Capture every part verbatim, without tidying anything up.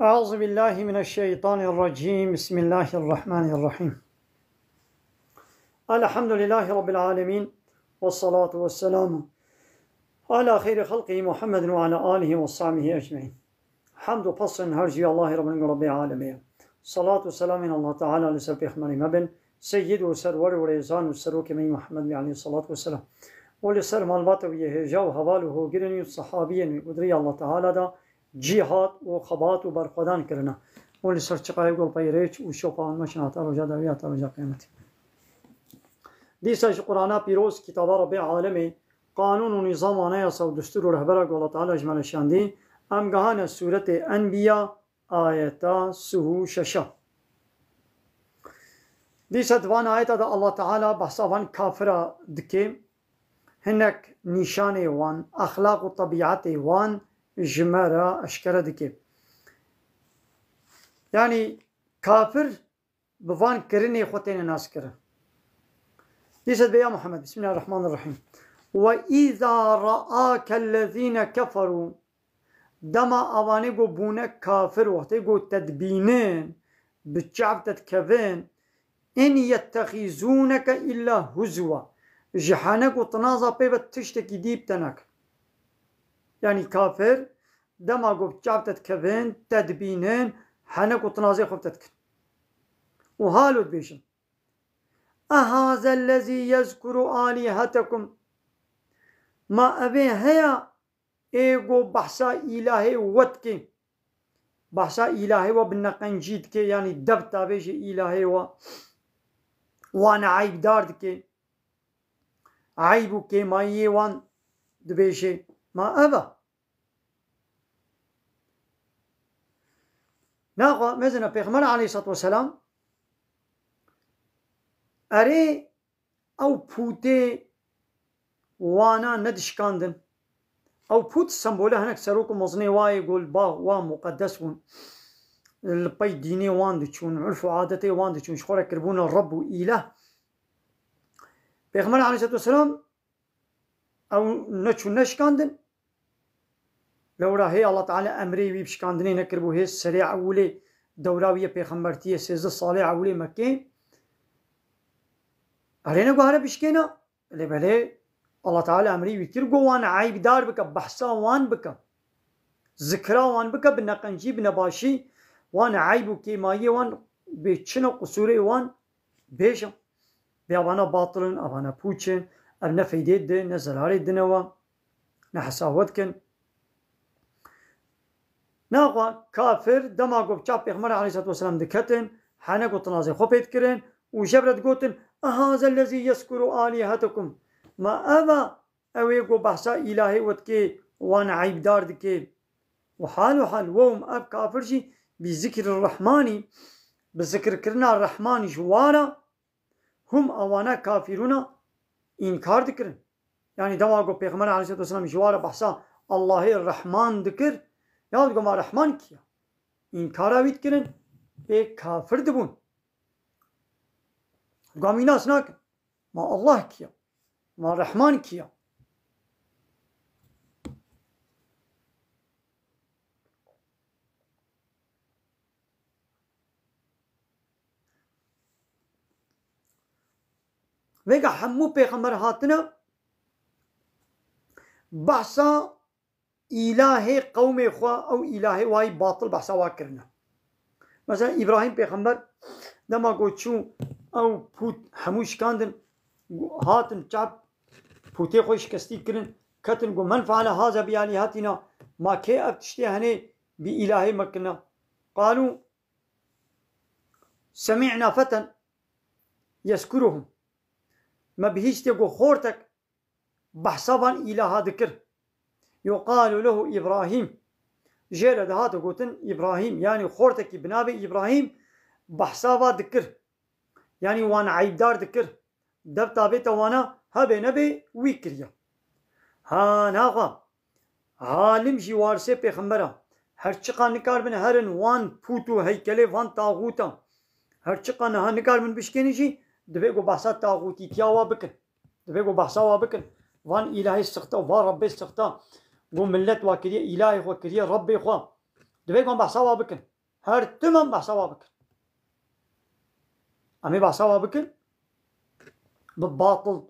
أعوذ بالله من الشيطان الرجيم. بسم الله الرحمن الرحيم. الحمد لله رب العالمين. والصلاة والسلام على خير خلقه محمد وعلى آله وصحبه أجمعين. Hemd û pesn her jî Allahê Rabbin Rabbê alemê ye. Salat û selamên Allah Teala li ser Pêxemberê me bin, Seyyid û Serwer û Rêzan û Serokê me yî Muhammed wî aleyhissalatu vesselam. Û li ser malbata wî yê hêja û heval û hogirên wî û sehabiyên wî û di rêya Allah Teala de cîhat û xebat û berxwedan kirine. Û li ser çiqayê gul peyrêç û şopa wan meşin heta roja dawî heta roja qiyametê. Dîsa ji Qur'ana pîroz, kitaba Rabbê alemê, qanûn û nîzam, anayasa û destûr û rehbera ku Allah Teala ji me re şandî, em gehane sûretê Enbiya, ayeta sih û şeş. Dîsa di van ayeta de Allah Teala behsa van kafira dike, hinek nîşanê wan, exlaq û tebîetê wan ji me re eşkere dike. Yanî kafir bi van kirinê xwe têne naskirin. Dîsa dibe ya Muhammed, Bismillahirrahmanirrahîm. Ve îza ra'akellezîne keferû, dema avanê ku bûne kafir, wextê ku te dibînin, bi çav te dikevin, in yettexîzûneke îlla huzwa, ji henek û tinaza pê ve tiştekî dî bi te nakin. Yanî kafir, dema ku bi çav te dikevin, te dibînin, henek û tinazê xwe bi te dikin. Û halo dibêjin, Ehazellezî yezkuru alîhetekum. Ma evê heya ê ku behsa îlahê we dike? Behsa îlahê we bi neqencî dike, yanî dev tavêjê îlahê we, wan eyîbdar dike. Eyb û kêmayiyê wan dibêje. Ma ev e? Naxwe mezina Pêxember aleyhissalatu vesselam erê ew pûtê wana nedişkandin. Ew pût sembole hinek serok û mezinê wayê ku li ba wa muqedes bûn. Li pey dînê wan diçûn, urf û adetê wan diçûn, ji xwe re kiribûne Reb û îlah. Pêxember aleyhissalatu vesselam ew neçû neşkandin. Lewra hê Allah Teala emrê wî bi şikandinê nekiribû, hê serê ewilê dewra wî yê pêxembertiyê, sêzdeh salê ewilê Mekkê. Erê neguhare bişkêne. Lê belê Allah Teala emrê wî kir, got wan eyîbdar bike, behsa wan bike. Zikra wan bike, bi neqencî, bi nebaşî, wan eyb û kêmayiyê wan, bê çin û qusûrê wan bêje. Bê evana batil in, evana pûç in, ev ne feydê di, ne zerarê dine we, ne hesawet kin. Naxwe kafir dema ku bi çav Pêxember aleyhissalatu vesselam diketin, henek û tinazê xwe pê dikirin û ji hev re digotin, Ehazellezî yezkuru alîhetekum. Ma ev e, ew ê ku behsa îlahê we dike, wan eyîbdar dike. Û hal û hal wehum, ev kafir jî bi zikrî Rehmanî, bi zikirkirina Rehmanî ji wa re, hum, ewana kafirûna înkar dikirin. Yanî dema ku Pêxember aleyhissalatu vesselam ji wa re behsa Allahê Rehman dikir, ya digot ma Rehman kî ye? Înkara wî dikirin, ê kafir dibûn. Digot em wî nas nakin. Ma Allah kî ye? Ma Rehman kî ye? Vêga hemû pêxember hatine, behsa îlahê qewmê xwe, ew îlahê wayî batil behsa wa kirine. Mesela Îbrahîm pêxember dema ku çû ew pût hemû şikandin, hatin çap pûtê xwe şikestî kirin, ketin ku men feale haza bi alîhatina, ma kê ev tiştê henê bi îlahê me kirine? Qalû semî'na feten yezkuruhum. Me bihîştê ku xortek behsa van îlaha dikir. Yuqalu lehu Îbrahîm. Jê re dihate gotin Îbrahîm, yanî xortekî bi navê Îbrahîm behsa va dikir. Yanî wan eyîbdar dikir. Dev tavêta wana hebe nebe wî kiriye. Ha naxwe. Alim jî warisê pêxembera. Her çiqa nikaribin herin wan pût û heykelê van taxûta. Her çiqa niha nikaribin bişkênin jî, divê ku behsa taxûtîtiya wa bikin. Divê ku behsa wa bikin. Van îlahê sixte, van Rebbê sixte. Ku millet wa kiriye îlahê xwe, kiriye Rebbê xwe. Divê ku em behsa wa bikin. Her tim em behsa wa bikin. Em ê behsa wa bikin. Bi batil.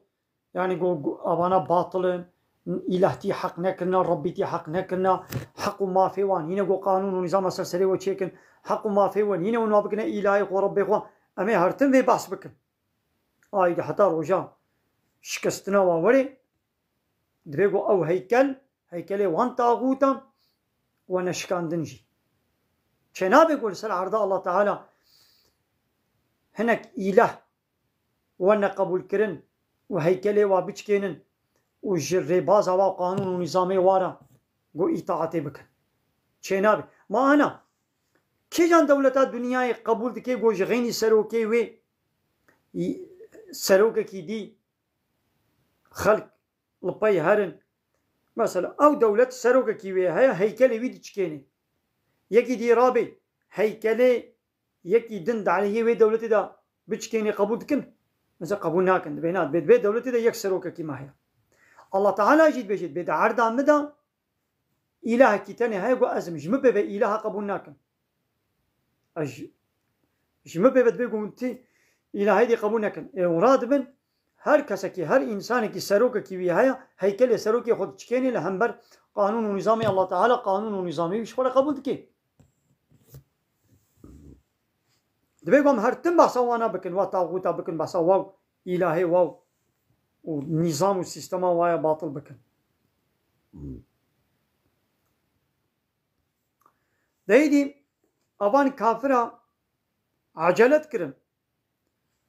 Yani go, go, avana batil in. Îlah tî heq nekirina, Rebbî tî heq nekirina. Heq û mafê wan. Yine go qanûn û nîzama ser serê we çêkin. Heq û mafê wan. Yine wan wa bikine îlahê xwe, Rebbê xwe. Em ê her tim vê behs bikin. Ay de heta roja şikestina wa werê. Divê ku ew heykel, heykelê wan taxûtan we neşikandin jî. Çênabe ku li ser erda Allah Teala hinek îlah we neqebûlkirin û heykelê wa biçikênin û ji rêbaza wa qanûn û nîzamê wa re ku îtaatê bikin. Çênabe. Ma ana, kîjan dewleta dinyayê qebûl dike ku ji xeynî serokê wê, serokekî dî xelk li pey herin. Mesela, ew dewlet serokekî wê heye, heykelê wî diçikênê. Yekî dî rabê, heykelê yekî din di aleyhê wê dewletê de biçikênê qebûl dikin? Mesela, qebûl nakin. Dibê na, dibê, dibê dewletê de yek serokekî me heye. Allah Teala jî dibêje, dibê di erda min de îlahekî tenê heye ku ez im. Ji min pê ve îlaha qebûl nakim. Ez ji, ji min pê ve dibê ku hûn tî îlahê dî qebûl nekin. Ê hûn radibin, her kesekî, her însanekî serokekî wî heye, heykelê serokê xwe diçikênê li hember qanûn û nîzamê Allah Teala, qanûn û nîzamê wî ji xwe re qebûl dike. Divê ku em her tim behsa wana bikin, wa taxûta bikin, behsa wa û îlahê wa û nîzam û sîstema wa ya batil bikin. Deydî avan kafira ecele dikirin.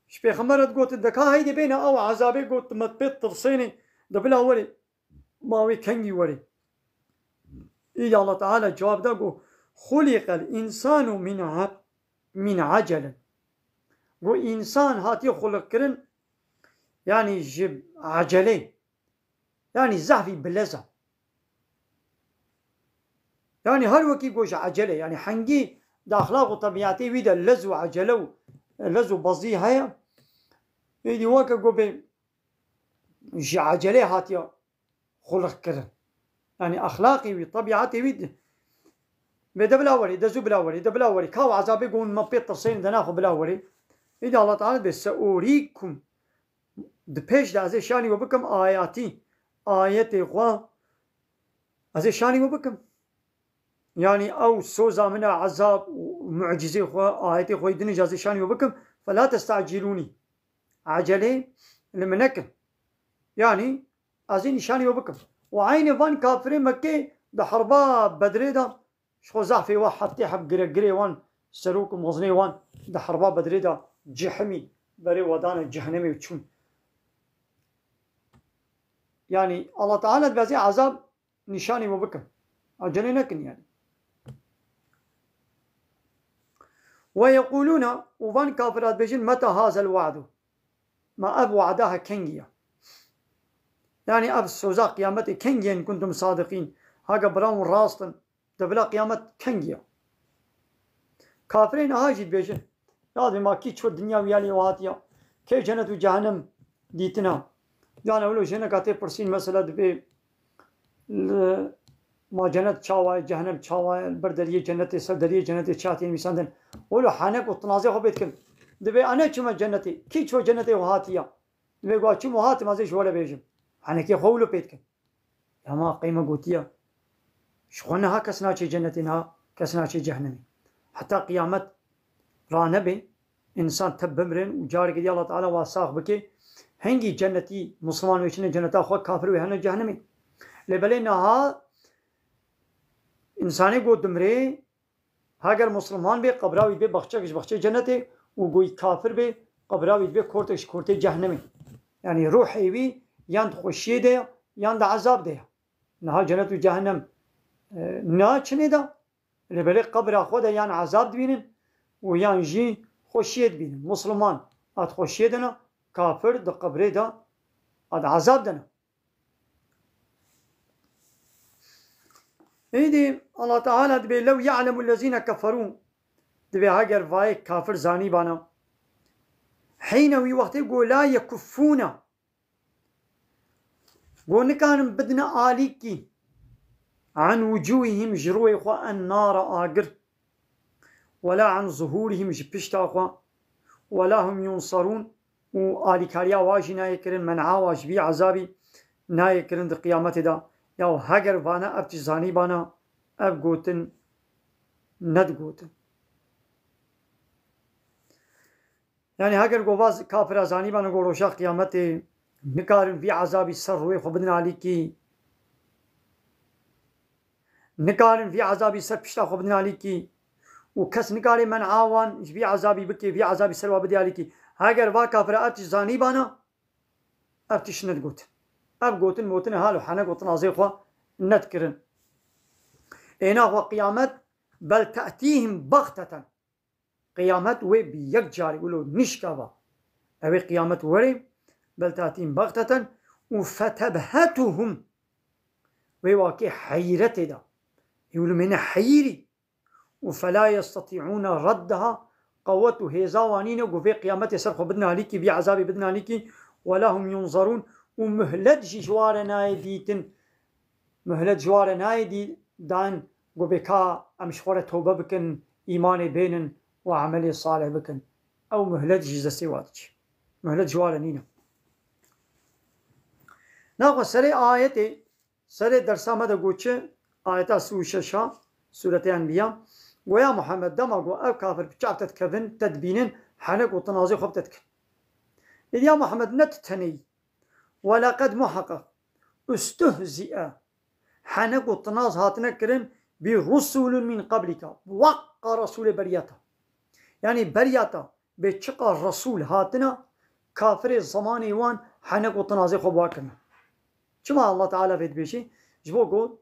Ji pêxember re digotin, deka heydê bêne ew ezabê got, me pê tirsênê, de bila werê, ma wê kengî werê. Îdî Allah Teala cewab da got, xuliqel însanu min a-, min ecelin. Got, însan hatiye xuliqkirin, yanî ji ecelê. Yanî zehfî bi lez e. Yanî her wekî got ji ecele, yanî hengî di exlaq û tebîetê wî de lez û ecele û lez û bezî heye, êdî weke got bê ji ecelê hatiye xuliq kirin. Yanî exlaqê wî, tebîetê wî di-, bê de bila werê, de zû bila werê, de bila werê. Ka û ezabê got me pê tirsên de naxwe bila werê. Êdî Allah Teala bê seurîkum. Di pêş de ez ê şanî we bikim ayatî, ayetê xwe ez ê şanî we bikim. Yanî ew soza min e, ezab û mucizê xwe, ayetê xwe din jî ez ê şanî we bikim. Fela testacîlûnî. Ecelê li min nekin. Yanî ez ê nîşanî we bikim. Û eynê van kafirê Mekkê di herba Bedrê de Ji xwe zehfê we heftê heb giregirê wan, serok û mezinê wan di herba Bedrê de cihimî berê we dane cehenemê û çûn. Yanî Allah Teala dibê ez ê ezab nîşanî we bikim. Ecelê nekin yanî. Ve yequlûne, û van kafira dibêjin, meta hazel we'du. Ma ev we'da he kengî ye? Yanî ev soza qiyametê kengî ye, in kuntum sadiqîn. Hage bira hûn rast in. De bila qiyamet kengî ya? Kafirê niha jî dibêjin, ya dibê ma kî ço dinya wî alî û hatiya? Kê cenet û cehennem dîtina? Dana wilo jineka tê pirsîn mesela dibê li ma cenet çawa ye, cehennem çawa ye, li ber deriyê cenetê, ser deriyê cenetê çi hatiye nivîsandin? Wilo henek û tinazê xwe pê dikin. Dibê ene çime cenetê? Kî ço cenetê û hatiya? Dibê gwa çim û hatim ez ê ji we re bêjim. Henekê xwe wilo pê dikin. Dema qey me gotiye, ji xwe niha kes naçê cenetê, niha kes naçê cehenemê. Heta qiyamet ranebe, însan tev bimirin û carekê dî Allah Teala wa sax bike, hingî cenetî, misliman wê çine ceneta xwe, kafir wê hene cehenemê. Lê belê niha însanê got dimrê, Heger musliman bê, qebra wî bê baxçek ji baxçê cenetê û goyî kafir bê, qebra wî bê kortek ji kortê cehennemê. Yanî ruhê wî yan di xweşiyê de ye, yan di ezab de ye. Niha cenet û cehennem, e, na çinê de, lê belê qebra xwe de yan ezab dibînin û yan jî xweşiyê dibînin. Musliman a di xweşiyê de ne, kafir di qebrê de a di ezab de ne. Êdî Allah Teala dibê, "Lew ya'lemu lezîne keferû." Dibê heger vayê kafir zanîbana. Heyne wî wextê go la yekuffûne. Go nikarin bidine alîkî. عن وجوههم ji rûyê xwe, النار agir. ولا عن ظهورهم ji pişta xwe. ولا هم ينصرون û alîkariya wa jî nayê kirin, men'a wa ji vî ezabî nayê kirin di qiyametê de. Ya heger vana ev tişt zanîbana, ev gotin nedigotin. Yani heger govaz kafira zanîbana go roja qiyametê nikarin vî ezabî ser rûyê xwe bidin alîkî. Nikarin vî ezabî ser pişta xwe bidin alîkî. Û kes nikare men'a wan ji vî ezabî bike, vî ezabî ser wa bidê alîkî. Heger va kafira ev tişt zanîbana, ev tişt nedigotin. Ev gotin motin hal û henek û tinazê xwe nedikirin. Êna xwe qiyamet, بل تأتيهم بغتة. Qiyamet wê bi yek carî wilo nişka va. Ew ê qiyamet were, بل تأتيهم بغتة û فتبهتهم. Wê wakê heyretê de. Ê wilo mêne heyirî. Û فلا يستطيعون ردها. Qewet û hêza wan nîne ku vê qiyametê ser xwe bidin alîkî, vî ezabê bidin alîkî. ولا هم ينظرون. Û muhlet jî ji wa re nayê dîtin. Muhlet ji wa re nayê dî-, dan, ku bê ka em ji xwe re tewbe bikin, îmanê bênin û emelê salih bikin. Ew muhlet jî ji destê wa diçe. Muhlet ji wa re nîne. Naxwe serê ayetê, serê dersa me de got çi? Ayeta sî û şeş a Sûretê Enbiya. Goya Muhammed, dema ku ev kafir bi çav te dikevin, te dibînin, henek û tinazê xwe bi te dikin. Êdî ya Muhammed, ne tu tenê yî. ولقد muheqeq استهزئ. Henek û tinaz hatine kirin برسل من قبلك. Bi weqa Resûlê beriya te. Yani beriya te bê çiqa Resûl hatine, kafirê zemanê wan henek û tinazê xwe bi wan kirine. Çima Allah Teala vê dibêjî? Ji bo ku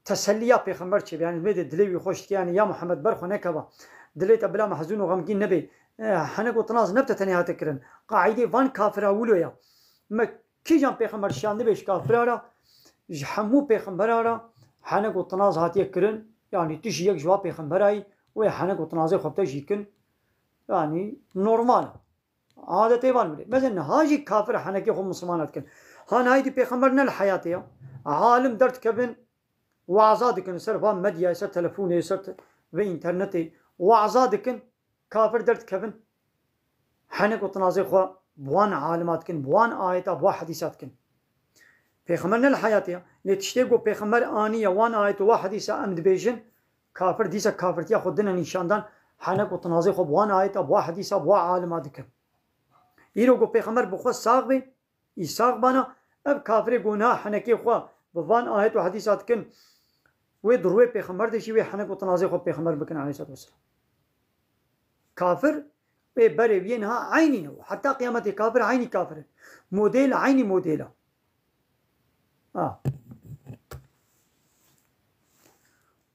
teselliya pêxember çêbe. Yani vê de dilê wî xweş dike, yani ya Muhammed ber xwe nekeva. Dilê te bila mehzûn û xemgîn nebe. E, henek û tinaz ne bi te tenê hate kirin. Qaîdê van kafira wilo ya. Me kîjan pêxember şiyan dibe ji kafira re, ji hemû pêxembera re henek û tinaz hatiye kirin. Yani tu jî yek ji wa pêxembera yî, wê henek û tinazê xwe bi te jî kin. Yani normal. Adetê van bile. Mesela niha jî kafir henekê xwe misilmana dikin. Ha niha êdî pêxember ne li heyatê ya. Alim derdikevin, waza dikin ser van medyayê, ser telefonê, ser te-, vê internetê. Waza dikin, kafir derdikevin. Henek û tinazê xwe bi wan alima dikin, bi wan ayeta, bi wan hedîsa dikin. Pêxember ne li heyatê ya. Lê tiştê ku pêxember aniye, wan ayet û wan hedîsa em dibêjin, kafir dîsa kafirtiya xwe dine nîşandan, henek û tinazê xwe bi wan ayeta, bi wan hedîsa, bi wan alima dikin. Îro ku pêxember bi xwe sax bê, î sax bana, ev kafirê ku niha henekê xwe bi van ayet û hedîsa dikin, wê di rûyê pêxember de jî wê henek û tinazê xwe bi pêxember bikin aleyhisselatu vesselam. Kafir, wê berê wî yê niha eynî ne. Heta qiyametê kafir eynî kafir in. Model eynî model e. Ha.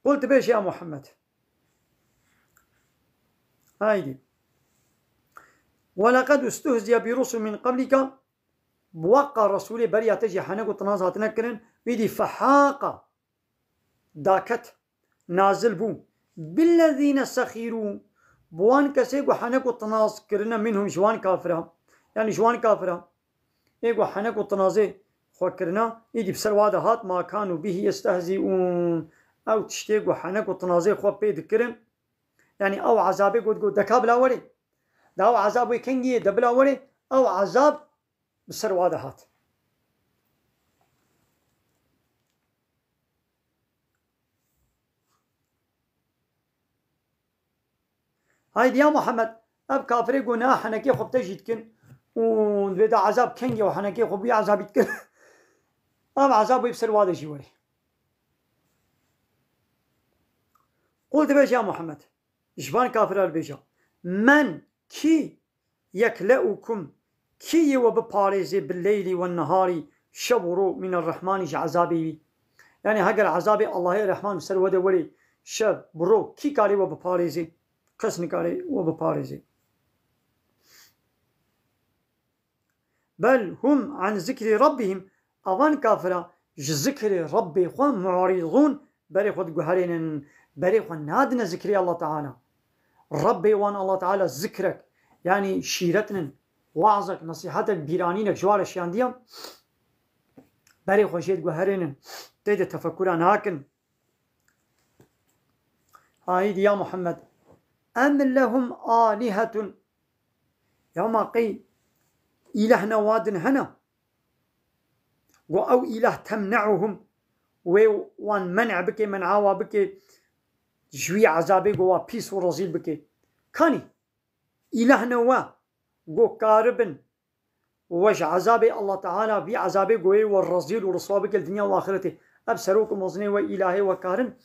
Qul dibêje ya Muhammed. Haydi. ولقد استهزئ برسل من قبلك. Bi weqa Resûlê beriya te jî henek û tinaz hatine kirin. Wî dî fehaqa. Daket, nazil bû. Billezîne sexîrû, bi wan kesê ku henek û tinaz kirine, minhum, ji wan kafira. Yani ji wan kafira. Ê ku henek û tinazê xwe kirine, êdî bi ser wa de hat, ma kanû bihî yestehzîûn. Ew tiştê ku henek û tinazê xwe pê dikirin. Yani ew ezabê got, got, deka bila werê. Da ew ezab wê kengî yê de bila werê, ew ezab bi ser wa de hat. Haydi ya Muhammed, ev kafirê ku niha henekê xwe bi te jî dikin û vê de ezab kengê û henekê xwe bi wî ezabî dikin. Ev ezab wê bi ser wa de jî werê. Qul dibêje ya Muhammed, ji van kafira dibêje, men kî yekle'ukum, kî yê we biparêzê bi leylî we niharî, şev û ro mîne rehmanî ji ezabê wî. Yani heger ezabê Allahê Rehman ser we de werê şev bi ro kî karê we biparêzê? Kes nikarê we biparêzê. Bel hum an zikrî rabbihim. Avan kafira ji zikrê Rabbê xwe mu'rîzûn, berê xwe diguherênin, berê xwe nadine zikrê Allah Teala. Rabbê wan Allah Teala zikrek, yani şîretinin, wazek, nesîhetek, bîranînek ji wa re şiyandiye, berê xwe jê diguherênin. Tê de tefekura nakin. Haydi ya Muhammed. Em lehum alihetun. Ya ma qey îlehna wa din hene? Go ew îlah temne'uhum, wê wan men'a bike, men'a wa bike ji wî ezabê, go wa pîs û rezîl bike. Kanî îlehna we, go karibin we ji ezabê Allah Teala, vî ezabê goyê we rezîl û riswa bike li dinya û axirete. Ev serok û mezinê we, îlahê we karin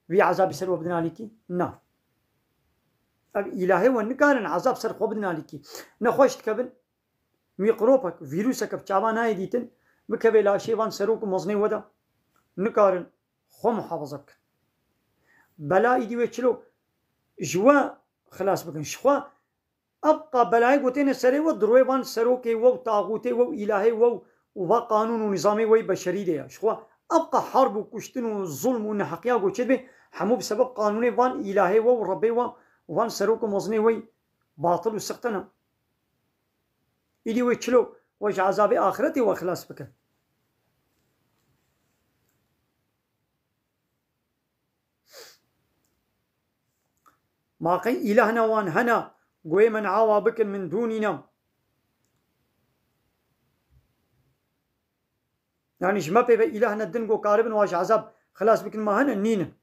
vî ezabê ser we bidin alîkî? Na. Ev îlahê we nikarin ezab ser xwe bidin alîkî. Nexweş dikevin, mîkropek, vîrusek bi çavan nayê dîtin, bikeve laşê van serok û mezinê we de, nikarin xwe muhafaza bikin. Bela îdî wê çilo ji we xilas bikin. Ji xwe Ebqa belayê ku têne serê we, di rûyê van serokê we û taxûtê we û îlahê we û va qanûn û nîzamê we yî beşerî de ye. Ji xwe ebqa harb û kuştin û zulm û neheqiya ku çêdibe, hemû bi sebeb qanûnê van îlahê we û Rebbê we û van serok û mezinê we yî batil û sixte ne. Îdî wê çilo we ji ezabê axiretê we xilas bike. Ma qey îlehna wan hene, goyê men'a wa bikin min dûnîna? Yanî ji me pê ve îlehna din go karibin wa ji ezab xilas bikin ma hene? Nînin.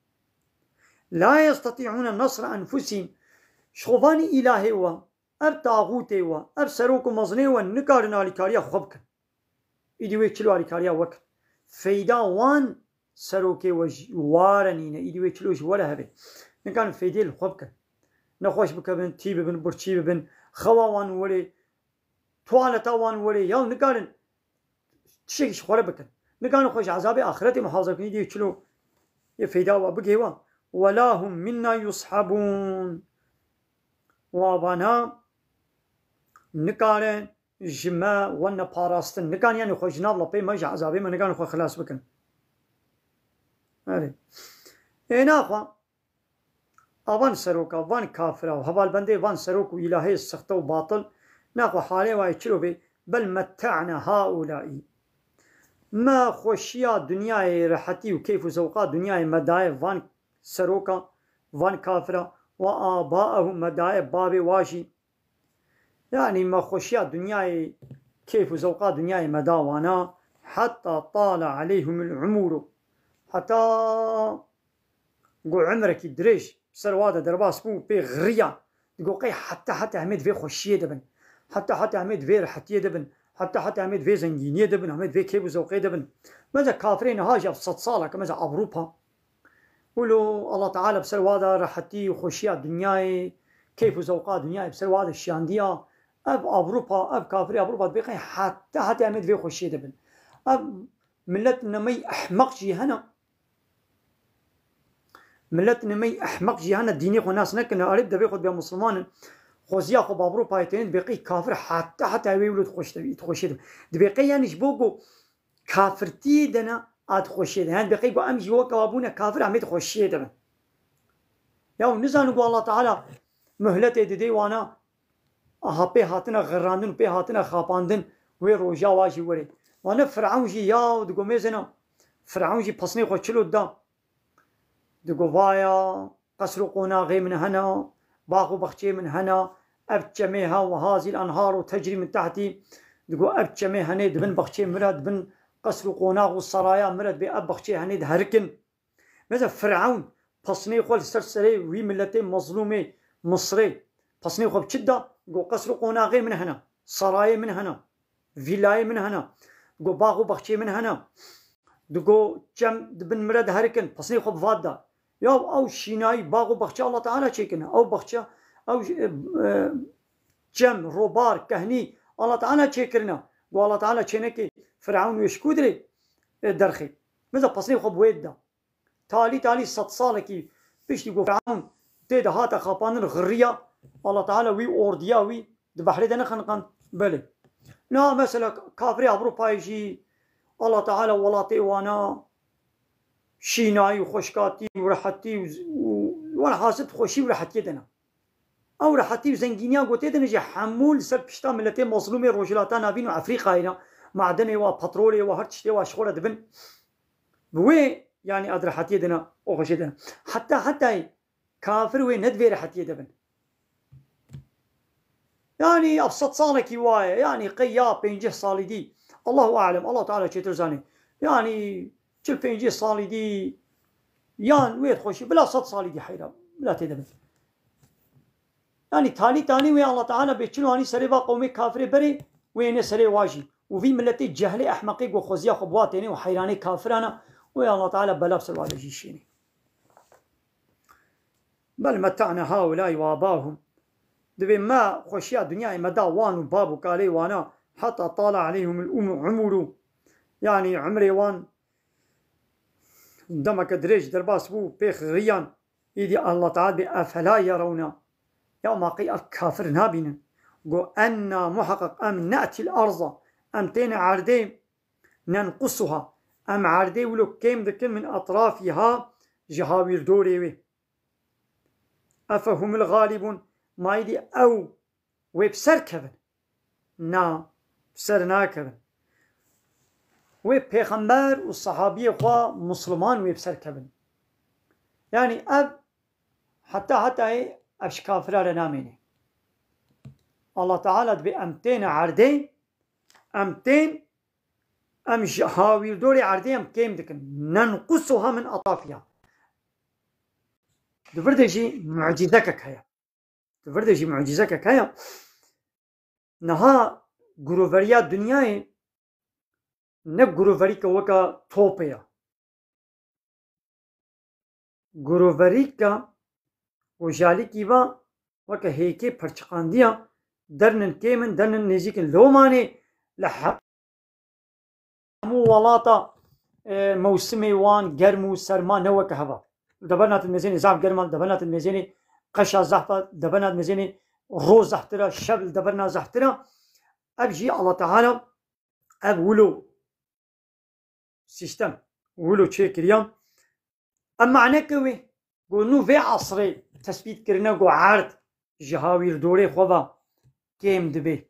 La yestetî'ûne nesre enfusihim. Ji xwe vanî îlahê we, ev taxûtê we, ev serok û mezinê we nikarin alîkariya xwe bikin. Îdî wê çilo alîkariya we kir. Feyda wan serokê we ji ware nîne. Îdî wê çilo ji were hebe. Nikarin feydê li xwe bikin. Nexweş bikevin, tî bibin, birçî bibin. Xewa wan were, tuwaleta wan were. Ya nikarin tiştekî ji xwe re bikin. Nikarin xwe ji ezabê axiretê muhafaza bikin. Îdî wê çilo yê feyda we bigê we. Wela hum minna yushebûn. Û avana nikarin ji me wenne parastin. Nikan yanî xwe ji nav lepê me, ji ezabê me nikan xwe xilas bikin. Erê. Ê naxwe, a van seroka, van kafira û hevalbendê van serok û îlahê sixte û batil, naxwe halê wa yê çilo bê, bel mette'ne haulâî. Me xweşiya dinyayê, rehetî û keyf û zewqa dinyayê me daye van seroka, van kafira, we abaehum, me daye bavê wa jî. Yanî me xweşiya dinyayê, keyf û zewqa dinyayê me da wana, heta tale aleyhumul umuru. Heta ku umrekî dirêj ser wa de derbas bû, pê xiriya. Digo qey heta heta em ê di vê xweşiyê de bin. Heta heta em ê di vê rehetiyê de bin. Heta heta em ê di vê zengîniyê de bin, em ê di vê keyf û zewqê de bin. Meze kafirê niha jî ev sed salek, meze Ewropa. Wilo Allah Teala bi ser wa de rehetî û xweşiya dinyayê, keyf û zewqa dinyayê bi ser wa de şiyandiya. Ev Ewropa, ev kafirê Ewropa dibê qey heta heta em ê di vê xweşiyê de bin. Ev millet nemey ehmeq jî hene. Millet nemey ehmeq jî hene, dînê xwe nas nekirine, erê bi devê xwe dibe Musliman in. Xweziya xwe bi Ewropayê têne, dibê qey kafir heta heta wê wilo dixweş de, dixweşê de. Dibê qey yanî ji bo ku kafirtiyê de ne, a dixweşiyê de. Yani dibê qey ku em jî weke wa bûne kafir, em ê dixweşiyê de bin. Ya nizanin ku Allah Teala muhletê didê wana, aha pê hatine xirrandin û pê hatine xapandin, wê roja wa jî were. Wane Firewn jî ya digo mêzena, Firewn jî pesnê xwe çilo da. Digo vaya, qesr û qonaxê min hene, bax û baxçeyê min hene, ev çemê ha, وهذه الأنهار تجري من تحتي. Digo ev çemê hene, dibin baxçeyê min re, dibin qesr û qonax û seraya min re, dibê ev baxçeyê hene diherikin. Mesela Firewn pesnê xwe li ser serê wî miletê mezlûmê Misrê, pesnê xwe bi çi da? Go qesr û qonaxê min hene, serayê min hene, vîlayê min hene, go bax û baxçeyê min hene. Digo çem di bin min re diherikin, pesnê xwe bi vat da. Ya ew şînayî, bax û baxçe Allah Teala çêkirine. Ew baxçe, ew, e, e, çem, robar, kehnî Allah Teala çêkirine. Go Allah Teala çênekê Firewn wê ji ku dirê, e, derxê. Mesela pesnê xwe bi wê da. Talî talî sed salekî piştî ku Firewn tê de hate xapandin, xiriya, Allah Teala wî ordiya wî di behrê de nexeniqand. Belê. Niha mesela kafirê Ewropayê jî Allah Teala welatê wana şînayî û xweşkatî û rehetî û, û welhasil xweşî û rehetiyê de ne. Ew rehetî û zengîniya gotê din jî hemû li ser pişta miletê mezlûmê Rojhilata Navîn û Efrîqayê ne. Madenê wa, petrolê wa, her tiştê wa ji xwe re dibin. Bi wê, yanî, ev rehetiyê dine, o xweşê dine. Heta, hetayê kafir wê ne di vê rehetiyê de bin. Yanî, ev sed salekî waye, yanî, qey ya pêncî salî dî. Allahu alem, Allah Teala çêtir zanî. Yanî, çil pêncî salî dî, yan wê xweşî, bila sed salî dî heyra, bila tê de bin. Yanî, talî talî wê Allah Teala bê çil wanî serê va qewmê kafirê berê, wê ne serê wa jî. Û vî miletê cehlê ehmeqê ku xweziya xwe bi wa tênê û heyranê kafirana, wê Allah Teala bela bi ser wa de jî şênê. Bel meta'na haulâi ve abâhum. Divê me xweşiya dinyayê me da wan û bab û kalê wana, heta tala aleyhumul umu-, umuru. Yanî umrê wan demeke dirêj derbas bû, pêx riyan. Îdî Allah Teala bê efela yerewna. Ya ma qey ev kafir nabînin. Go enna muheqeq em ne'til arza. Em têne erdê nenqusuha. Em erdê wilo kêm dikin min etrafîha ji hawîrdorê wê. Efehumul galibun, ma îdî ew wê bi ser kevin? Na, bi ser nakevin. Wê pêxember û sahabiyê xwe musliman wê bi ser kevin. Yanî ev heta hetayê ev ji kafira re namêne. Allah Teala dibê em têne erdê, em tên, em ji hawîrdorê erdê em kêm dikin. Nenqusuha min atafiha. Di vir de jî mucîzekek heye. Di vir de jî mucîzekek heye. Niha guroveriya dinyayê ne guroverîke weke topê ye. Guroverîke gojalîkî ve weke hêkê perçiqandiya, dernin kêm in, dernin nêzîk in. Lomanê li hemû welata, e, mewsimê wan germ û serma ne weke hev e. Li deverna tu dimêzênê zehf germ e, li deverna tu dimêzênê qeşa zehf e, li deverna tu dimêzênê roz zehftir e, şev li deverna zehftir e. Ev jî Allah Teala ev wilo sîstem, wilo çêkiriya. Em maneke wê, go nû vê asrê tespît kirine, go erd ji hawîrdorê xwe ve kêm dibe.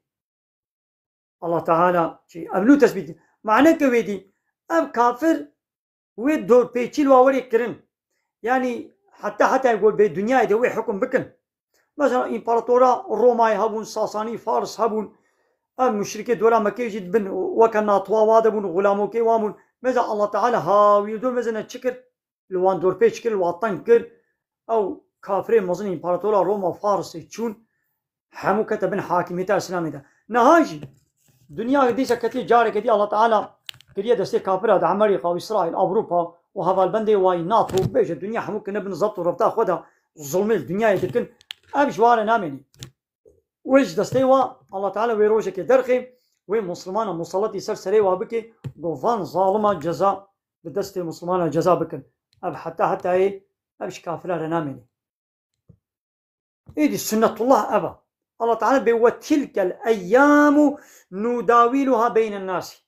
Allah Teala çi? Ev nû tespît. Maneke wê dî, ev kafir wê dorpêçî li wa werê kirin. Yanî heta, heta go bê dinyayê de wê hukum bikin. Mesela împaratora Romayê hebûn, Sasanî, Fars hebûn. Ev muşrikê dora Mekkeyê jî dibin, weke natwa wa de bûn, xulamokê wan bûn. Mesela Allah Teala hawîrdor mezine çi kir? Li wan dorpêç kir, li wan teng kir. Ew kafirê mezin împaratora Roma Farisê çûn, hemû kete bin hakimiyeta Îslamê de. Niha jî dinya dîsa ketiye careke dî Allah Teala kiriye destê kafira de Amerîka û Îsraîl, Ewropa û hevalbendê wayî NATO, bêje dinya hemû kine bin zebt û rebta xwe de zulmê li dinyayê dikin. Ev ji wa re namênî. Wê ji destê wa Allah Teala wê rojekê derxê, wê Muslimana musalletî ser serê wa bike, go van zalima ceza bi destê Muslimana ceza bikin. Ev heta hetayê ev ji kafira re namênî. Êdî sunnetullah ev e. Allah Teala bê we tilkel eyyamu nudawîluha beynen nasî.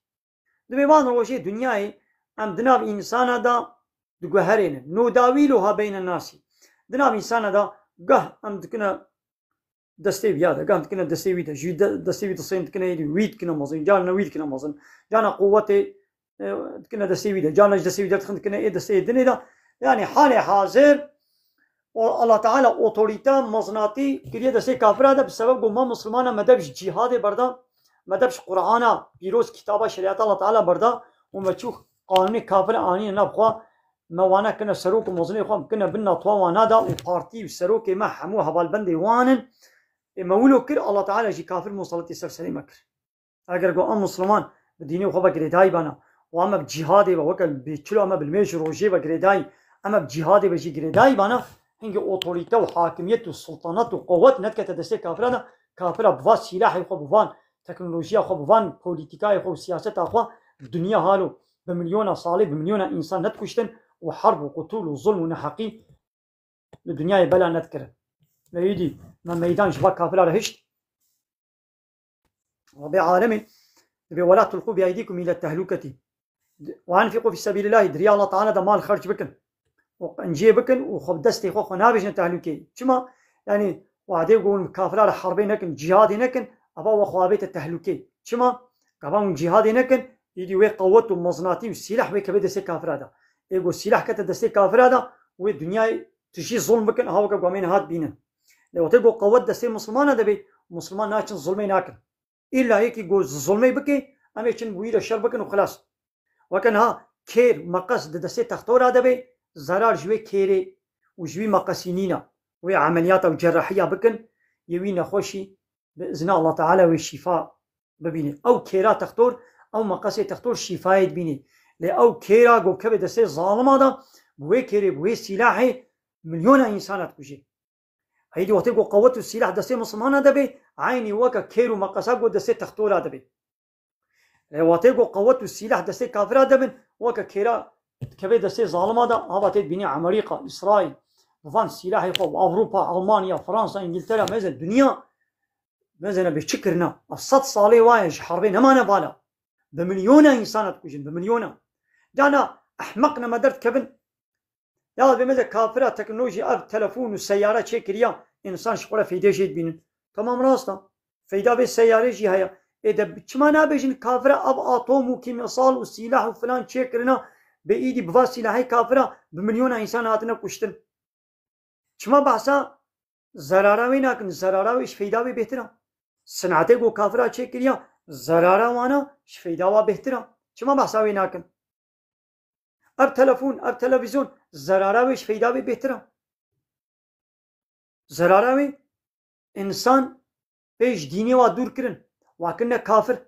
Dibê van rojê dinyayê em di nav însana de diguherênin. Nudawîluha beynen nasî. Di nav însana de gah em dikine destê wî ya de, gah em dikine destê wî de, ji de, destê wî disên dikine êdî wî dikine mezin, carna wî dikine mezin, carna quwetê, e, dikine destê wî de, carna ji destê wî derdixin dikine ê destê dinê de. Yanî halê hazir o Allah Teala otorîte, mezinatî kiriye destê kafira de, bi sebeb ku me Muslimana me dev ji cîhadê berda, me dev ji Qur'ana pîroz, kitaba şerîeta Allah Teala berda û me çû qanûnê kafir anîne nav xwe, me wana kine serok û mezinê xwe, em kine bin natwa wana da û partî û serokê me hemû hevalbendê wan in. Ê me wilo kir, Allah Teala jî kafir musalletî ser serê me kir. Eger ku em Musliman bi dînê xwe ve girêdayî bana û em bi cîhadê ve weke bê çilo em bi limêj û rojê ve girêdayî, em bi cîhadê ve jî girêdayî bana, hingê otorîte û hakimiyet û sultanat û quwet nedikete destê kafira de, kafira bi van sîlahê xwe, bi van teknolojiya xwe, bi van polîtîkayê xwe û siyaseta xwe dinya halo bi milyona salê, bi milyona însan nedikuştin û herb û qutûl û zulm û neheqî li dinyayê bela nedikirin. Lê êdî me meydan ji va kafira re hişt. Rabbê alemê dibê, "Wela tulqû bi eydîkum île tehlûketî. Ve enfiqû fî sebîlillahî." Di riya Allah Teala de mal xerc bikin. Û qenciyê bikin û xwe bi destê xwe xwe nabêjine tehlûkeyê. Çima? Yanî wadê ku hûn kafira re herbê nekin, cîhadê nekin, eva we xwe avête tehlûkeyê. Çima? Gava hûn cîhadê nekin, îdî wê qewet û mezinatî û sîlah wê keve destê kafira de. Ê ku sîlah kete destê kafira de, wê dinyayê tijî zulm bikin, ha weke ku em ê niha dibînin. Lê wextê ku qewet destê misilmana de bê, misilman naçin zulmê nakin. Îlla yekî ku zulmê bike, em ê çin bi wî re şer bikin û xilas. Weke niha kêr, meqes di destê textora de bê, zerar ji wê kêrê û ji wî meqesî nîne. Wê emeliyata û cerrahiya bikin, yê wî nexweşî bi izna Allah Teala wê şîfa bibîne. Ew kêra textor, ew meqesê textor şîfayê dibîne. Lê ew kêra ku keve destê zalima de, bi wê kêrê, bi wê sîlahê milyona însana dikuje. Heydî wextê ku qewet û sîlah destê misilmana de bê, eynî weke kêr û meqesa ku destê textora de bê. Lê wextê ku qewet û sîlah destê kafira de bin, weke kêra dikeve destê zalima de, hava tê dibînî Amerîka, Îsraîl, bi van sîlahê xwe, Ewropa, Almanya, Fransa, Îngiltere, meze dinya, meze ne bê çi kirina. Ev sed salê wa ye, ji herbê nemane vala. Bi milyona însana dikujin, bi milyona. Dana ehmeq ne me derdikevin, Ya bê meze kafira teknolojî ev telefon û seyare çêkiriya, însan ji xwe re feyde jê dibînin. Tamam rast e. Feyda vê seyarê jî heye. Ê de çima nabêjin kafira ev atom û kîmyasal û sîlah û filan çêkirina, bê îdî bi va sîlahê kafira bi milyona însan hatine kuştin? Çima behsa zerara wê nakin? Zerara wê ji feyda wê bêhtir e. Sinetê ku kafira çêkiriya, zerara wana ji feyda wa bêhtir e. Çima behsa wê nakin? Ev telefon, ev televîzyon zerara wê ji feyda wê bêhtir e. Zerara wê, însan pê ji dînê wa dûr kirin, wa kirine kafir.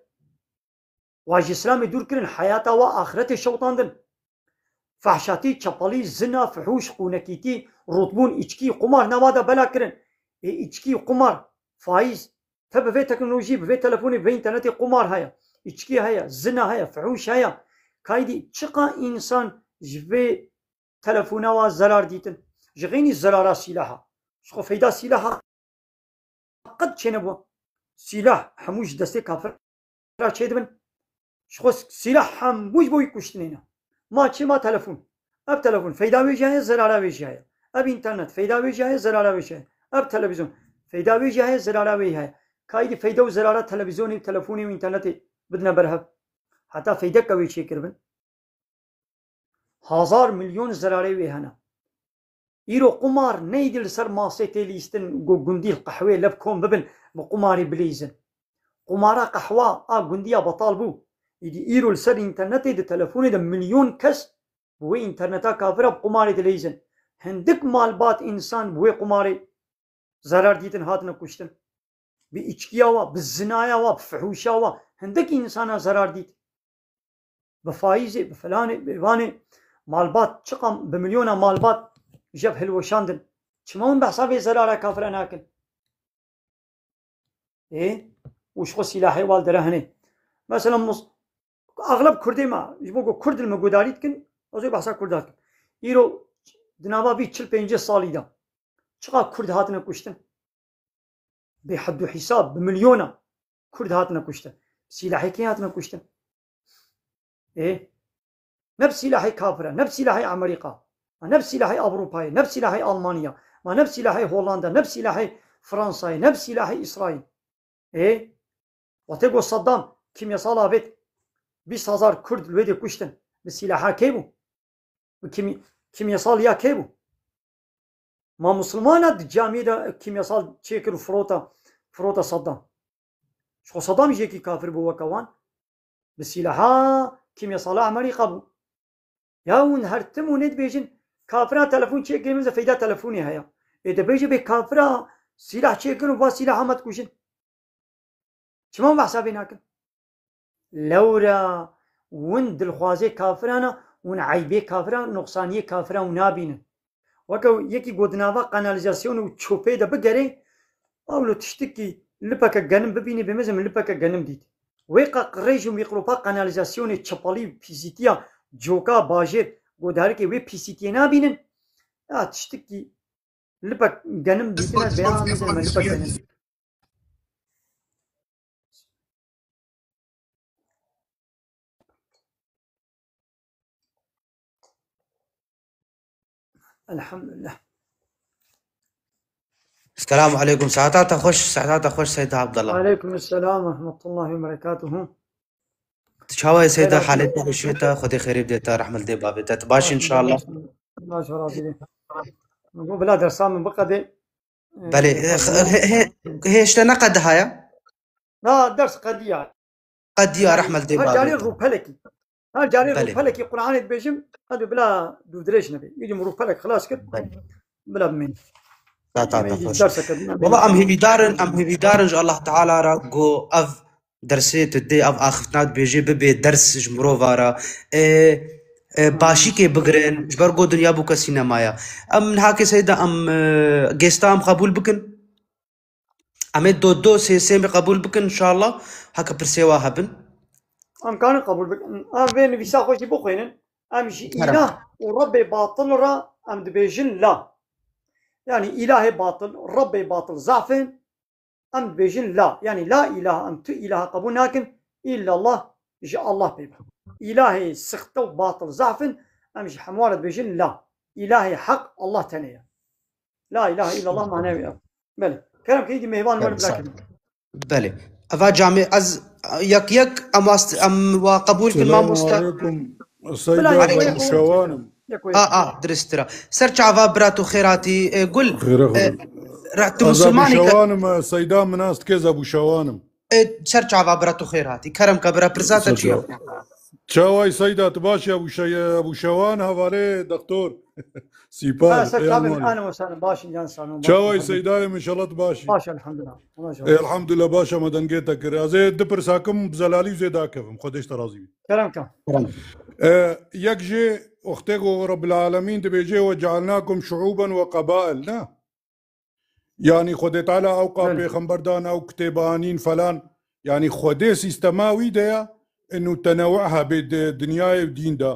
Wa ji Îslamê dûr kirin, heyata wa axretê şewitandin. Fehşatî, çepelî, zina, fihûş, qûnekîtî, rûtbûn, îçkî, qumar nava de bela kirin. Ê îçkî, qumar, faîz, te bi vê teknolojî, bi vê telefonê, bi vê înternetê qumar heye, îçkî heye, zina heye, fihûş heye. Kaydî çiqa însan ji vê telefona wa zerar dîtin? Ji xeynî zerara sîlaha. Ji xwe feyda sîlaha qet çênebû. Sîlah hemû ji destê kafira çêdibin. Ji xwe sîlah hemû ji bo wî kuştinê ne. Ma çi ma telefon. Ev telefon feyda wê jî heye, zerara wê jî heye. Ev înternet feyda wê jî heye, zerara wê jî heye. Ev televîzyon feyda wê jî heye, zerara wê jî heye. Kaydî feyda û zerara televîzyonê û telefonê û înternetê bidine ber hev. Heta feydeke wê çêkiribin. Hazar milyon zerarê wê hene. Îro qumar neydi li ser masê tê lîstin, ku gundî li qehwê lev kom bibin, bi qumarê bileyzin. Qumara qehwa a gundiya betal bû. Îdî îro li ser înternetê, di telefonê de milyon kes bi wê înterneta kafira bi qumarê dileyzin. Hindik malbat însan bi wê qumarê zerar dîtin, hatine kuştin. Bi îçkiya wa, bi zinaya wa, bi fihûşa wa hindik însana zerar dît. Bi faîzê, bi filanê, bi vanê malbat, çiqa bi milyona malbat ji hev hilweşandin. Çima hûn behsa vê zerara kafira nakin? Ê, û ji xwe sîlahê wal dere hene. Mesela mus-, axleb Kurdê me, ji bo ku Kurd li me gudarî dikin, ez ê behsa Kurda dikim. Îro di nava vî çil pêncî salî de çiqa Kurd hatine kuştin? Bê hed û hîsab, bi milyona Kurd hatine kuştin. Bi sîlahê kê hatine kuştin? Ê? Ne bi sîlahê kafir e, ne bi sîlahê Amerîka, ma ne bi sîlahê Ewropayê, ne bi sîlahê Almanya, ma ne bi sîlahê Hollanda, ne bi sîlahê Fransayê, ne bi sîlahê Îsraîl. Ê? Wextê ku Saddam kîmyasal avêt, bîst hezar Kurd li wê dê kuştin. Bi sîlaha kê bû? Bi kîmî-, kîmyasal ya kê bû? Ma Musulmana di camiyê de kîmyasal çêkir û firota, firota Saddam? Ji xwe Saddam jî yekî kafir bû weke wan. Bi sîlaha kîmyasala Amerîka bû. Ya hûn her tim hûn ê dibêjin, kafira telefon çêkirî, min ze feyda telefonê heye. Ê dibêje bê kafira sîlah çêkir û va sîlaha me dikujin. Çima hûn behsa vê nakin? Lewra hûn dilxwazê kafiran e, hûn eybê kafiran, noqsaniyê kafiran hûn nabînin. Weke yekî ku di nava kanalîzasyon û çopê de bigerê, ew li tiştikî lipeke genim bibînî, bê mezin min lipeke genim dît. Wê qe qirêj û mîkropa kanalîzasyonê çepelî û pîsîtiya coka bajêr godarikê wê pîsîtiyê nabînin. Ya tiştikî lipek genim dîtine, bê ya mezin min lipek genim dît. Elhamdülillah. Selamu aleykum. Saeta te xweş, saeta te xweş Seyd Abdullah. Aleykum selam ve rahmetullahi ve berekatuhu. Çawa ye Seyda, halê te, weşiyê te, Xwedê xêrê bidê te, rehmet dê bavê te. Tu baş î inşallah. Baş, baş, razî bî. Min got bila dersa min biqedê. Belê, e, he-, he-, hêşte neqediha ya? Na, ders qediya. Qediya, rehmet dê bavê te. Her carê rûpelekî. Her carê rûpelekî Qur'anê dibêjim, qedê bila dûdirêj nebe. Îdim rûpelek xilas kir. Belê. Bila bimîn. Zaten Îdî xweş. Dersekê din, Wala em hêvîdar in, em hêvîdar in ji Allah Teala re ku ev dersê tu dê, ev axiftina dibêjê bibe ders ji mirova re. Ê, ê, başîkê bigirin, ji ber ku dinya bûke sînemaya. Em niha kê Seyda em, ê, gêsta em qebûl bikin? Em ê do do sê sê em ê qebûl bikin inşallah. Heke pirsê wa hebin. Em karin qebûl bikin. Em vê nivîsa xwe jî bixwînin. Em ji Kerem. Îlah û Rebbê batil re em dibêjin la. Yanî îlahê batil, Rebbê batil zaf in. Em dibêjin la. Yanî la îlahe, em tu îlahe qebûl nakin. Îllallah, ji Allah pê be. Îlahê sixte û batil zaf in. Em ji hemû re dibêjin la. Îlahê heq Allah tenê ye. La ilahe illallah mane wî ev. Belê. Kerem ke îdî mêvan were bila kirin. Belê. Eva camê ez yek yek em wast-, em wa qebûl kin mamoste. Selamun aleyküm. Seyda, ez Ebû Şewan im. A, a, diristira. Ser çava bira tu xêr hatî, e, Gul. Xêr, e, xêr. Ra-, tu Ez Ebû Şewan im, e, Seyda min nas dike, ez Ebû Şewan im. E, ser çava bira tu xêr hatî. Kerem ke bira pirsa te çi ye? Çawa yî Seyda, tu baş î Ebû Şe-, Ebû Şewan, hevalê doktor. Sîpar, Ha, ser çavê min, ehlen we sehlen, baş in, can sanon, baş in, Çawa yî elhamdulillah. Seyda, em inşallah tu baş î. Baş, elhamdulillah. Elhamdulillah, baş e, me dengê te kir. Ez ê du pirsa kim, bi zelalî û zêda kevim. Xwedê ji te razî bî. Kerem ke. E, yek jê, wextê ku Rabbil Alemîn dibêje, "Ve cealnakum şuuben ve qabail", ne? Yanî Xwedê Teala ewqa Belê. Pêxember dan, ew kitêba anîn falan. Yanî Xwedê sîstema wî de ye, inu tenewuh hebê di dinyayê û dîn de.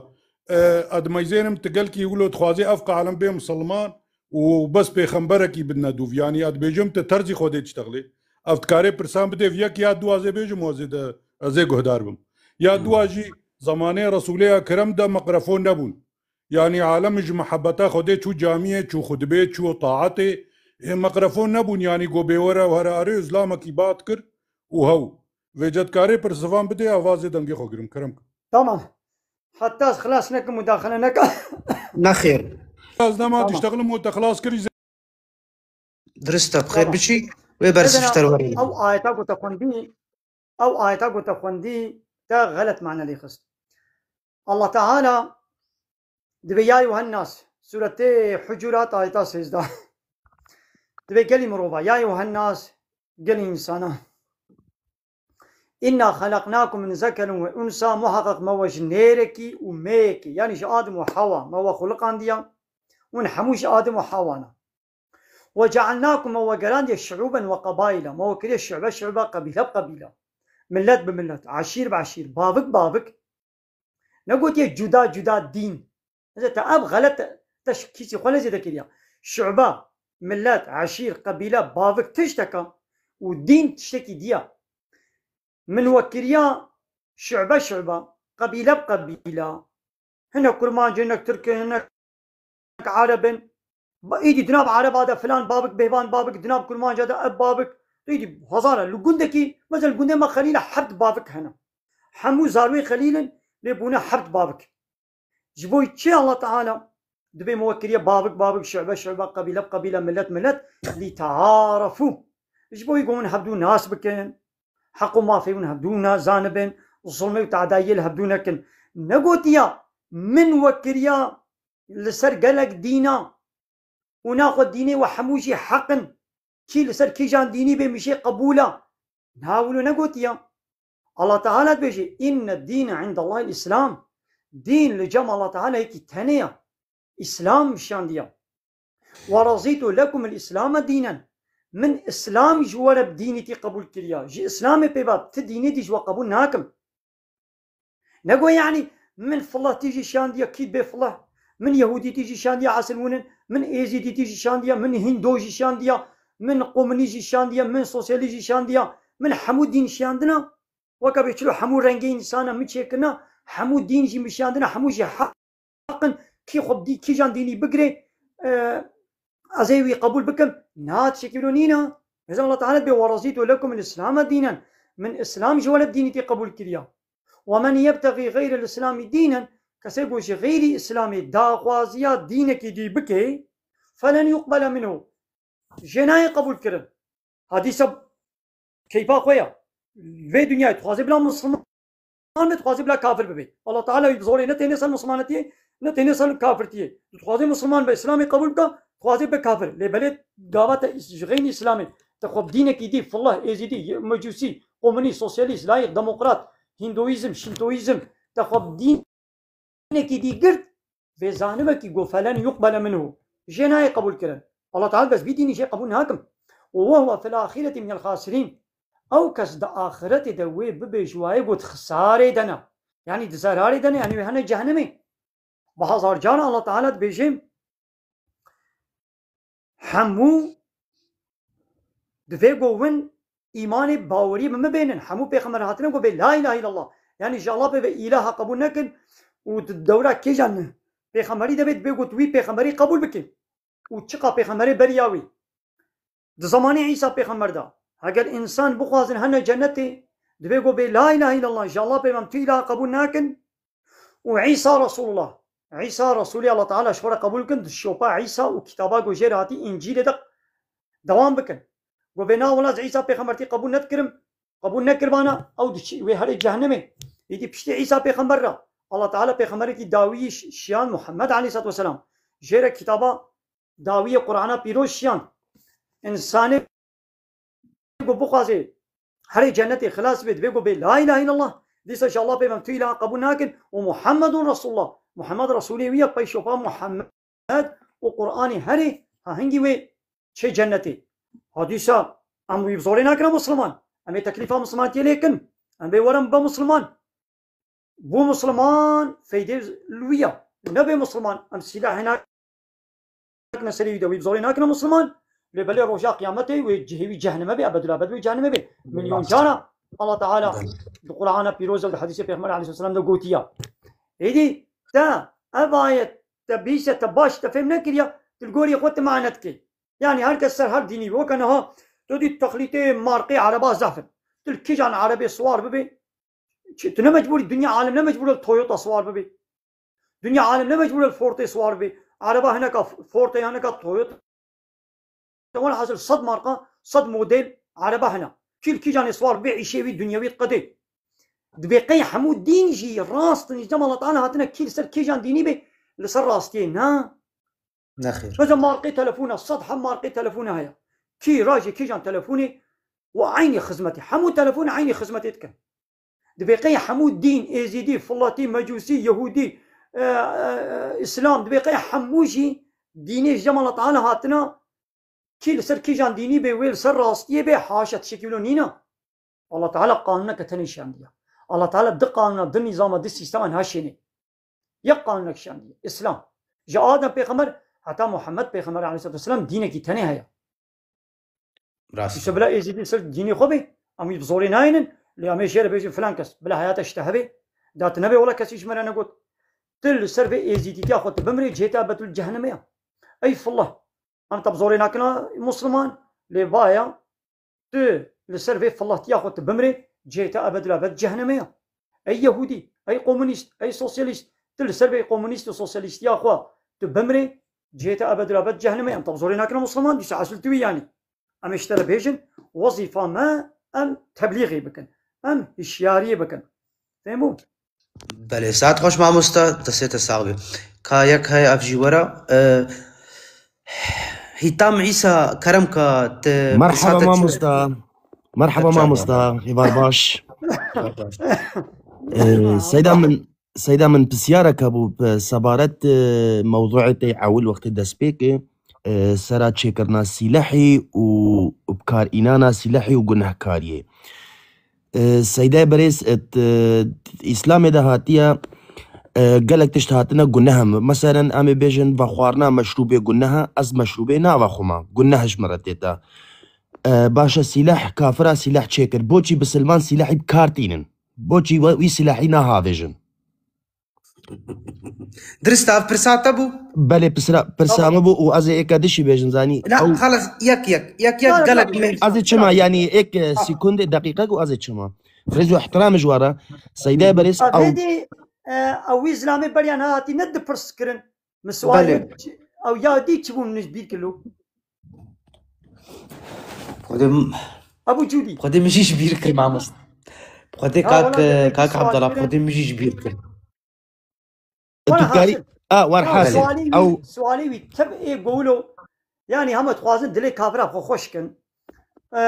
E, ez dimeyzênim tu gelkî wilo dixwazê ev qalin bê misilman û bes pêxemberekî bidine dûv. Yanî ez dibêjim tu terzî Xwedê diştexilê. Ev dikarê pirsan bidê, yek ya dua zê bêjim, ez ê de, ez ê guhdar bim. Ya dua jî zemanê Resûlê Ekrem de mikrofon nebûn. Yanî alem ji mihebeta Xwedê çû camiyê, çû xutbê, çû taetê. Ê mikrofon nebûn, yanî go bê were û here arê, zlamekî bat kir û hew. Vê cetkarê pirsivan bidê, avazê dengê xwe girim, kerem kir. Tamam. Heta ez xilas nekim, mudaxile nekim. Nexêr. Ez nema Tamam. Tiştexlim û te xilas kirî. Dirist e, bi xêr Tamam. Biçî, wê bersiv Bidin ji te re werî. Ew ayeta ku te xwendî, ew ayeta ku te xwendî, te xelet mane lê xist. Allah Teala dibê ya Yuhennas, Sûretê Hucurat ayeta sêzdeh. Dibê gelî mirova, ya Yuhennas, gelî însana. "Inna xelaqnakum min zekerin ve unsa", muheqeq me we ji nêrekî û mêyekî, yanî ji Adim û Hewa, me we xuliqandiya, hûn hemû ji Adim û Hewa ne. "Ve cealnakum", me we gerandiye, "şuuben ve qabaila", me we kiriye şube şube, qebîle bi qebîle, milet bi milet, eşîr bi eşîr, bavik bavik. Negotiye cuda cuda dîn. Mesela te ev xelet, te ş-, kîsî xwe lê zêde kiriya. Şu'be, milet, eşîr, qebîle, bavik tişteka û dîn tiştekî diya. Min we kiriya şu'be şu'be, qebîle bi qebîle. Hinek kurmanc in, hinek tirk in, hinek Arab in. Ba-, îdî di nav Araba de filan bavik, bêvan bavik, di nav kurmanca de ev bavik. Îdî hezar e. Li gundekî, mesela li gundê me Xelîl e, heft bavik hene. Hemû zarwê Xelîl in, lê bûne heft bavik. Ji bo çi Allah Teala dibê me we kiriye bavik bavik, şu'be şu'be, qebîle bi qebîle, milet milet, lîte'arefû. Ji bo wî ku hûn hevdû nas bikin, heq û mafê hûn hevdû na-, zanibin, zulmê û tadayiyê li hevdû nekin. Negotiya, min we kiriya li ser gelek dîna û naxwe dînê we hemû jî heq in. Kî li ser kîjan dînî bê min jê qebûl e. Niha wilo negotiya. Allah Teala dibêje, "Inne dîne indallahil Îslam." Dîn li cem Allah Teala yekî tenê ye. Îslam şandiya. "Ve razîtu lekumul Îslame dînen." Min Îslam ji we re bi dînîtî qebûl kiriya. Ji Îslamê pê ve ti dînîtî ji we qebûl nakim. Nego yanî min filah tî jî şandiya, kî bê filah. Min yehûdîtî jî şandiya, esil winin. Min êzîdîtî jî şandiya, min hîndo jî şandiya, min komunîst jî şandiya, min sosyalîst jî şandiya. Min hemû dîn şandina. Weke bê çilo hemû rengê însana min çêkirina, hemû dîn jî min şandina, hemû jî heq in, kî xwe bi dî-, kîjan dînî bigirê, e, ez ê wî qebûl bikim. Na, tiştekî wilo nîne. Hêzan Allah Teala dibê, "Ve razîtu lekumul Îslame dînen." Min Îslam ji we re dînîtî qebûl kiriya. ومن يبتغي غير الإسلام دينا, kesê ku ji xeyrî Îslamê daxwaziya dînekî dî bike, فلن يقبل منه, jê nayê qebûl kirin. Hadîsa keyfa xwe ya. Vê dinyayê dixwaze bila Musliman be, dixwaze bila kafir bibe. Allah Teala wî bi zorê ne têne ser Muslimanetiyê, ne têne ser kafirtiyê. Dixwaze Musliman be, Îslamê qebûl bike, dixwaze be kafir. Lê belê gava te îs-, ji xeynî Îslamê, te xwe bi dînekî dî, fillah, êzîdî, ye-, mecûsî, komunîst, sosyalîst, layîk, demokrat, hinduîzm, şintoîzm, te xwe bi dîn dînekî dî girt, vê zanibekî got, "Felen yuqbele minhu." Jê nayê qebûl kirin. Allah Teala bes vî dînî jê qebûl nakim. Û وهو في الآخرة من الخاسرين. Ew kes di axiretê de wê bibêje wayê got xisarê de ne. Yanî di zerarê de ne, yanî wê hene cehennemê. Bi hezar cara Allah Teala dibêje, Hemû divê ku win îmanê bawerî bi min bênin. Hemû pêxember hatine ku bê la ilahe illallah. Yanî ji Allah pê ve îlaha qebûl nekin û di dewra kêjan pêxemberî de bê, divê ku tu wî pêxemberî qebûl bike. Û çiqa pêxemberê beriya wî. Di zemanê Îsa pêxember de, heger însan bixwazin hene cennetê, divê ku bê la ilahe illallah, ji Allah pê ve em tu îlaha qebûl nakin. Û Îsa Resulullah, Îsa Resulî Allah Teala ji xwe re qebûl kin, di şopa Îsa û kitaba ku jê re hatî Încîlê de dewam bikin. Ku bê na wela ez Îsa pêxembertî qebûl nedikirim, qebûl nekiribana, ew diçî wê herê cehennemê. Îdî piştî Îsa pêxember re Allah Teala pêxemberekî dawî şi-, şiyan Muhammed aleyhisselatu vesselam. Jê re kitaba dawiyê Qur'ana pîroz şiyan. Însanê ku bixwaze herê cennetê xilas bê, divê ku bê la ilahe illallah. Dîsa ji Allah pê ve em tu îlaha qebûl nakin û Muhammedun Resulullah. Muhammed Resulê wî ye, pey şopa Muhammed û Qur'anê herê ha hingî wê çê cennetê. Ha dîsa em wî bi zorê nakin Musliman. Em ê teklîfa Muslimanetiyê lê kin. Em bê werin be Musliman. Bû Musliman feydê li wî ya. Nebê Musliman, em sîlahê nakine serê wî de, wî bi zorê nakine Musliman. Lê belê roja qiyametê wê cihê wî cehenneme bê, ebedulabed wê cehenneme bê. Milyon cara Allah Teala di Qur'ana pîroz de, di hadîsê Pêxember aleyhisselam de gotiya. Êdî te ev ayet te bîse te baş te fêm nekiriya, tu li gorî xwe tu mane dikê. Yanî her kes ser her dînî be. Weke niha tu dî texlîtê marqê ereba zehf in. Tu li kîjan erebê siwar bibê, Çi, tu ne mecbûr î, dinya alem ne mecbûr e li Toyota siwar bibî. Dinya alem ne mecbûr e li Fordê siwar bibî. Ereba hineka Ford e, hineka Toyota. Te welhasil sed marka, sed model ereba hene. Kî li kîjanê siwar bibî, îşê wî dinyewî diqedê. Dibê qey hemû dîn jî rast in, ji cem Allah Teala hatine kî li ser kîjan dînî bê, li ser rastiyê ne. Nexêr. Mesela marqê telefona, sed heb marqê telefona heye. Kî rajê kîjan telefonê û eynî xizmetê. Hemû telefon eynî xizmetê dikin. Divê qey hemû dîn, êzîdî, filatî, mecûsî, yehûdî, e, e, îslam, divê qey hemû jî dînê ji cem Allah Teala hatina, kî li ser kîjan dînî bê, wê li ser rastiyê bê, haşa tiştekî wilo nîne. Allah Teala qanûneke tenê şiyandiye. Allah Teala di qanûna, di nîzama, di sîstema niha şênê. Yek qanûnek şiyandiye. Îslam. Ji Adem pêxember heta Muhammed pêxember aleyhisselatu vesselam dînekî tenê heye. Rast. Îşte bila êzîdî ser dînê xwe bê, em wî bi zorê nayênin, lê em ê jê re bêjin filan kes, bila heyata işte hebe, da tu nebê wela kesî ji me re negot. Tu li ser vê êzîdîtiya xwe tu bimrê, cihê te ebedul cehennemê ya. Ey fillah. Em te bi zorê nakina Musliman, lê vaya tu li ser vê filahtiya xwe tu bimrê, cihê te ebedulabed cehennemê ya. Ey Yehûdî, ey komunîst, ey sosyalîst, tu li ser vê komunîst û sosyalîstiya xwe tu bimrê, cihê te ebedulabed cehennemê ya. Em te bi zorê nakine Musliman, dîsa esil tu wî yanî. Em ê ji te re bêjin, wezîfa me em teblîxê bikin, em hişyariyê bikin. Fêm bû? Belê, saet xweş mamosta, destê te sax be. Ka yek heye ev jî were. E, Hîtam Îsa, kerem ka te Merhaba firsatek mamosta. Merhaba Te çawa mamosta, hêvar baş. E, Seyda min, Seyda min pisyarek hebû, bi sebaret, e, mewduê te ewil wextê destpêkê, e, sera çêkirina sîlehî û bikarînana sîlehî û gunehkariyê. E, Seydayê berêz, e, t-, Îslamê de hatiye, e, gelek tişt hatine guneh in. Meselen, em ê bêjin, vexwarina meşrûbê guneh e, ez meşrûbê navexwima. Guneh ji min re tête. E, baş e, sîleh, kafira sîleh çêkir. Boçî bisilman sîlehî bi kar tînin? Boçî we, wî sîlehî nahavêjin? Dirist ev pirsa te bû? Belê, pirsa, pirsa Tamam. min bû û ez ê êka dişî bêjim, zanî. Na, Ew xelas, yek, yek, yek, yek, Na, gelek na, meh-, Ez ê çima, yanî, êk, e, Tamam. sekundê, deqîqek û ez ê çima. Rêz û ihtiram ji we re. Seydayê berêz ew. Avêdî, e, ew wî zilamê beriya nehatî ne dipirs kirin. Min sualê Belê. Ew ya dî çi bû min ji bîr kilo? Xwedê m- Ebu Cûdî. Xwedê min jî ji bîr kir mamoste. Xwedê Ha, kak wala depê kak sual Abdallah, kirin. Xwedê min jî ji bîr kir. Wala Tu karî hasil. a war Ha, hasil. sualî wî, Ew sualî wî tev ê gowilo. Yani hema dixwazin dilê kafira xwe xweş kin. E,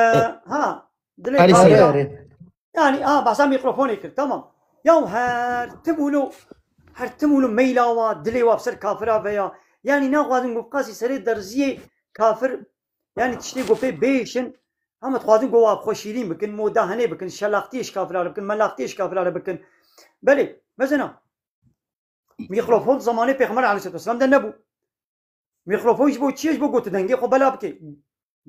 ha, dilê Erê Erê seyda. kafira. erê. Yani, a, behsa mikrofonê kir, tamam. Ya her tim wilo, her tim wilo meyla wa, dilê wa bi ser kafira ve ya. Yani, naxwazin ku qasî serê derziyê kafir, yani tiştê ku pê bêşin, hema dixwazin ku wa xweşîrîn bikin, modahenê bikin, şelaxtiyê ji kafira re bikin, melaxtiyê ji kafira re bikin. Belê, mezena, mikrofon zamanê Pêxember aleyhisselatu vesselam de nebû. Mikrofon ji bo çi ye? Ji bo ku tu dengê xwe bela bikê.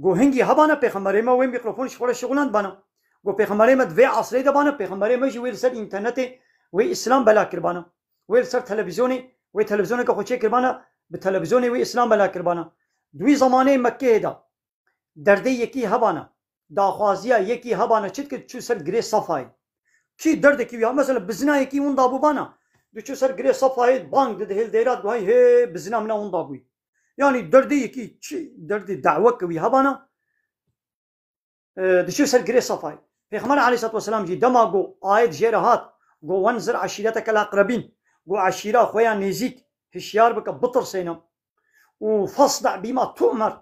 Ku hingî hebana pêxemberê me wê mikrofon ji xwe re şixulandibana. Ku pêxemberê me di vê esrê de bana, pêxemberê me jî wê li ser înternetê wê îslam bela kiribana. Wê li ser televîzyonê, wê televîzyoneke xwe çêkiribana, bi televîzyonê wê îslam bela kiribana. Di wî zemanê Mekkeyê de derdê yekî hebana, daxwaziya yekî hebana çi dikir, çû ser girê Sefayê. Kî derdekî wî ya, mesela bizinayekî winda bûbana, diçû ser girê Sefayê, bang dide hêl dêra, diguhay hê bizina min a winda bûyî. Yani derdê yekî çi derdê daweke wî hebana, e, diçû ser girê Sefayê. Pêxember aleyhisselatu vesselam jî dema ku ayet jê re hat, ku wenzir eşîreteke el-aqrebîn, ku eşîra xwe ya nêzîk hişyar bike, bitirsêne. Û fasda bima tu'mer,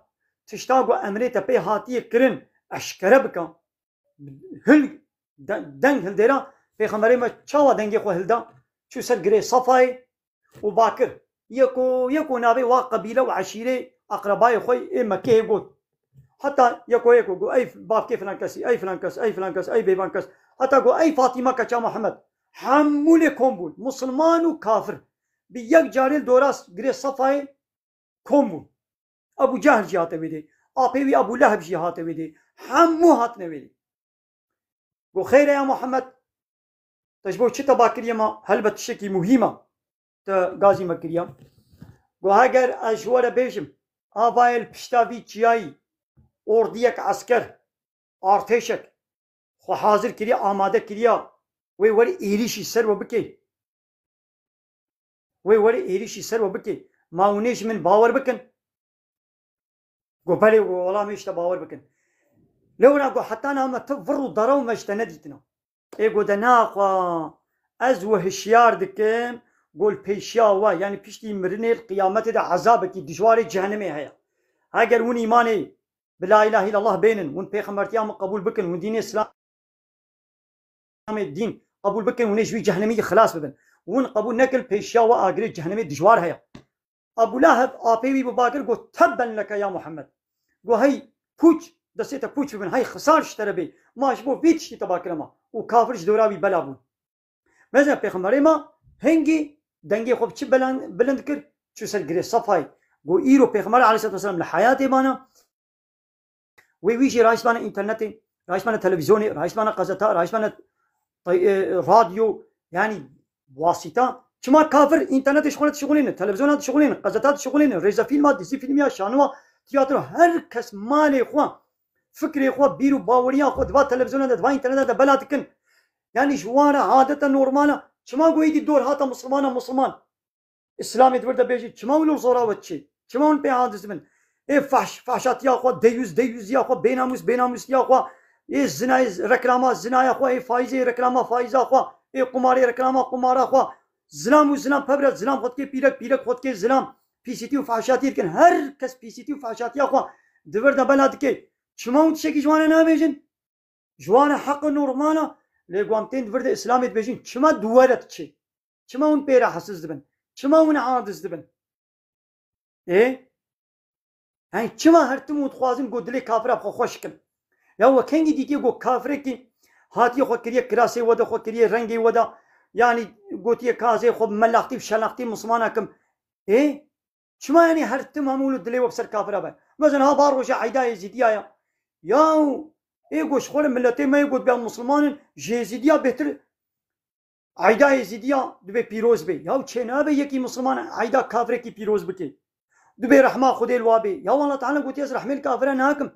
tişta ku emrê te pê hatiye kirin, eşkere bike. Hil, de- deng hildêra, pêxemberê me çawa dengê xwe hilda, çû ser girê Sefayê û bakir. Yeko, yeko navê wa qebîle û eşîrê, eqrebayê xwe ê Mekkeyê got. Heta yeko yeko got, ey bavkê filan kesî, ey filan kes, ey filan kes, ey bêvan kes. Heta got, ey Fatîma keça Muhammed. Hemû lê kom bûn, musulman û kafir. Bi yek carê li dora girê Sefayê kom bûn. Ebu Cehl jî hate wê dê. Apê wî Ebu Leheb jî hate wê dê. Hemû hatine wê dê. Got, xeyr e ya Muhammed, te ji bo çi teba kiriye me? Helbet tiştekî muhîm e. Te gazî me kiriye. Got, heger ez ji we re bêjim, avayê li pişta vî çiyayî ordiyek esker, artêşek xwe hazir kiriye, amade kiriye, wê werî êrîşî ser we bike. Wê werî êrîşî ser we bike. Ma hûn ê ji min bawer bikin? Got, belê, got, wela em ê ji te bawer bikin. Lewra got, heta niha me tu vir û dara û me ji te nedîtina. Ê got, de naxwe, ez we hişyar dikim, got, li pêşiya we, yani piştî mirinê li qiyametê de ezabekî dijwarê cehennemê heye. Heger hûn îmanê bi la ilahe illallah bênin, hûn pêxembertiya min qebûl bikin, hûn dînê Îslam Îslamê dîn qebûl bikin, hûn ê ji wî cehennemî xilas bibin. Hûn qebûl nekin, pêşiya we agirê cehennemê dijwar heye. Ebu Leheb apê wî bi bakir got, tebben leke ya Muhammed. Got, hey pûç, destê te pûç bibin, hey xisar ji te re bê. Ma ji bo vî tiştî teba kire me. Û kafir ji dora wî bela bûn. Mezin pêxemberê me hingî dengê xwe bi çi belen-, bilind kir? Çû ser girê Sefayê. Got, îro pêxember aleyhisselatu vesselam li heyatê bana, wê wî jî rahiştbane înternetê, rahiştbane televîzyonê, rahiştbane qezeta, rahiştbane tay-, e, radyo, yani wasîta. Çima kafir înternetê ji xwe re dişixulîne, televîzyona dişixulîne, qezeta dişixulîne, rêzefîlma, dizî fîlmiya, şanowa, tiyatro, her kes malê xwe, fikrê xwe, bîr û baweriya xwe di va televîzyona de, di va înterneta de bela dikin. Yani ji wan re adete normal e. Çima got êdî dor hate misilmana misilman? Îslamê di vir de bêjî, çima wilo zora we diçê? Çima hûn pê aciz bin? Ê fahş-, fahşatiya xwe, deyûz, deyûziya xwe, bênamûs, bênamûsiya xwe, ê zinayê, reklama zinaya xwe, ê faîzê, reklama faîza xwe, ê qumarê, reklama qumara xwe. Zilam û zilam pevre, zilam xwe dikê pîrek, pîrek xwe dikê zilam. Pîsîtî û fahşatî dikin. Her kes pîsîtî û fahşatiya xwe di vir de bela dike. Çima hûn tiştekî ji wan re nabêjin? Ji wan re heq e, normal e. Lê ku em tên di vir de Îslamê dibêjin, çima di we re diçe? Çima hûn pê re hesiz dibin? Çima hûn aciz dibin? Ê? Hey, çima her tim hûn dixwazin ku dilê kafira bi xwe xweş kin? Ya we kengî dîtiye ku kafirekî hatiye xwe kiriye kirasê we de, xwe kiriye rengê we de, yanî gotiye ka ez ê xwe bi melaxtî û şelaxtî mismana kim? Ê? Çima, yanî her tim hemû dilê we bi ser kafira be? Mezin ha va roja Eyda Êzîdiya ya. Yaw, ê got ji xwe re miletê me yê got bê misilman in, ji Êzîdiya bêhtir Eyda Êzîdiya dibê pîroz bê. Yaw çê nabe yekî misilman Eyda kafirekî pîroz bike. Dibê rehma Xwedê li wa bê. Yaw Allah Teala gotiye ez rehmê li kafira nakim.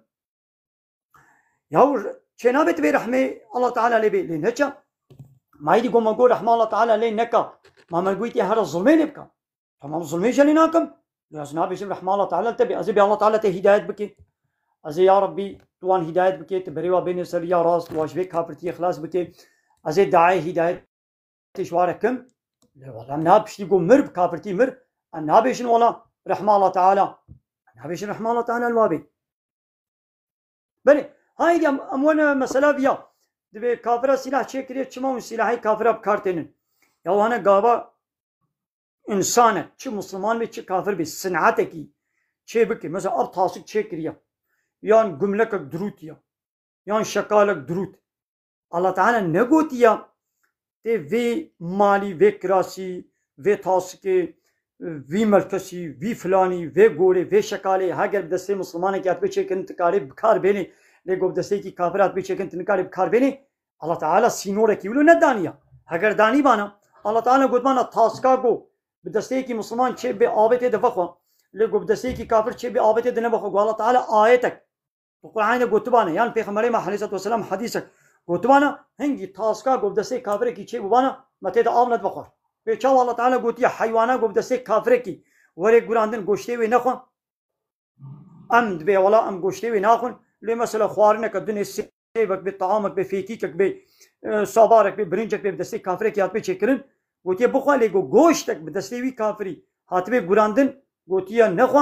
Yaw r-, çênabe tu bê rehmê Allah Teala lê bê, lê neçe. Ma êdî go me got rehma Allah Teala lê neka. Ma me goyî tê here zulmê lê bika. Tamam, zulmê jî lê nakim. Lê ez nabêjim rehma Allah Teala te bê. Ez ê bê Allah Teala te hîdayet bike. Ez ê ya Rabbî tu wan hîdayet bike, tu berê wa bêne ser ya rast, wa ji vê kafirtiyê xilas bike. Ez ê daê hîdayet tê ji wa re kim. Lê wala em na piştî got mir bi kafirtî mir. Em nabêjin wala rehma Allah Teala. Em nabêjin rehma Allah Teala li wa bê. Belê, haydi em, em wene mesela viya. Divê kafira sîlah çêkiriye, çima hûn sîlahê kafira bi kar tênin? Ya hane gava însanek, çi misliman be, çi kafir be, sin'etekî çê bike. Mesela ev tasik çêkiriye. Yan gumlekek dirûtiye. Yan şekalek dirût. Allah Teala negotiya tê vê malî, vê kirasî, vê tasikê, vî melkesî, vî filanî, vê gorê, vê şekalê, heger bi destê mislimanekî hatibê çêkirin, tu karê bi kar bênê, lê go bi desteyekî kafir hatibê çêkirin, tu nikarê bi kar bênê. Allah Teala sînorekî wilo nedaniya. Heger danîbana, Allah Teala gotbana taska go bi desteyekî misliman çê bê avê tê de vexwe, lê go bi desteyekî kafir çê bê avê tê de nevexwe. Go Allah Teala ayetek Di Qur'anê de gotibane, yan Pêxemberê me aleyhissalatu vesselam hedîsek gotibane, hingî taska go bi destê kafirekî çê bûbane, me tê de av nedixwar. Pê çawa Allah Teala gotiye heywana go bi destê kafirekî were gurandin goştê wê nexwe? Em dibê wela em goştê wê naxwin, lê mesela xwarineke dinê sêvek bê, taamek bê, fêkîkek bê, e, sabarek bê, birincek bê, bi destê kafirekî hatibê çêkirin, gotiye bixwe, lê go goştek bi destê wî kafirî hatibê gurandin, gotiye nexwe,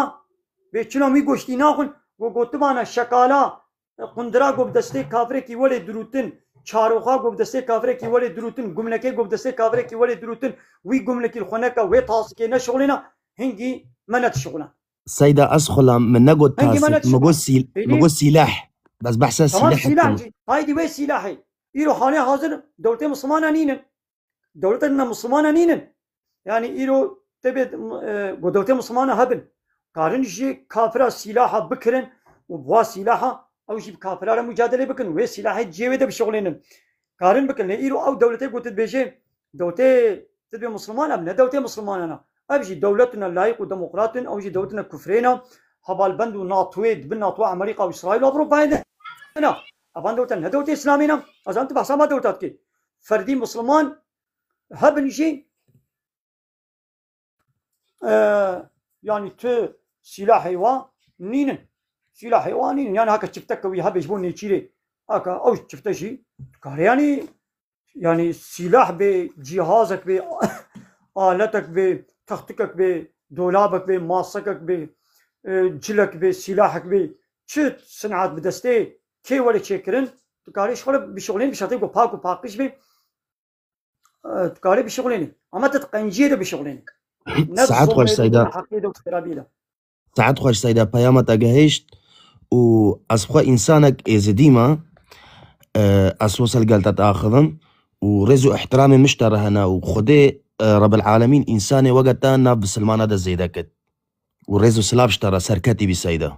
bê çilo em wî goştî naxwin, go gotibana şekala, e, qundira go bi destê kafirekî welê dirûtin, çaroxa go bi destê kafirekî welê dirûtin, gumlekê go bi destê kafirekî welê dirûtin, wî gumlekî li xwe neke, wê tasikê neşixulêna, hingî me nedişixulan. Seyda, ez xulam, min negot Hingî me tasik, min nedişixulan. got sîl-, Êdî? min got sîleh. Bes behsa Tamam, sîleh sîlah dikim. jî. Haydi wê sîlahê. Îro halê hazir dewletê Mislimana nînin. Dewletên ne Mislimana nînin. Yani îro tebê, e, go dewletê Mislimana hebin. Karin ji kafira sîlaha bikirin û bi wa sîlaha ew jî bi kafira re mucadele bikin. Wê sîlahê cihê wê de bişixulênin. Karin bikin. Lê îro ew dewletê go tu dibêjê, dewletê tu dibê Misliman, ev ne dewletê Mislimanan e. Ev jî dewletine layîq û demokrat in, ew jî dewletine kufrê ne. Hevalbend û NATOyê, di bin NATO Amerîka û Îsraîl û Ewropayê de ne. Evan dewlete ne dewletê Îslamî ne. Ez an tu behsa ma dewleta dikî. Ferdî Misliman hebin jî, e, yani tu sîlahê wa nînin. Sîlahê wa nînin. Yani haka çiftek wî hebe ji bo nêçîrê. Haka ew çifte jî dikare yani, yani sîlah bê, cîhazek bê, aletek bê, textikek bê, dolabek bê, masekek bê, e, cilek bê, sîlahek bê, çi sinat bi destê kê were çêkirin, tu karê ji xwe re bişixulîn, bi şertê ku pak û paqij bê, e, tu karê bişixulînî. Ama tu di qenciyê de bişixulînî. Ne di Saet xweş, zulmê de, Seyda. ne heqê de û xirabiyê de. Saet xweş Seyda, peyama te gehişt û ez xwe însanek êzidî me, e, ez wisa li gel te diaxivim û rêz û ihtiramê min ji te re hene û Xwedê, e, Rebbil Alemîn însanê weke te nav bisilmana de zêde kit û rêz û silav ji te re serketî bî Seyda.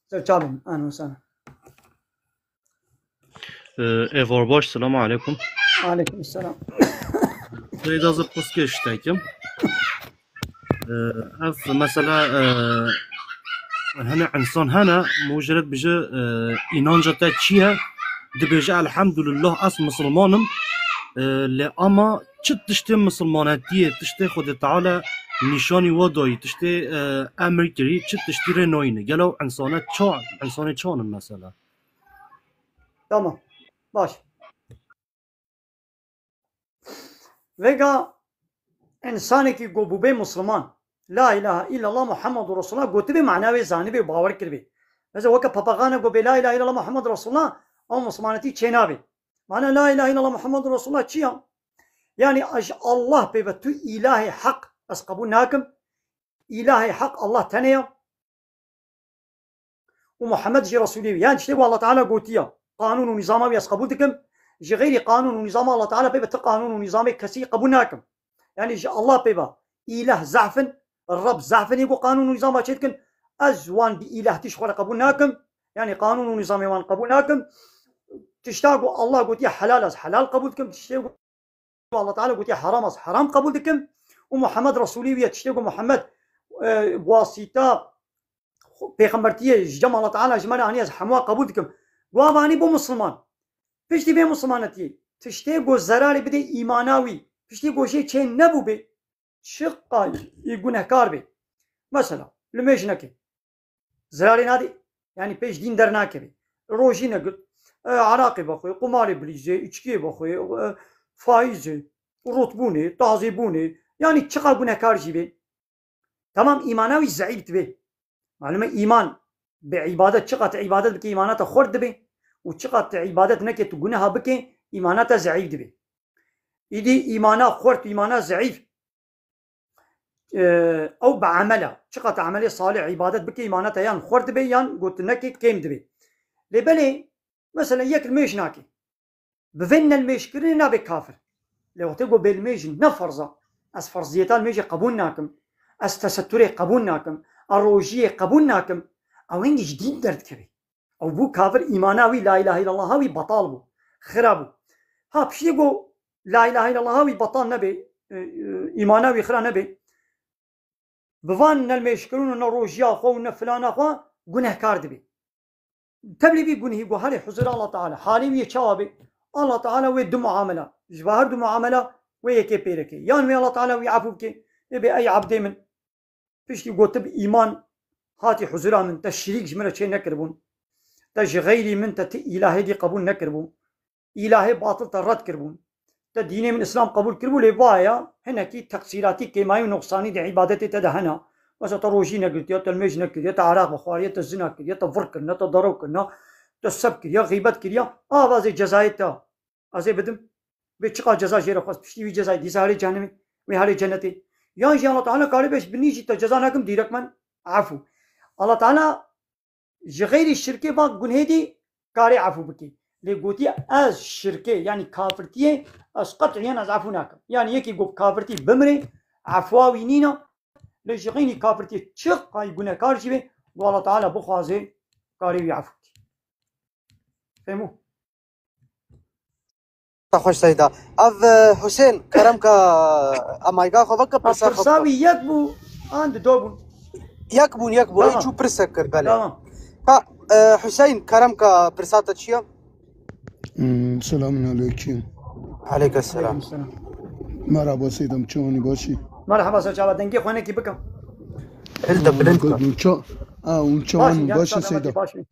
Ser çavên, ahlen ve sehlen. Ee, Evar baş, selamu aleykum. Aleykum selam. Seyda zir piskê ştekim. Ee, ev mesela, ee, hene insan hene, muceret bije, ee, inanca te çi ye? Dibêje, "Elhamdülillah, ez Musulmanim." Ee, lê ama çi tiştê Musulmanetiyê, tiştê Xwedê Teala nîşanî we dayî, tiştê, ee, emir kirî, çi tiştî rê nayîne? Gelo insane ça, insanê çan in mesela? Tamam. Baş. Vêga însanekî go bûbê Musliman, La ilahe illallah Muhammedur Resulullah gotibê, mana wê zanibê û bawer kiribê. Mesela weke papaxane go bê La ilahe illallah Muhammedur Resulullah, ew Muslimanetî çênabê. Mana La ilahe illallah Muhammedur Resulullah çi ya? Yani ez ji Allah pê ve tu îlahê heq ez qebûl nakim. Îlahê heq Allah tenê ya. Û Muhammed jî Resulê wî. Yani tiştê ku Allah Teala gotiya, qanûn û nîzama wî ez qebûl dikim. Ji xeyrî qanûn û nîzama Allah Teala pê ve ti qanûn û nîzamê kesî qebûl nakim. Yani ji Allah pê ve îlah zehf in, Reb zehf in, yê ku qanûn û nîzama çê dikin. Ez wan bi îlahtî ji xwe re qebûl nakim. Yani qanûn û nîzamê wan qebûl nakim. Tişta ku Allah gotiye helal, ez helal qebûl dikim. Tiştê ku Allah Teala gotiye heram, ez heram qebûl dikim. Û Muhammed Resulî wî ye, tiştê ku Muhammed, e, bi wasîta Xwe-, pêxembertiyê ji cem Allah Teala ji me re aniye, ez hemû qebûl dikim. Got, "Ava anî bû misilman." Piştî vê misilmanetiyê, tiştê ku zerarê bidê îmana wî, piştî ku jê çê nebûbê, çiqa yî gunehkar bê. Mesela, limêj neke. Zerarê nadê, yanî pêş dîn dernakeve. Rojî negirt, e, eraqê vexwe, qumarê bilîzê, içkiyê vexwe, e, faîzê, rotbûnê, tazêbûnê, yanî çiqa gunehkar jî bê. Temam, îmana wî zeîf dibe. Malum e, îman bi îbadet, çiqa tu îbadet bike, îmana te xurt dibe û çiqa tu îbadet neke, tu guneha bike, îmana te zeîf dibe. Îdî îmana xurt, îmana zeîf, e, ew bi emel e. Çiqa tu emelê salih, îbadet bike, îmana te yan xurt dibe, yan gotinekê kêm dibe. Lê belê, mesela, yek limêj nake. Bi vê nelmêjkirinê nabe kafir. Lê wextê ku bêlmêj ne ferz e, ez ferziyeta limêjê qebûl nakim, ez teseturê qebûl nakim, ez rojiyê qebûl nakim, ew hingî ji dîn derdikeve. Ew bû kafir, îmana wî, la îlahe îllallaha wî betal bû, xira bû. Ha, piştî ku la îlahe îllallaha wî betal nebe, e, e, îmana wî xira nebe, bi van nelmêjkirin û ne rojiya xwe û ne filana xwe gunehkar dibe. Teblî vî gunehî guherê huzura Allah Teala. Halê wî yê çawa bê? Allah Teala wê du muamela, ji bo her du muamela wê yekê pê re ke. Yan wê Allah Teala wî efû bike, ê bê ey ebdê min, piştî ku tu bi îman hatî huzura min, te şirîk ji min re çê nekiribûn, te ji xeyrî min te ti îlahê dî qebûl nekiribû, îlahê batil te red kiribûn. Te dînê min Îslam qebûl kiribû, lê vaya hinekî teqsîratî, kêmayî û nuqsanî di îbadetê te de hene. Mesela te rojî negirtiye, te limêj nekiriye, te eraq vexwariye, te zina kiriye, te vir kirine, te derew kirine, te seb kiriye, xîbet kiriye. Ava ez ê cezayê te, ez ê bidim. Vê çiqa ceza jê re xwest, piştî vî cezayê dîsa herê cehennemê, wê herê cennetê. Yan jî Allah Teala karê bêj, binî jî te ceza nakim, dîrek min efû. Allah Teala ji xeyrî şirkê va gunhê dî karê efû bikî. Lê gotiye, ez şirkê, yanî kafirtiyê, ez qet'iyen ez efû nakim. Yanî yekî ku kafirtî bimrê, efwa wî nîna, lê ji xeynî kafirtiyê çiqayî gunekar jî bê, ku Allah Teala bixwaze karê wî efû bikî. Fehmû? Te xweş Seyda. Ev, e, Husên, kerem ke, e, emayga xwe veke, pirsa xwe pirsa bike. Wî yek bû, an dido bûn? Yek bûn, yek bûn. Ê, tamam. Çû pirsek kir, belê. Tamam. Ka, e, Husên, kerem ke, pirsa te çi ye? Hmm, selamun aleyküm. Aleykum selam. Aleyküm selam. Merhaba Seydam, çawanî başî? Merhaba, se çawa, dengê xwe nekî bikim. Hilde bilind ka. Unça, a, unça wan başî, başî Seyda. Başî.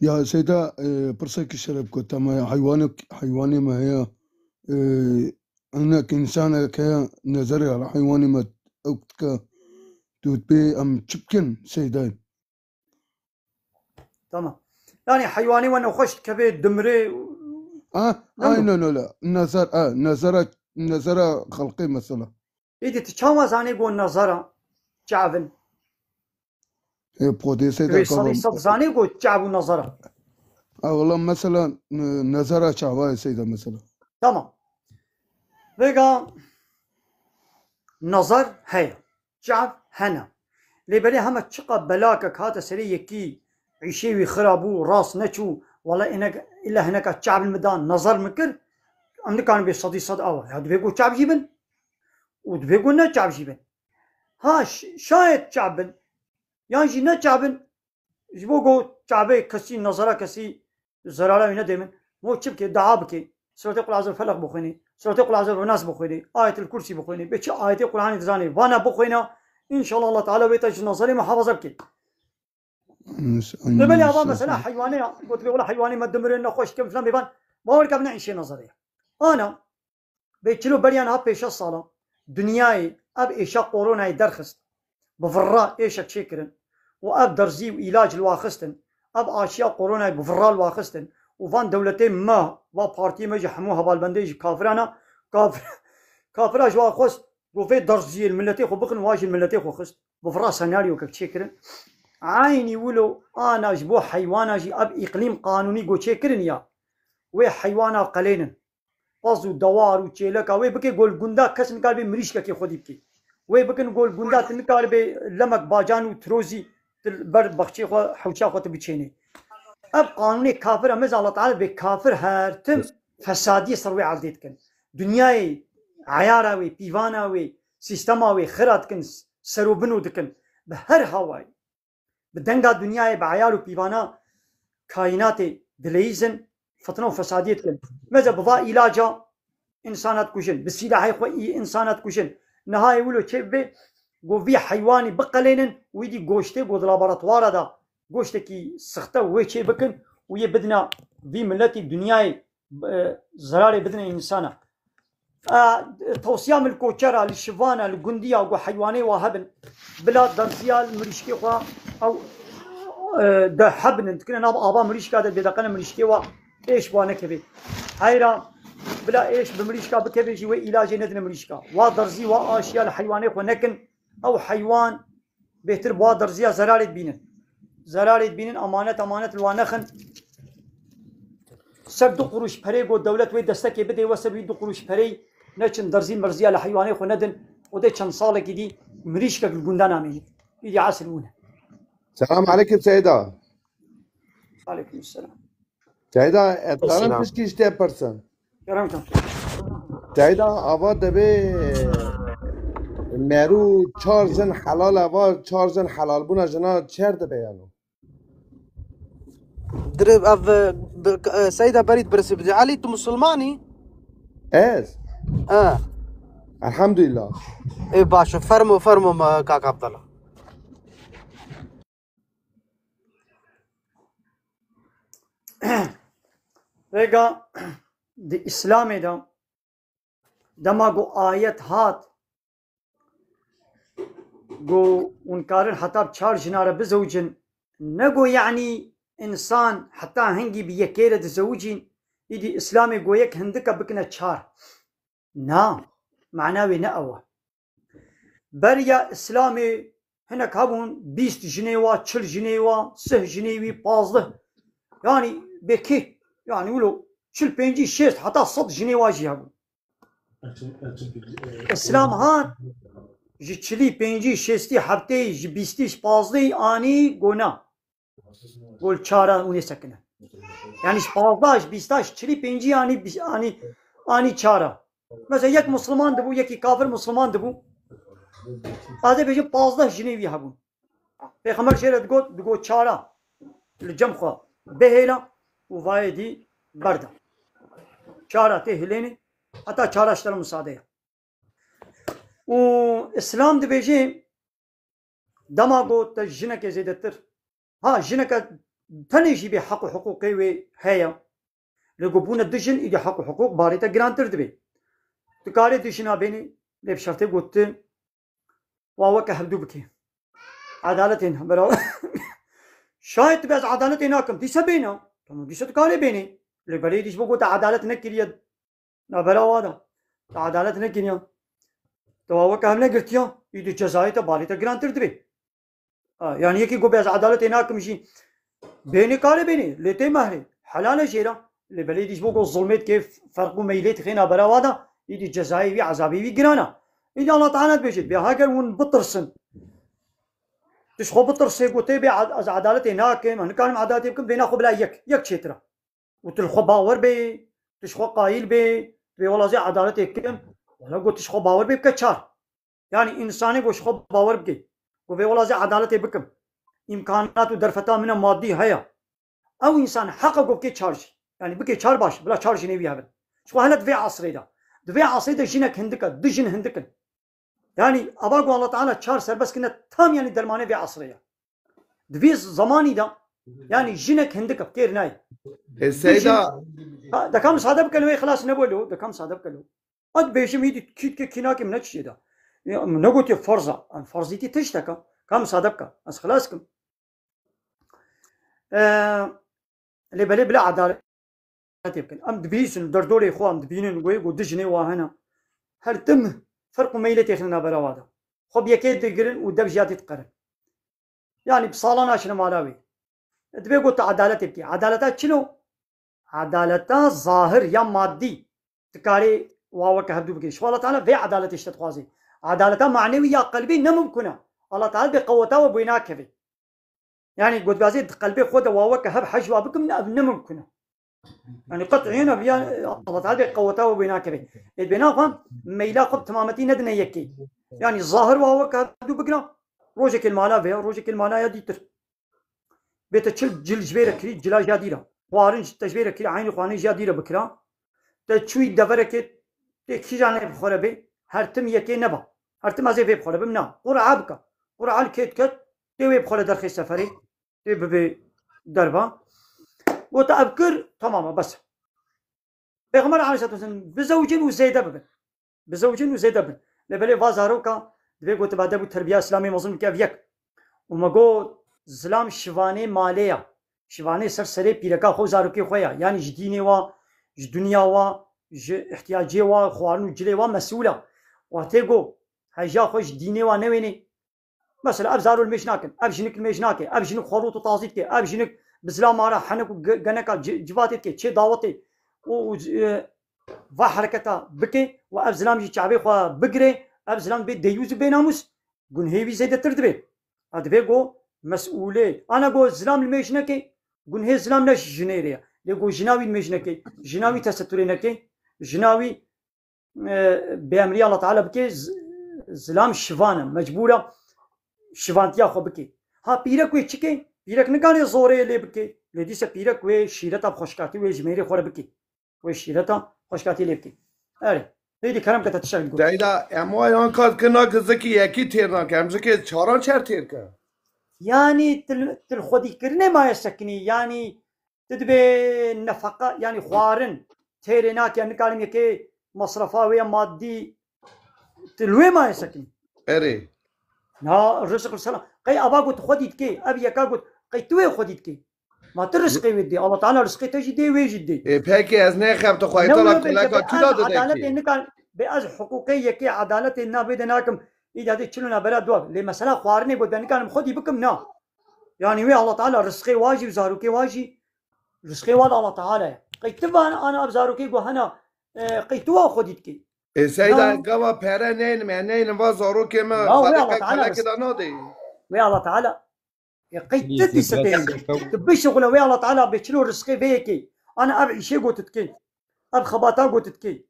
Ya Seyda, e, pirsekî şeref ku te me heywanek, heywanê me heye, e, hinek însanek heye, nezerê li heywanê me ew dike, tu dibê em çi bikin Seyda? Tamam. Yani heywanê we nexweş dikeve, dimrê. Ha, aynen öyle. Nezer, ha, nezera, nezera xelqê mesela. Êdî tu çawa zanî ku nezera çav in? Ê, podê Seyda. Wê sedî sed zanî ku çav û nezera. Ha, wala mesela, e, nezera çava ye Seyda mesela. Tamam. Vêga nezer heye. Çav hene. Lê belê hema çiqa belakek hate serê yekî, îşê wî xira bû, rast neçû, wala înek, îlla hineka çav min da, nezer min kir, em nikarin bê sedî sed awa. Ya divê ku çav jî bin. Û divê ku ne çav jî bin. Ha, ş-, şayet çav bin, yan jî ne çav bin, ji bo ku çavê kesî, nezera kesî zerara wî nedê min, mo çi bike, dua bike, Suretê Qul Azel Felak bixwêne, Suretê Qul Azel Nas bixwêne, Ayetil Kursî bixwêne, bê çi ayetê Qur'anê dizanê, vana bixwêne, înşallah Allah Teala wê te ji nezerê muhafaza bike. Amin. Lê belê ava mesela heywanê ya, gotibe, wela heywanê me dimirin, nexweş dikin filan bêvan. Bawer ke ne îşê nezerê ya. Ana, bê çil û beriyan ha pêşa sala, dinyayê ev êşa koronayê derxist. Bi virra êşek çêkirin. Û ev derzî û îlac li wa xistin. Ev aşiya koronayê bi virra li wa xistin. Û van dewletê me, va partiyê me jî hemû hevalbendê ji kafirana, kafir, kafira ji wa xwest, got vê derziyê li miletê xwe bixin, wa jî li miletê xwe xist. Bi vira senaryokek çêkirin. Eynî wilo ana ji bo heywana jî ev îqlîm qanûnî go çêkirin ya. Wê heywana qelênin. Pez û dewar û çêleka wê bike gol gunda kes nikaribe mirîşkekê xwedî bike. Wê bikin gol gunda tu nikaribe lemek bacan û tirozî tu ber baxçê xwe, hewça xwe tu biçênê. Ev qanûnê kafir e, mez Allah Teala bê kafir her tim fesadiyê ser wê erdê dikin. Dinyayê eyara wê, pîvana wê, sîstema wê xira dikin, serobino dikin. Bi her hawayî. bi denga dinyayê, bi eyal û pîvana kaînatê dileyîzin, fitne û fesadiyê dikin. Mesela bi va îlaca însana dikujin, bi sîlahê xwe î însana dikujin. Niha yê wilo çê bibe, go vî heywanî biqelênin û îdî goştê go di laboratuwara de goştekî sixte wê çê bikin û yê bidina vî miletî dinyayê, e, zerarê bidine însana. E, tewsiya min li koçera, li şivana, li gundiya ku heywanê wa hebin, bila derziya li mirîşkê xwe ew, e, de hebin, dikine nav ava mirîşka de bêdeqene mirîşkê wa êş wa nekeve. Heyra, bila êş bi mirîşka bikeve jî wê îlacê nedine mirîşka. Wa derzî wa aşiya li heywanê xwe nekin, ew heywan bêhtir bi wa derziya zerarê dibînin. Zerarê dibînin, emanet emanet li wan nexin. Ser du qurûş perê got dewlet wê destekê bidê, we ser wî du qurûş perey neçin derzî merziya li heywanê xwe nedin. Xwedê çend salekî dî mirîşkek li gunda namênî. Îdî esil wûne. Selam aleyküm Seyda. Aleyküm selam. Seyda, ez karim Selam. Pişkî ji te pirsim. Kerem kan. Seyda, ava dibê meru çar jin helal, ava çar jin helal bûna jina çer dibe yano? Dirê ev, e, bi-, e, Seyda berî dibirsî bidî. Elî, tu musulmanî? Ez? E. Elhamdülillah. Ê baş e. Fermo, fermo me, kak Abdallah. Rêga di Îslamê de dema ku ayet hat, ku hûn karin heta bi çar jina re bizewicin, ne ku yanî însan heta hingî bi yekê re dizewicîn, îdî Îslamê ku yek hindika bikine çar. Na, mana wê ne ew e. Beriya Îslamê hinek hebûn bîst jinê wa, çil jinê wa, sih jinê wî, pazdeh. Yanî bekê, yanî wilo çil pêncî şêst heta sed jinê wa jî hebûn. Îslam hat, ji çilî, pêncî, şêstî, heftê, ji bîstî, ji pazdehî anî gona. Gol çara hûn ê sekine. Yanî ji pazdeh, ji bîsta, ji çilî pêncî anî, anî, anî çara. Mesela yek Musliman dibû, yekî kafir Musliman dibû. Ez ê bêjim pazdeh jinê wî hebûn. Pêxember jê re digot, digot çara li cem xwe bihêla û vayê dî berda. Çara tê hilênê, heta çara ji te re musade ye. Û Îslam dibêje, dema got te jineke zêdetir, ha, jineke tenê jî bê heq û hiqûqê wê heye, lê ku bûne du jin, îdî heq û hiqûq barê te girantir dibe. Tu karê du jina bênî, lê bi şertê got tu wa weke hevdû bikê. Edaletên beraw. Şayet tu bê ez edaletê nakim, dîse bêne. Tamam, dîse tu karê bênî. Lê belê dîs bo got te edalet nekiriye. Navbera wa de. Te edalet nekiriye. Te wa weke hev negirtiye. Îdî cezayê te balê te girantir dibe. Ha, yanî yekî got bê ez edaletê nakim jî. Bênê karê bênê. Lê tê mehrê. Helal e jê re. Lê belê dîs bo got zulmê dike, ferq û meylê dixê navbera wa de. Îdî cezayê wî, ezabê wî giran e. Îdî Allah Teala dibêje, bê heger hûn bitirsin. Tu ji xwe bitirsê, got tê bê ez edaletê nakim, ez nikarim edaletê bikim, bêna xwe bila yek. Yek çêtir e. Û tu li xwe bawer bê, tu ji xwe qayîl bê, tu bê wela zê edaletê kim, wela got tu ji xwe bawer bê bike çar. Yanî însanê got ji xwe bawer bike, got vê wela zê edaletê bikim. Îmkanat û derfeta min a madî heye. Ew însan heq e got bike çar jî. Yanî bike çar baş, bila çar jinê wî hebin. Ji xwe hele di vê esrê de. Di vê esrê de jinek hindik e, du jin hindik in. Yanî ava ku Allah Teala çar serbest kirine tam yanî dermanê vê esrê ye. Di vê zemanî de yanî jinek hindik e, kêr nayê. E, Seyda. Ha, deka misade bike li wê xilas nebû lo, deka misade bike lo. Ez dibêjim, îdî kî dike kî nake min ne çi jê de. Ya, min negotiye ferz e. Em ferzîtî tiştek e. Ka misade bike. Ez xilas kim. E, lê belê bila edaletê bikin. Em dibihîsin, derdorê xwe em dibînin, goyê ku du jinê wa hene. Her tim ferq û meylê têxine navbera wa de. Xwe bi yekê digirin û dev ji ya dî diqerin. Yanî bi salan naşine mala wê. Divê got tu edaletê bikî. Edaleta çilo? Edaleta zahir ya madî. Tu karê wa weke hevdû bikî. Ji xwe Allah Teala vê edaletê ji te dixwazê. Edaleta manewî ya qelbî ne mimkun e. Allah Teala bê qeweta we boy nakeve. Yanî gotbazê di qelbê xwe de wa weke hev hej wa bikim, ne, ev ne mimkun e. Yanî qet'î ne, ya Allah Teala bê qeweta we boy nakeve. Ê bê naxwe meyla xwe bi temametî nedine yekê. Yanî zahir wa weke hevdû bigire, rojekê li mala vê, rojekê li mala ya dîtir. Bê te çil cil ji vê re kirî, cila jî ya dî re. Xwarin ji te ji vê re kirî, eynî xwarinê jî ya dî re bikira. Te çûyî deverekê, tê kîjan ê bi xwe re bê, her tim yekê neba. Her tim ez ê vê bi xwe re bim, na. Qur'a bike. Qur'a li kê diket, tê wê bi xwe re derxê seferê, tê bibê derva. Got, ev kir, tamam e, bes e. Pêxember aleyhisselatu vesselam, bizewicin û zêde bibin. Bizewicin û zêde bin. Lê belê va zaroka, divê gotiba edeb û terbiya Îslamê mezin bike ev yek. Û me got, zilam şivanê malê ya. Şivanê ser serê pîreka xwe û zarokê xwe ya. Yanî ji dînê wa, ji dinya wa, ji ihtiyacê wa, xwarin û cilê wa mesûl e. Wa tê got, heja xwe ji dînê wa newênê. Mesela ev zaro li mêj nakin, ev jinik li mêj nake, ev jinik xwe rût û tazî dike, ev jinik bi zila mara henek û ge-, geneka ci-, civatê dike, çê dawetê û, û, e, va hereketa bike û ev zilam jî çavê xwe bigire, ev zilam bê deyûz û bênamûs, gunhê wî zêdetir dibe. A divê go mesûlê, ana go zilam li mêj neke, gunhê zilam ne ji jinê re ye. Lê go jina wî li mêj neke, jina wî teseturê neke, jina wî e, bêemrî Allah Teala bike, z-, zilam şivan e, mecbûr e şivantiya xwe bike. Ha pîrek wê çi ke? Pîrek nikare zorê lê bike. Lê dîse pîrek wê şîreta bi xweşkatî wê ji mêrê xwe re bike. Wê şîreta xweşkatî lê bike. Erê. Hêdî kerem ke te tiştek got. Seyda, em wa yan kat kir nake zikî yekî têr nake, em zikê çaran çer têr ke. Yanî til, til xwedîkirinê maye sekinî, yanî tu dibê nefeqa, yanî xwarin têrê nake, nikarim yekê masrafa wê ya maddî, tu li wê maye sekinî. Erê. Na, rizq li selam. Qey ava got xwedî dikê, ev yeka got, qey tu wê xwedî dikê. Ma tu rizqê wê didê, Allah Teala rizqê te jî dê, wê jî didê. Ê, pekê ez nêxebtim xwe, ne tala wilo bê kuleka jebe, tu ez da didekî. Edaletê nikar, bê ez hiqûqê yekê, edaletê navê de nakim, îda dê çilo na bera dua. Lê mesela xwarinê got, ben nikarim xwedî bikim, na. Yanî wê Allah Teala rizqê wa jî û zarokê wa jî, rizqê wa li Allah Teala ye. Qey tu van ana ev zarokê go hena, e, qey tu wa xwedî dikî. Ê, Seyda, na, ez gava pere neynim, e, neynim va zarokê me, ya, wê xwedê Allah Teala kelekê rizq-, da nadê. Wê Allah Teala, e, qey tu dîse tê. Tu bişixule wê Allah Teala bê çilo rizqê vê yekê. Ana ev îşê go tu dikî. Ev xebata go tu dikî.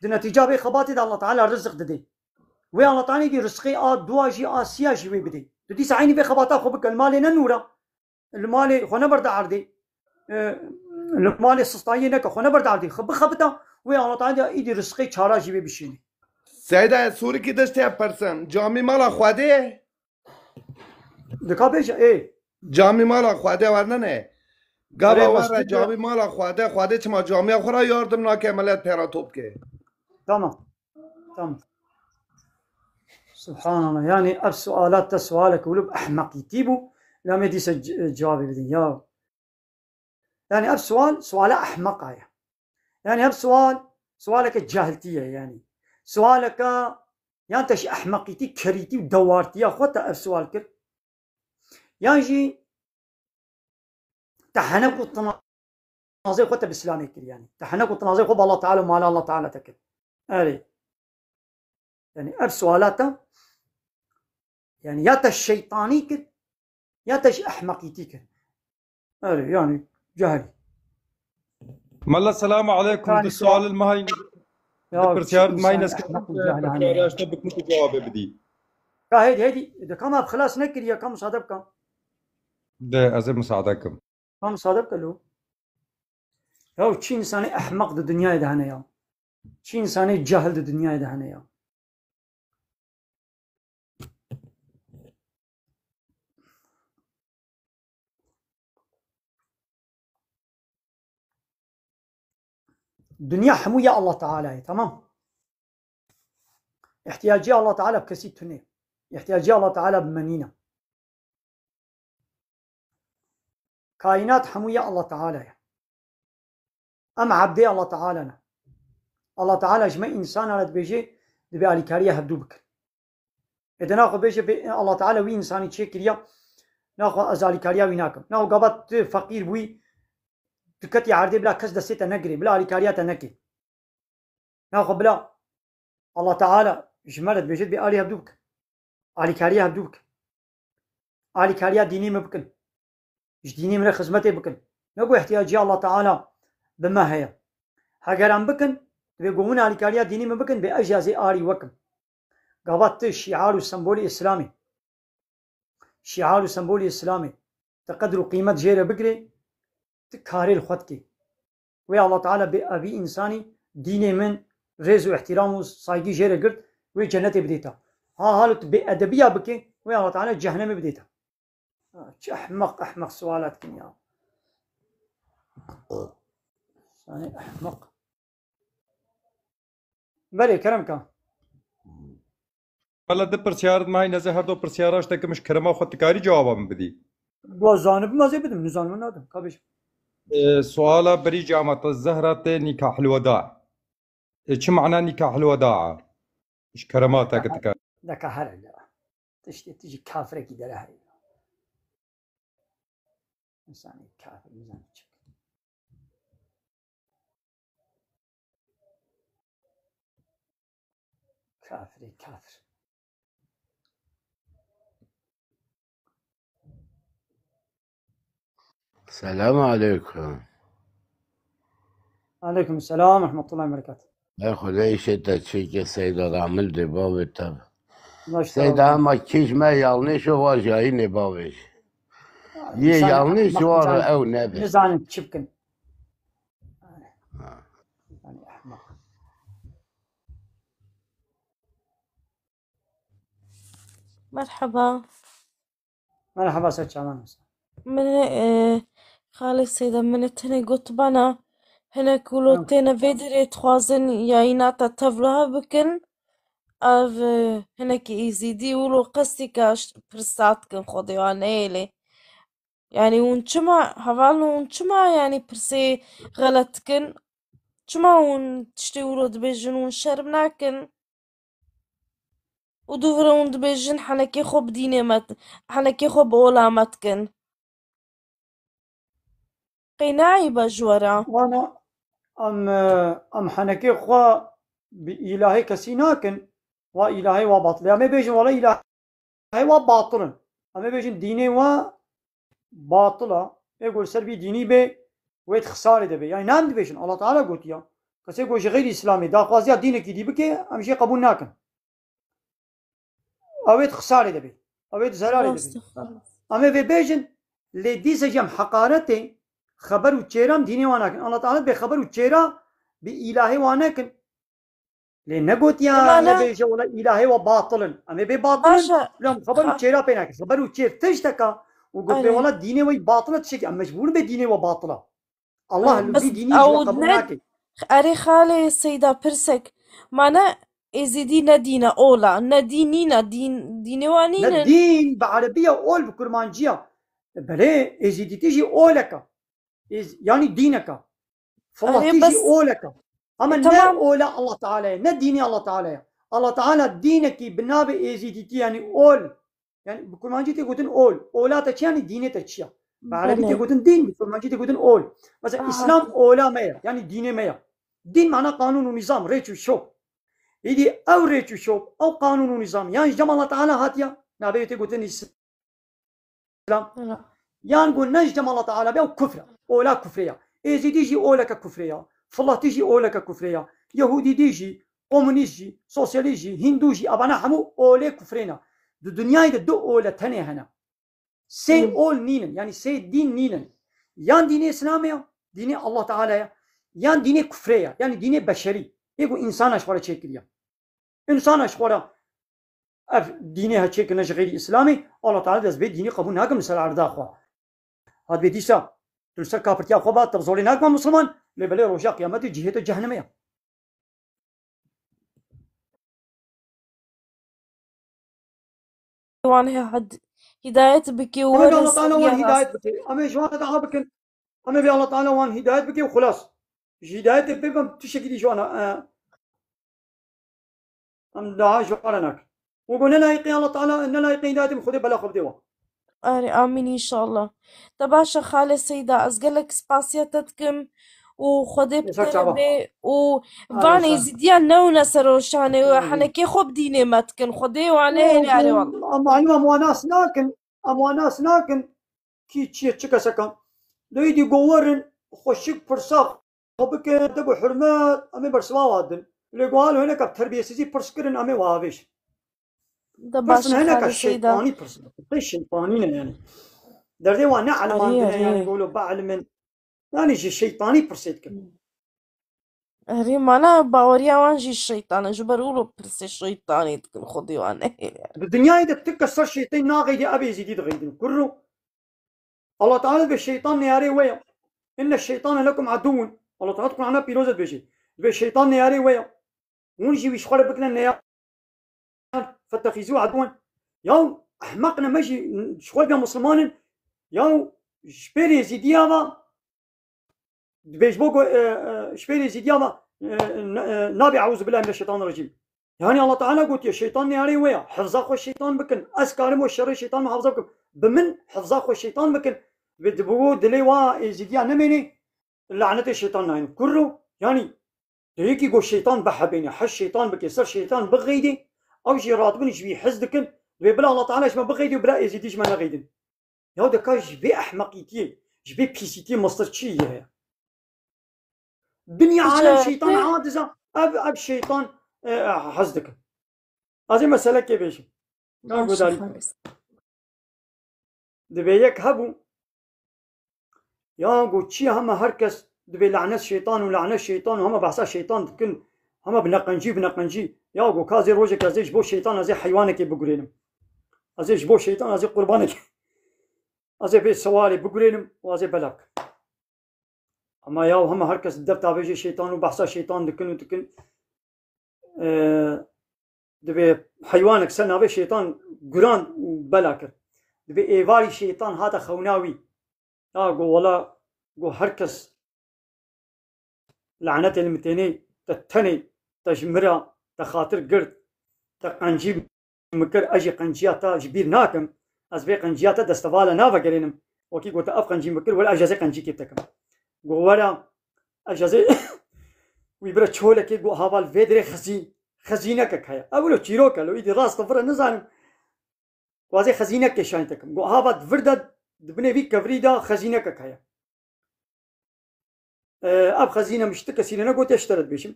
Di netîca vê xebatê de Allah Teala rizq didê. Wê Allah Teala dî rizqê a dua jî a siya jî wê bidê. Tu dîsa eynî vê xebata xwe bike. Li malê ne nûra. Li malê xwe neberde erdê. E, li malê sistayiyê neke, xwe neberde erdê. Xwe bixebita, wê Allah Teala dî îdî rizqê çara jî wê bişînê. Seyda, ez sûrikî diştê pirsim. Camî mala Xwedê? Dika bêje, ê. Camî mala Xwedê wernene. Gava Erê, were mescid camî mala Xwedê, Xwedê çima camiya xwe ra yardim nake, milet pêra top ke. Tamam. Tamam. Subhanallah. Yanî ev sualat te sualek wilo bi ehmeqîtî bû. La me dîse c-, cevabê bidin. Ya. Yanî ev sual, suala ehmeqa ye. Yanî ev sual, sualeke cahiltî ye yanî. Sualeke yan te ji ehmeqîtî, kerîtî û dewartiya xwe te ev sual kir. Yan jî te henek û tinazê xwe te bi Îslamê kir yanî. Te henek û tinazê xwe bi Allah Teala û mala Allah Teala te kir. Erê. Yanî ev suala te, yanî ya te şeytanî kir, ya te ji ehmeqîtî kir. Erê, yanî cehilî. Mela, selamu aleykum. Yanî di sual, sual li me hay, ya, di pirsiyar çi li me hay insan neskin, ehmeq û cehil hene ya. Pirsiyara işte bikmit û cevabê bidî. Ka hêdî, hêdî, de ka me xilas nekiriye, ka musade bika. De, ez ê musade kim. Ka musade bike lo. Ya çi insanê ehmeq di dinyayê de hene ya. Çi insanê cahil di dinyayê de hene ya. Dinya hemû ya Allah Teala ye, tamam? Îhtiyacî Allah Teala bi kesî tune. Îhtiyacî Allah Teala bi me nîne. Kaînat hemû ya Allah Teala ye. Em ebdê Allah Teala ne. Allah Teala ji me însanan re dibêje, dibê alîkariya hevdû bikin. Ê de naxwe bêje, bê, Allah Teala wî însanî çêkiriya, naxwe ez alîkariya wî nakim. Naxwe gava tu feqîr bûyî, tu ketî erdê bila kes destê te negirê, bila alîkariya te neke. Naxwe bila Allah Teala ji me re dibêje, dibê alî hevdû bikin. Alîkariya hevdû bikin. Alîkariya dînî min bikin. Ji dînî min re xizmetê bikin. Ne ku ihtiyacî Allah Teala bi me heye. Heger em bikin, divê ku hûn alîkariya dînî min bikin, bê ez jî ez ê alî we kim. Gava tu şiar û sembolê Îslamê. Şiar û sembolê Îslamê. tu qedr û qîmet jê re bigirê, tu karê li xwe dikê. Wê Allah Teala bê evî însanî dînê min rêz û îhtîram û saygî jê re girt, wê cennetê bidê te. Ha halo tu bêedebiya bikê, wê Allah Teala cehennemê bidê te. Ha, çi ehmeq, ehmeq suala dikin ya. Sanê ehmeq. Belê, kerem ka. Wela di pirsyar di mayî neze her do pirsyara ji te kim ji kerema xwe dikarî cewaba min bidî. Bo zanibim ez ê bidim, nizanim nadim. Ka bêjim. E, suala berî cama te Zehra te nîkah hilweda. E, çi mana nîkah hilweda? Ji kerema te ki dikar. Deka her hele. Tiştê tu jî kafirekî dere heye. Însanê kafir nizane çi bike. Kafirê kafir. Selam aleykum. Aleykum selam ve rahmetullahi ve berekatuhu. Ey Xwedê îşê te çêke Seyda Ramil dê bavê te. Baş Seyda tamam. Ama kîj me yanlış o va jayînê bavê jî. Yê Sen yanlış ahmak, var sen ew nebe. Nizanin çi bikin. Ha. Yani ahmak. Merhaba. Merhaba, ser çavan olsun. Min, e, Xalê Seyda, min tenê got bana, hinek wilo Hı. Têne vê dirê dixwazin yayîna te tevlihev bikin. Ev, e, hinekî Êzîdî wilo qestî ke ş-, pirsa dikin Xwedê wan neyê lê. Yani hûn çima, hevalno hûn çima yani pirsê xelet dikin? Çima hûn tiştê wilo dibêjin, hûn şerm nakin? Û dûvira hûn dibêjin henekê xwe bi dînê me, henekê xwe bi ola me dikin. Qey ne eyb e ji we re? Wana em, em henekê xwe bi îlahê kesî nakin, wa îlahê wa batil e. Em ê bêjin wala îlahê wa batil in. Em ê bêjin dînê wa batil e. Ê ku li ser vî dînî bê, wê di xisarê de bê. Yani ne em dibêjin, Allah Teala gotiya. Kesê ku ji xeyrî Îslamê daxwaziya dînekî dî bike, em jê qebûl nakin. Ew ê di xisarê de bê. Ew ê di zerarê de bê. Rast e, xalas. Em ê vê bêjin, lê dîse jî em heqaretê xeber û çêra em dînê wan nakin. Allah Teala bê xeber û çêra bi îlahê wan nekin. Lê negotiya Ema ne? Nebêje wela îlahê we batil in. Em ê bê batil in, Baş e. Lê em xeber û Xa- çêra pê nakin. Xeber û çêr tişteka û got bê Erê. Wela dînê we batil e tiştekî. Em mecbûr in bê dînê we batil e. Allah Bes li vî dînî ji we ew qebûl ne, nake. Erê xalê Seyda pirsek. Ma ne Êzîdî ne dîn e, ola. Ne dîn nîne, dîn, dînê wan Ne nînin. Dîn bi erebî ye, ol bi kurmancî ye. Belê, Êzîdîtî jî olek e. Êz-, yanî dînek e. Erê Filatî jî bes, olek e. Ama e, ne tamam. Ola Allah Teala ye, ne dînê Allah Teala ye. Allah Teala dînekî bi navê Êzîdîtî, yanî ol, yani bi kurmancî tê gotin ol. Ola te çi, yani dînê te çi ya? Bi erebî tê Belê. Gotin dîn, bi kurmancî tê gotin ol. Mesela Aha. Îslam ola me ya, yani dînê me ya. Dîn mana qanûn û nîzam, rêç û şop. Îdî ew rêç û şop, ew qanûn û nîzam, yan ji cem Allah Teala hatiya, navê tê gotin Îslam. Hela. Yan ku ne ji cem Allah Teala be, ew kufr e. Ola kufrê ya. Êzîdî jî oleke kufrê ya. Filatî jî oleke kufrê ya. Yehûdîdî jî, komunîst jî, sosyalîst jî, hîndû jî, evana hemû olê kufrê ne. Di dinyayê de du ole tenê hene. Sê Hmm. Ol nînin, yani sê dîn nînin. Yan dînê Îslamê ya, dînê Allah Teala ya, yan dînê kufrê ya, yani dînê beşerî. Ê ku însana ji xwe re çêkiriye. Însana ji xwe re ev dînê he çêkirine ji xeyrî Îslamê, Allah Teala dest vê dînî qebûl nakim li ser erda xwe. Hat bê dîsa, tu li ser kafirtiya xwe ba, te bi zorê nakima Misliman, lê belê roja qiyametê cihê te cehennemê ye. Wan he-, hid-, hidayet bike û Em ê were Allah Teala wan hidayet bike. Em ê ji wan dua bikin. Em ê bê Allah Teala wan hidayet bike û xulas. Ji hidayetê bê bim tiştekî dî ji wan, e, em dua ji wan re nakin. Wê ku ne layiqê Allah Teala, ne layiqê hidayetê, Xwedê bela xwe bide wan. Erê, amîn înşallah. Te baş e xalê Seyda, ez gelek spasiya te dikim û Xwedê bi te re bê û van Êzîdiyan newne ser roşanê û henekê xwe bi dînê me dikin. Xwedê wan nehêle erê wala. Em malûm em wan nas nakin, em wan nas nakin kî çi ye, çi kesek e. Lê êdî ku werin xweşik pirsa xwe bikin, edeb û hurmet, em ê bersiva wan din. Lê ku halo hinek terbiyesizî pirs kirin, em ê wan avêjin. De baş e, xalê Seyda. Pirs ne hineka şeytanî pirs e. Pirsê şeytanî ne yani. Derdê wan ne Erê, elmandin e, erê. Yani golo bielimin. Yani ji şeytanî pirsê dikin. Erê, mana baweriya wan jî şeytan e. Ji ber wilo pirsê şeytanî dikin, xwedî wan nehêle. Di dinyayê de tu kes ser şeytê naxeydî, ev êzîdî dixeydin. Kurro. Allah Teala dibe şeytan neyarê we ya. Inne şeytane lekum aduwwun. Allah Teala di Qur'ana pîroz de dibêje. Dibe şeytan neyarê we ya. Hûn jî wî ji xwe re bikine neyar. Fettexîzû aduwen. Yaw ehmeq ne, me jî ji xwe bîya Misliman in. Yaw ji pêrê Êzîdiya ve dibêj bo ku, e, e, ji pêrê Êzîdiya ve, e, ne, e, nabê eûzubillahimineşşeytanirrecîm. Yani Allah Teala gotiye, şeytan neyarê we ya. Hifza xwe şeytan bikin. Ez karim we şerê şeytan muhafaza bikim. Bi min hifza xwe şeytan bikin. Ve di bo dilê wa Êzîdiya nemênê, lanetê şeytan nayên. Kurro, yani, de yekî go şeytan bihebêne, hez şeytan bike, ser şeytan bixeydê, ew jî radibin ji wî hez dikin, dibê bila Allah Teala ji me bixeydê û bila Êzîdî ji me nexeydin. Ya de ka ji vê ehmeqîtiyê, ji vê pîsîtiyê mestir çi ye heye? Dinya Hiç alem e, şeytan te- aciz e, ev, ev şeytan, e, hez dikin. Ez ê meselekê bêjim. Ka Baş gudarî. Xalis. Dibê yek hebû, ya go çi hema her kes dibê lanet şeytan û lanet şeytan û hema behsa şeytan dikin, hema bi neqencî, bi neqencî. Ya go ka ez ê rojek ez ê ji bo şeytan ez ê heywanekê bigurênim. Ez ê ji bo şeytan ez ê qurbanekê. Ez ê vê sewarê bigurênim û ez ê belak. Ama ya hema her kes dev tavêjê şeytan û behsa şeytan dikin û dikin. Ee, dibê heywanek ser navê şeytan guran û bela kir. Dibê êvarî şeytan hate xewna wî. Ya go wela, go her kes lanetê li min tênê, te tenê, te ji min re, te xatir girt, te qencî min kir, ez jî qenciya te ji bîr nakim. Ez vê qenciya te destevala navegerênim. Wekî gote ev qencî min kir, were ez jazê qencîkê te kim. Go were, ez jazê wî bire çolekê, go hava li vê dirê xezî-, xezînekek heye. Ew wilo çîrok e, lo îdî rast vire nizanim. Wazê xezînek kêşanî te kim. Go hava di vir de, di binê vî kevirî de xezînekek heye. Ee, ev xezîne min ji ti kesî re negotiye, ji te re dibêjim.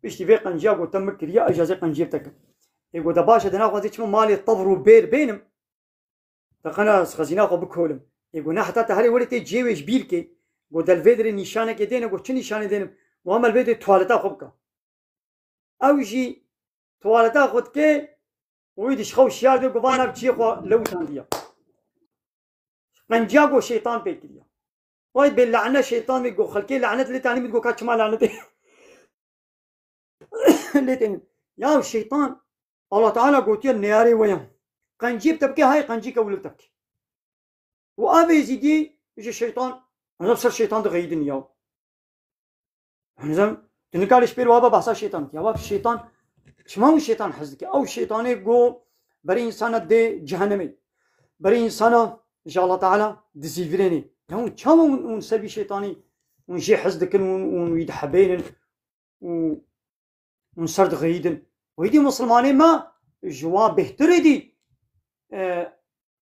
Piştî vê qenciya gote min kiriye, ez jazê qenciyê te kim. Ê gote baş e, de naxwazê çima malê tevr û bêr bênim. Te qena ez xezîna xwe bikolim. Ê go ne heta te herê werê tê cihê wê ji bîr kê. Go de li vê dirê nîşanekê dêne, go çi nîşanê dênim? Go hema li vê dirê tuwaleta xwe bike. Ew jî tuwaleta xwe dike û wî dişixe û şiyar dibe, go van ev çiyê xwe lewitandiye. Qenciya go şeytan pê kiriye. Vay bê lane şeytan vê go xelkê lanet lê tanî min go ka çima lanetê lê tenî. Ya şeytan, Allah Teala gotiye neyarê we ya. Qenciyê bi te bike, hay qencî ke wilo te bike. Û ev êzîdî ji şeytan, ev ser şeytan dixeyidin ya. Nizam, tu nikarî ji pêr waba behsa şeytan dike. Ya wab şeytan, çima hûn şeytan hez dike? Ew şeytanê go berê însana dê cehennemê. Berê însana ji Allah Teala dizîvirênê. Ya hûn çawa hûn, hûn ser vî şeytanî, hûn jê hez dikin, hûn, hûn wî dihebênin û hûn ser dixeyidin? Wî dî Musulmanê me ji wa bêhtirê dî, e,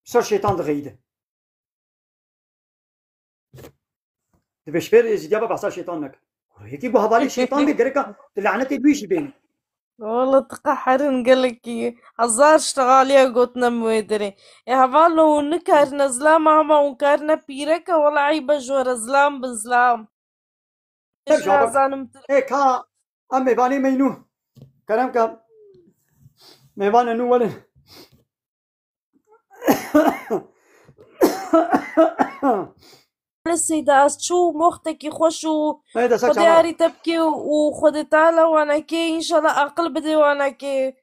ser şeytan dixeyidin. Dibê ji pêr êzîdiya be behsa şeytan neke. Yekî ku hevalê şeytan bê, gereka tu lanetê wî jî bênî. Wala tu qeherin gelekî. Hezar ştexaliya gotine min wê derê. Ê hevalo hûn nikarine zilama hema hûn karine pîreke, wala eybe ji we re zilam bin zilam. Tabii Ji canım. Nazanim tu. Ê ka em mêvanê me nû. Kerem ke mêvanê nû welin. Seyda, ez çû moxtekî xweş û Hey, desa Xwedê çava. Yarî te bike û Xwedê Teala wanekê, înşallah aqil bide wanekê.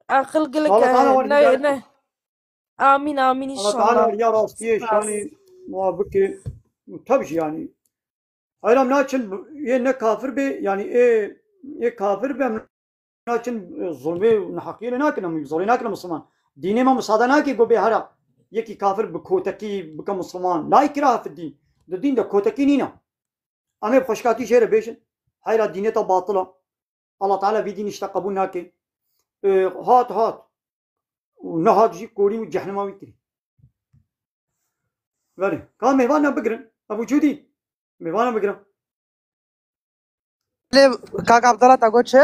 Aqil gelek Allah Teala e, wan ne, hidayet ne. Amîn, amîn Allah Teala înşallah. Riya rastiyê şanî muwafik e. Tabii ki yani. Hayran naçin yê ne kafir be, yani ê, ê kafir be, em naçin, e, zulmê û neheqiyê lê nakin, em zolê nakin Müslüman. Dînê me musade nake go bê hera yekî kafir bi kotekî bike Müslüman. La ikrahe fid dîn. Di dîn de kotekî nîne. Em ê bi xweşkatî jê re bêjin. Heyra dînê te batil e. Allah Teala vî dîn îşte qebûl nake. E, hat hat. Û nehat jî korî û cehnema wî kirî. Verê. Ka mêvan ne bigirin. Ebu Cudî. Mêvan ne bigirin. Lê kak Abdallah ta got çi?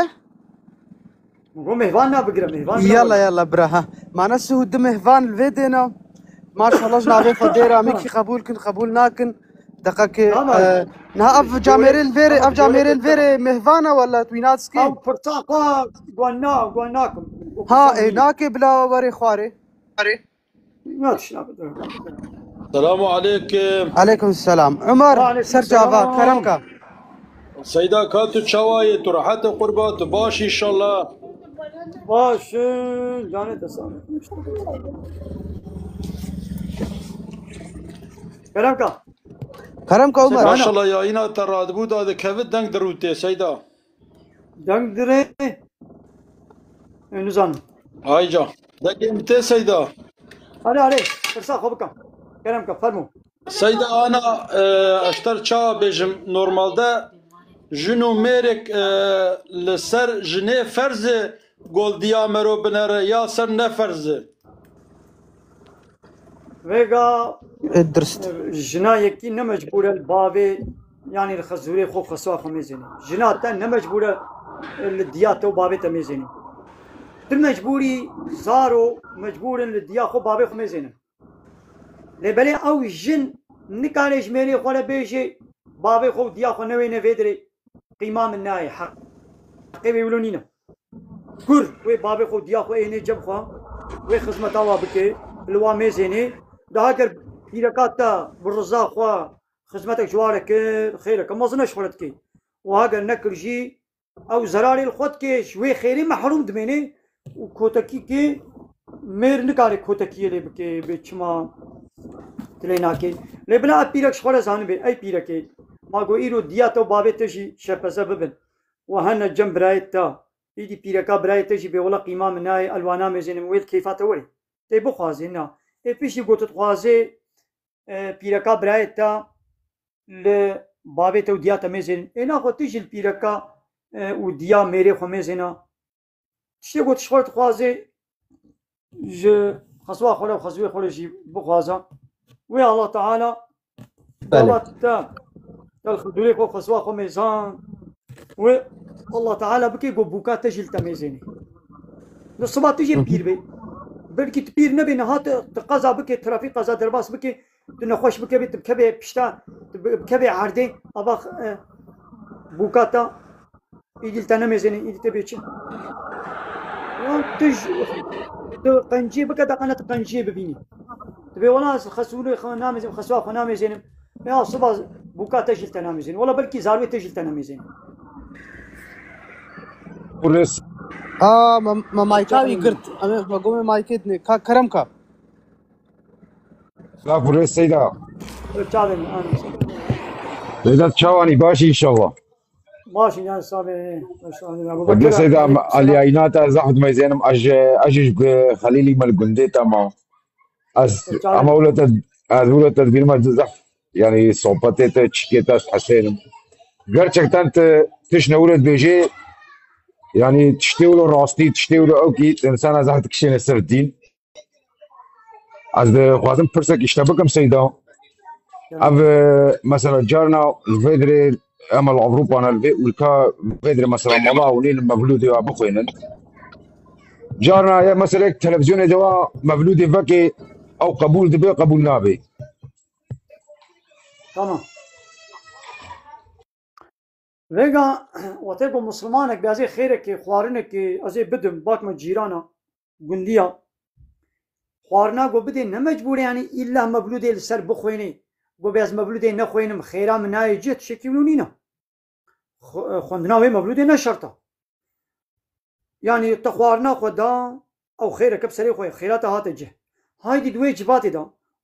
Go mêvan ne bigirin, mêvan ne Yalla bigirin. Yalla bira ha. Mana si û du mêvan li vê dêna. Maşallah, ji navê Xwedê re, em kî qebûl kin, qebûl nakin. Deqekê, Tamam. e, niha ev camêrê li vêrê, ev camêrê li vêrê mêhvan e, wela tu wî naskî. Ew pirsa xwe guan na, guan nakim. Ha, ê, nake bila werê xwarê. Ya tişt nabe, dur. Selamu aleykum. Aleykum selam. Ömer, Aleykum ser çava, selam. Kerem ka. Seyda, ka tu çawa yê? Tu rehet e qurba, tu baş inşallah. Baş, e, canê te sağ ol. Kerem ka. Kerem ka Ömer. Maşallah, yayîna te radibû da dikeve, deng dirûtê Seyda. Deng dirê. E, nizanim. Ayca. Dengê min tê Seyda. Erê, erê. Pirsa xwe bikim. Kerem ka, fermo. Seyda ana, e, ez ji te re çawa bêjim, normalde jin û mêrek, e, li ser jinê ferz e, gol diya mero binere ya ser ne ferz e? Vêga, E, dirist. e, jina yekî ne mecbûr e li bavê, yanî li xezûrê xwe, xeswa xwe mêzêne. Jina te ne mecbûr e, e, li diya te û bavê te mêzêne. Tu mecbûrî, zaro mecbûr in li diya xwe, bavê xwe mêzêne. Lê belê ew jin nikare ji mêrê xwe re bêje, bavê xwe û diya xwe newêne vê dirê, qîma min nayê, heqê wê wilo nîne. Kur wê bavê xwe û diya xwe ênê cem xwe, wê xizmeta wa bike, li wa mêzênê. Daha ger pîreka te bi riza xwe xizmetek ji wa re kir, xêreke mezin e ji xwe re dike. Û heger nekir jî, ew zerarê li xwe dike, ji wê xêrê mehrûm dimêne û kotekî ke mêr nikare kotekiyê lê bike, bê çima tu lê nake. Lê bila ev pîrek ji xwe re zanibê, ey pîrekê, ma got îro diya te û bavê te jî şepeze bibin û hene cem birayê te, îdî pîreka birayê te jî bê wela qîma min nayê, elwana mêzênim, wê li keyfa te were. Tê bixwazê, na. Ê piştî got tu dixwazê, e, pîreka birayê te li bavê te û diya te mêzênin. Ê naxwe tu jî li pîreka, e, û diya mêrê xwe mêzêna. Tiştê ku tu ji xwe re dixwazê, ji xeswa xwe re û xezûyê xwe re jî bixwaza. Wê Allah Teala Belê. Dawet te, te li xizûrê xwe, xeswa xwe mêzan. Wê Allah Teala bike ku bûka te jî li te mêzênê. Li siba tu jê Hı hı. pîr bê. Belkî tu pîr nebê, niha tu, tu qeza bike, trafîk qeza derbas bike, tu nexweş bikevî, tu bikevê pişta, tu bi-, bikevê erdê, ava, e, bûka te, îdî li te nemêzênê, îdî te bê çi? Yan tu ji, tu qenciyê bike, deqene tu qenciyê bibînî. Tu bê wela ez xesûrê xwe namêzênim, xesûra xwe namêzênim. Ya siba bûka te jî li te namêzênim. Wela belkî zarwê te jî li te nemêzênim. Burası. A, me, me mayka wî girt. Em ê, me gomê maykê dinê. Ka, kerem ka. La burası Seyda. Çavên, anam. Seyda çawanî baş inşallah. Baş in, yani, sabê, baş in, ya, bu Xwedê bakıyorum, Seyda, yani, em selam. Aliyayîna te zehmet mêzênim, ez, ez ji Xelîlî me li gundê te ma. Ez, Çavên. Ama wilo te, ez wilo te dibînim, ez zehf, yani, sohbetê te, çikê te, ez hesênim. Gerçekten te, tişt ne wilo dibêjê, yani, tiştê wilo rastî, tiştê wilo ewkî, insana zehf dikişêne ser dîn. Ez dixwazim pirsek îşte bikim Seyda. Ev, e, mesela carna li vê dirê em li Ewropa ne, li vê ûlka vê dirê mesela mala hûnê li mevlûdê wa bixwînin. Carna ye mesela yek televîzyonê de wa mevlûdê vekê ew qebûl dibe, qebûl nabe. Tamam. Vêga, wextê ku misilmanek bê ez ê xêrekê, xwarinekê ez ê bidim, bak me cîrana, gundiya. Xwarina ku bidê ne mecbûr e, yani îlla mevlûdê li ser bixwênê. Ku bê ez mevlûdê nexwênim, xêra min nayê cih, tiştekî wilo nîne. Xwe-, xwendina wê mevlûdê ne şert e. Yani te xwarina xwe da, ew xêreke bi serê xwe ye, xêra te hate cih. Haydî di wê civatê de,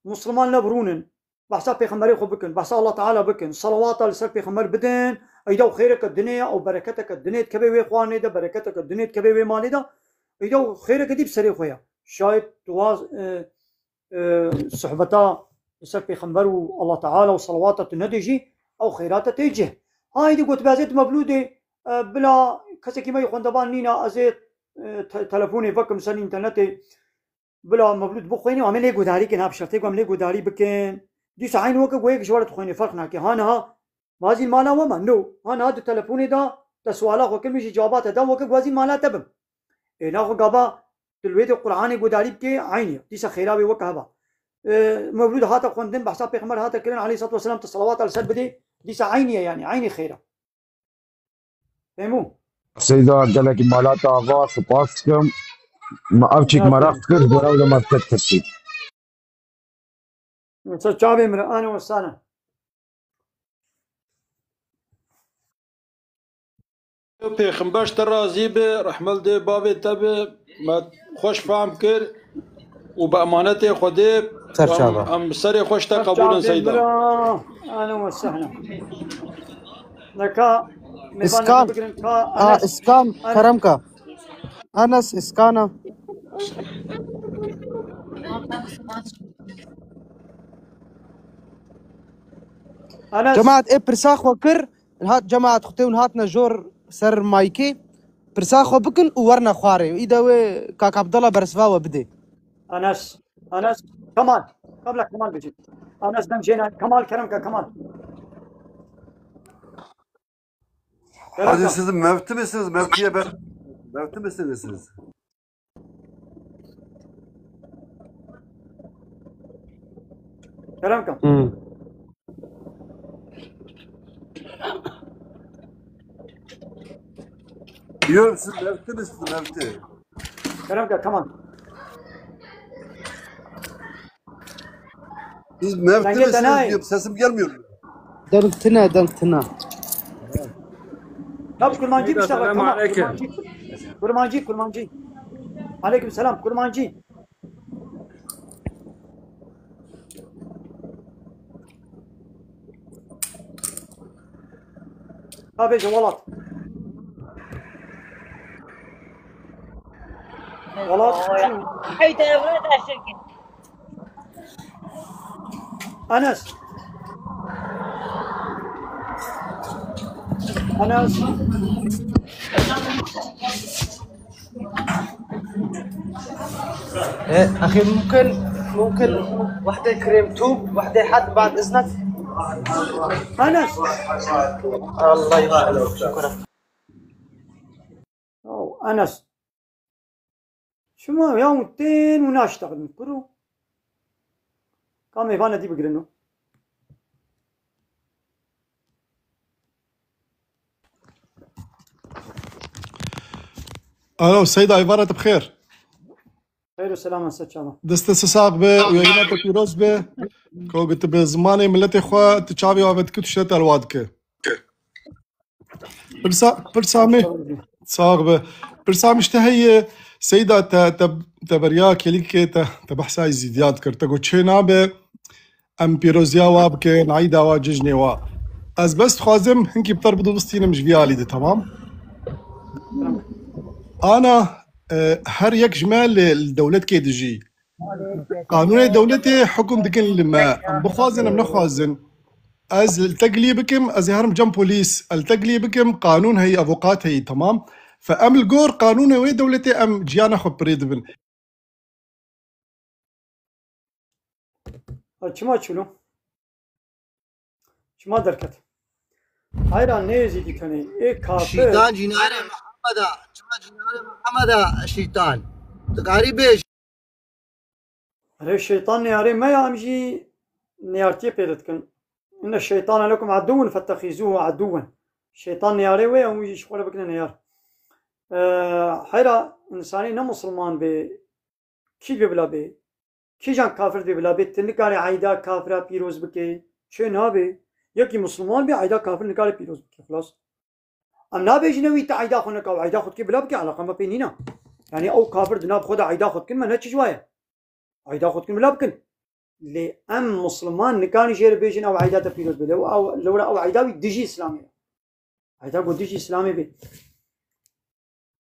misilman ne birûnin, behsa pêxemberê xwe bikin, behsa Allah Teala bikin, salawata li ser pêxember bidin, eyda ew xêreke dinê ye, ew bereketeke dinê dikeve wê xwarinê de, bereketeke dinê dikeve wê malê de, eyda ew xêreke dî bi serê xwe ye. Şayet tu waz, e, e, sohbeta li ser pêxember û Allah Teala û salawata tu nedê jî, ew xêrate tê cih. Haydî got, ez ê di mevlûdê, e, bila kesekî me yê xwendevan nîna, ez ê, e, te-, telefonê vekim ser înternetê, bila mevlûd bixwênî, em ê lê guhdarî kin, ha bi şertê ku em lê guhdarî bikin. Dîsa eyn weke ku yek ji we re dixwênê, ferq nake. Ha niha, bazî mala we me, no. Ha niha di telefonê de te suala xwe kir, min jî cewaba te da, weke ku ez ê mala te bim. Ê naxwe gava tu li wê de Qur'anê guhdarî bikê, eynî ye. Dîsa xêra wê weke heva. e, mewlûd hate xwendin, behsa pêxember hate kirin, aleyhissalatu vesselam, tu salawata li ser bidê, dîsa eynî ye, yanî eynî xêr e. Fehmû? Seyda, gelekî mala te ava, spas dikim. Me ev çîk meraq dikir, ji bo ew de me diket pirsî. Ser çavê min re, ane wesane. Pêxember ji te razî be, rehmet dê bavê te be, me xweş fehm kir û bi emanetê Xwedê Ser çava. Em, em bi serê xweş te qebûl in, Seyda. Ahlen ve sehlen. Neka, mêvanekî Îskan. Bigirin ka Aa, Enes. Îskan, Enes. Kerem ka. Enes, Îskana. Enes. Cemaat, ê pirsa xwe kir, hat cemaat xwe tê hûn hatine jor ser maykê, pirsa xwe bikin û werine xwarê. Îda wê kak Abdallah bersiva we bidê. Enes, Enes, Kemal, kabla Kemal bicî. Enes dem jêna, Kemal, kerem ke, Kemal. Kerem Hadi ke. Siz mevti misiniz? Mevtiye ben, mevti misiniz siz? Kerem ke. Hmm. Diyorum siz mevti misiniz? Mevti. Kerem ke, tamam. Siz mevti misiniz diyorum. Sesim gelmiyor mu? Deng tine, deng tine. Tabii kurmancı bir şey var. Selamun aleyküm. Kurmancı, kurmancı, kurmancı. Aleyküm selam, kurmancı. Ka bêje welat. Welat. Hey, telefonu da şirket. Enes. Enes. إيه، أخي، ممكن، ممكن وحدة كريم توب، وحدة حد بعد إذنك؟ أنس. الله يبارك. شكرا. أو أنس. شما يوم التين وناشتغل من كرو. Ka mêvana dî bigirino. Alo, Seyda, êvara te bi xêr. Xeyr û selaman, ser çava. Destê te sax be û yayîna te pîroz be. Ko ku tu bi zimanê miletê xwe, tu çavê ava dikî, tu şîret elwa dike. Pirsa, pirsa me, sax be. Pirsa me ji te heye, Seyda, te, te, te beriya kêlîkê te, te behsa Êzîdiya dikir. Te got çê nabe, em pîroziya wa bikin, eyda wa, cejnê wa. Ez bes dixwazim hinkî bi te re bidibistînim ji vî alî de, temam? Ana, e, her yek ji me li, li dewletkê dijî. Qanûnê dewletê hukum dikin li me. Em bixwazin, em nexwazin. Ez li te gilî bikim, ez ê herim cem polîs. Ez li te gilî bikim, qanûn heyî, avokat heyî, temam. Fe em li gor qanûnê wê dewletê em ciyana xwe pirê dibin. Ha, çima çûlo? Çima derket? Heyra nêzî dî tenê. Ê kafir. Şeytan cinare Muhammeda. Çima cinare Muhammeda şeytan. Dikarî bêj. Erê şeytan neyarê me ya, em jî neyartiyê pê dikin. Inne şeytane lekum aduwwun fettexizuhu aduwwen. Şeytan neyarê wê, em wî jî ji xwe re bikine neyar. Ee, heyra insanî ne musulman bê, kî bê bila bê? Kîjan kafir dê bila bê? Tu nikarê eyda kafira pîroz bikê. Çê nabê. Yekî musulman bê, eyda kafir nikarê pîroz bikê. Xilas. Em nabêjine wî tu eyda xwe neka û eyda xwe dikê bila bikê, eleqa me pê nîna. Yanî ew kafir di nav xwe de eyda xwe dikin, me ne çi ji wa ye. Eyda xwe dikin bila bikin. Lê em musulman nikarin jê re bêjin ew eyda te pîroz be. Lê ew, ew, lewra ew eyda wî dijî Îslamê ye. Eyda ku dijî Îslamê be.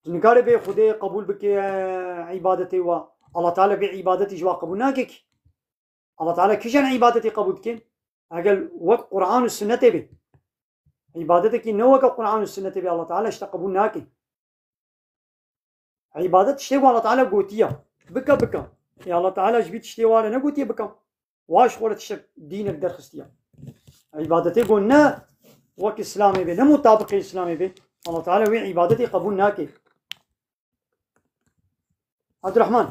Tu nikarê bê Xwedê qebûl bike, e, îbadetê wa. Allah Teala bê îbadetî ji wa qebûl nake kî. Allah Teala kîjan îbadetî qebûl dike? Eger wek Quran û Sunnetê be. Îbadetekî ne weke Quran û Sunnetê be, Allah Teala ji te qebûl nake. Îbadet tiştê ku Allah Teala gotiye. Bike, bike. Ê Allah Teala ji vî tiştê wa re negotiye bike. Wa ji xwe re tiştek dînek derxistiye. Îbadetê ku ne wek Îslamê be, ne mutabiqê Îslamê be, Allah Teala wê îbadetê qebûl nake. Abdurrahman.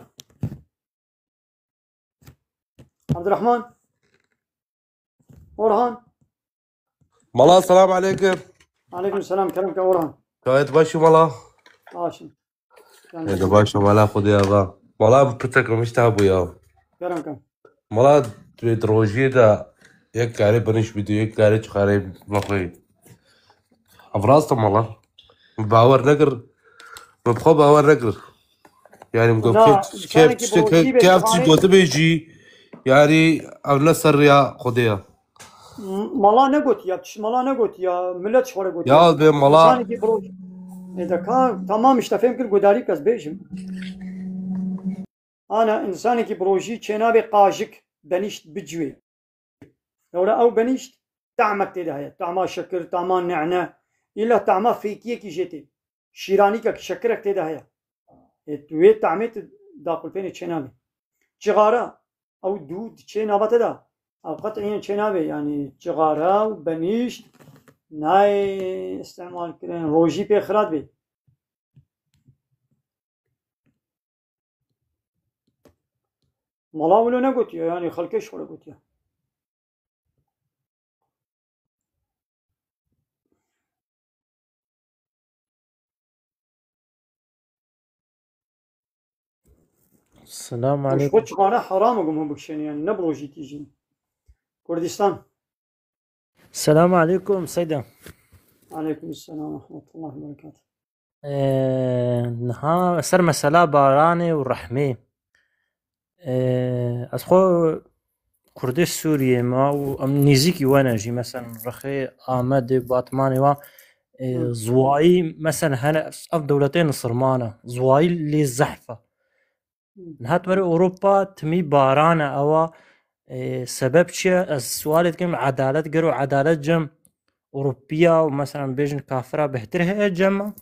Abdurrahman. Orhan. Mala, selam aleyküm. Aleyküm selam, kerem ke Orhan. Gayet başım mala. Başım. Ê de baş e, mala xwedê ava. Mala bi pitek min işte bu ya. Kerem ke. Mala tu ê di rojiyê de yek kare biniş bidî, yek kare çixare vexwê. Ev rast e mala. Bawer nekir. Min bi xwe bawer nekir. Yani min got Na, kê, kê, insanekî bi rojî bê kê ev tişt dixanê gotibê jî. Yani ev ne ser rêya xwedê ya. M-, mala negotiya, tiş mala negotiya, millet ji xwe re gotiya. Ya bê mala. İnsanekî bi roj-, e, de ka, tamam işte fêm kir gudarî kes bêjim. Ana, insanekî bi rojî çênabê qajik benîşt bicwê. Lewra ew benîşt tahmek tê de heye. Tahma şekir, tahma nehne. Îlla tahma fêkiyekî jê tê. Şîranîkek, şekirek tê de heye. Ê, tu wê tahmê tu daqulpênê çênabê. Cixara, ew dû diçê nava te de. Ew qet'î yên çênabê. Yanî cixara û benîşt nayê îstemal kirin. Rojî pê xirat bê. Mala wilo negotiye, yanî xelkê ji xwe re gotiye. Selam aleyküm. Ji xwe çixane heram e, gum hûn bikişêne, yanî ne bi rojî tîjî. Kurdistan. Selam aleyküm Seyda. Aleyküm selam ve rahmetullahi ve berekatuhu. Ee, niha ser mesela baranê û rehmê. Ee, ez xwe Kurdê Sûriyê me û em nêzîkî we ne jî, mesela Rixê, Amedê, Batmanê wa, ee, Hı. Ziwayî, mesela hene ev dewletê Nisirman e, ziwayî lê zehf e. Niha tu were Ewropa, timî baran e ewa. E, sebeb çi ye? Ez sualê dikim, edalet, gero edalet cem Ewropiya û, mesela, bêjin kafira bêhtir heye cem me?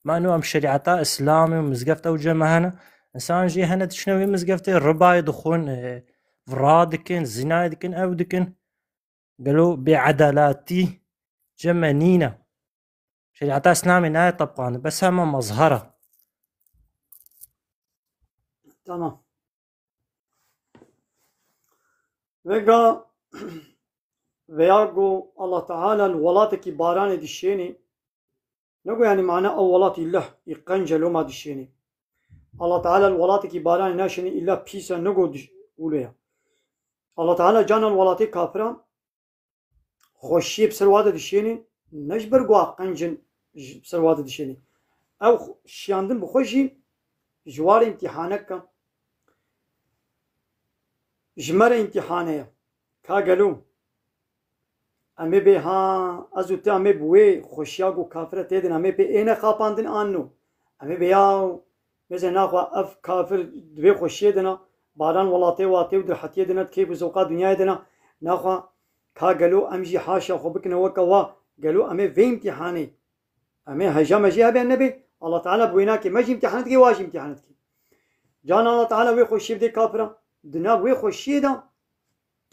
Ma ino em şerîeta Îslamê û mizgefta ew cem me hene. Însan jî hene diçine wê mizgeftê, ribayê dixwin, e, vira dikin, zînayê dikin, ew dikin. Gelo bêedaletî cem me nîne? Şerîeta Îslamê nayê tebqandin, bes hema mezhera. Tamam. Vega veya go Allah Teala li welatekî baranê dişênê, nego yani mana ew welatî leh î qenc e loma dişênê. Allah Teala li welatekî baranê naşênê îlla pîs e, nego diş-, wilo ye. Allah Teala cana li welatê kafiran xweşiyê bi ser wa de dişênê, ne ji ber ku a qenc in ji, bi ser wa de dişênê. Ew xw-, şiyandin bi xwe jî ji wa re îmtîhanek e. Ji me re îmtîhane ye. Ka gelo em ê bê ha, ez û te em ê bi wê xweşiya ku kafire tê din, em ê pê êne xapandin an no? Em ê bê ya Mêze naxwe ev kafir di vê xweşiyê de ne, baran welatê watê û dirhetiyê de ne, di keyf û zewqa dinyayê de ne. Naxwe ka gelo em jî haşa xwe bikine weke wa, gelo em ê vê îmtîhanê, em ê heja me jê hebe nebê, Allah Teala bi wê nakê me jî îmtîhan dike, wa jî îmtîhan dike. Cana Allah Teala wê xweşiyê bidê kafiran, di nav wê xweşiyê de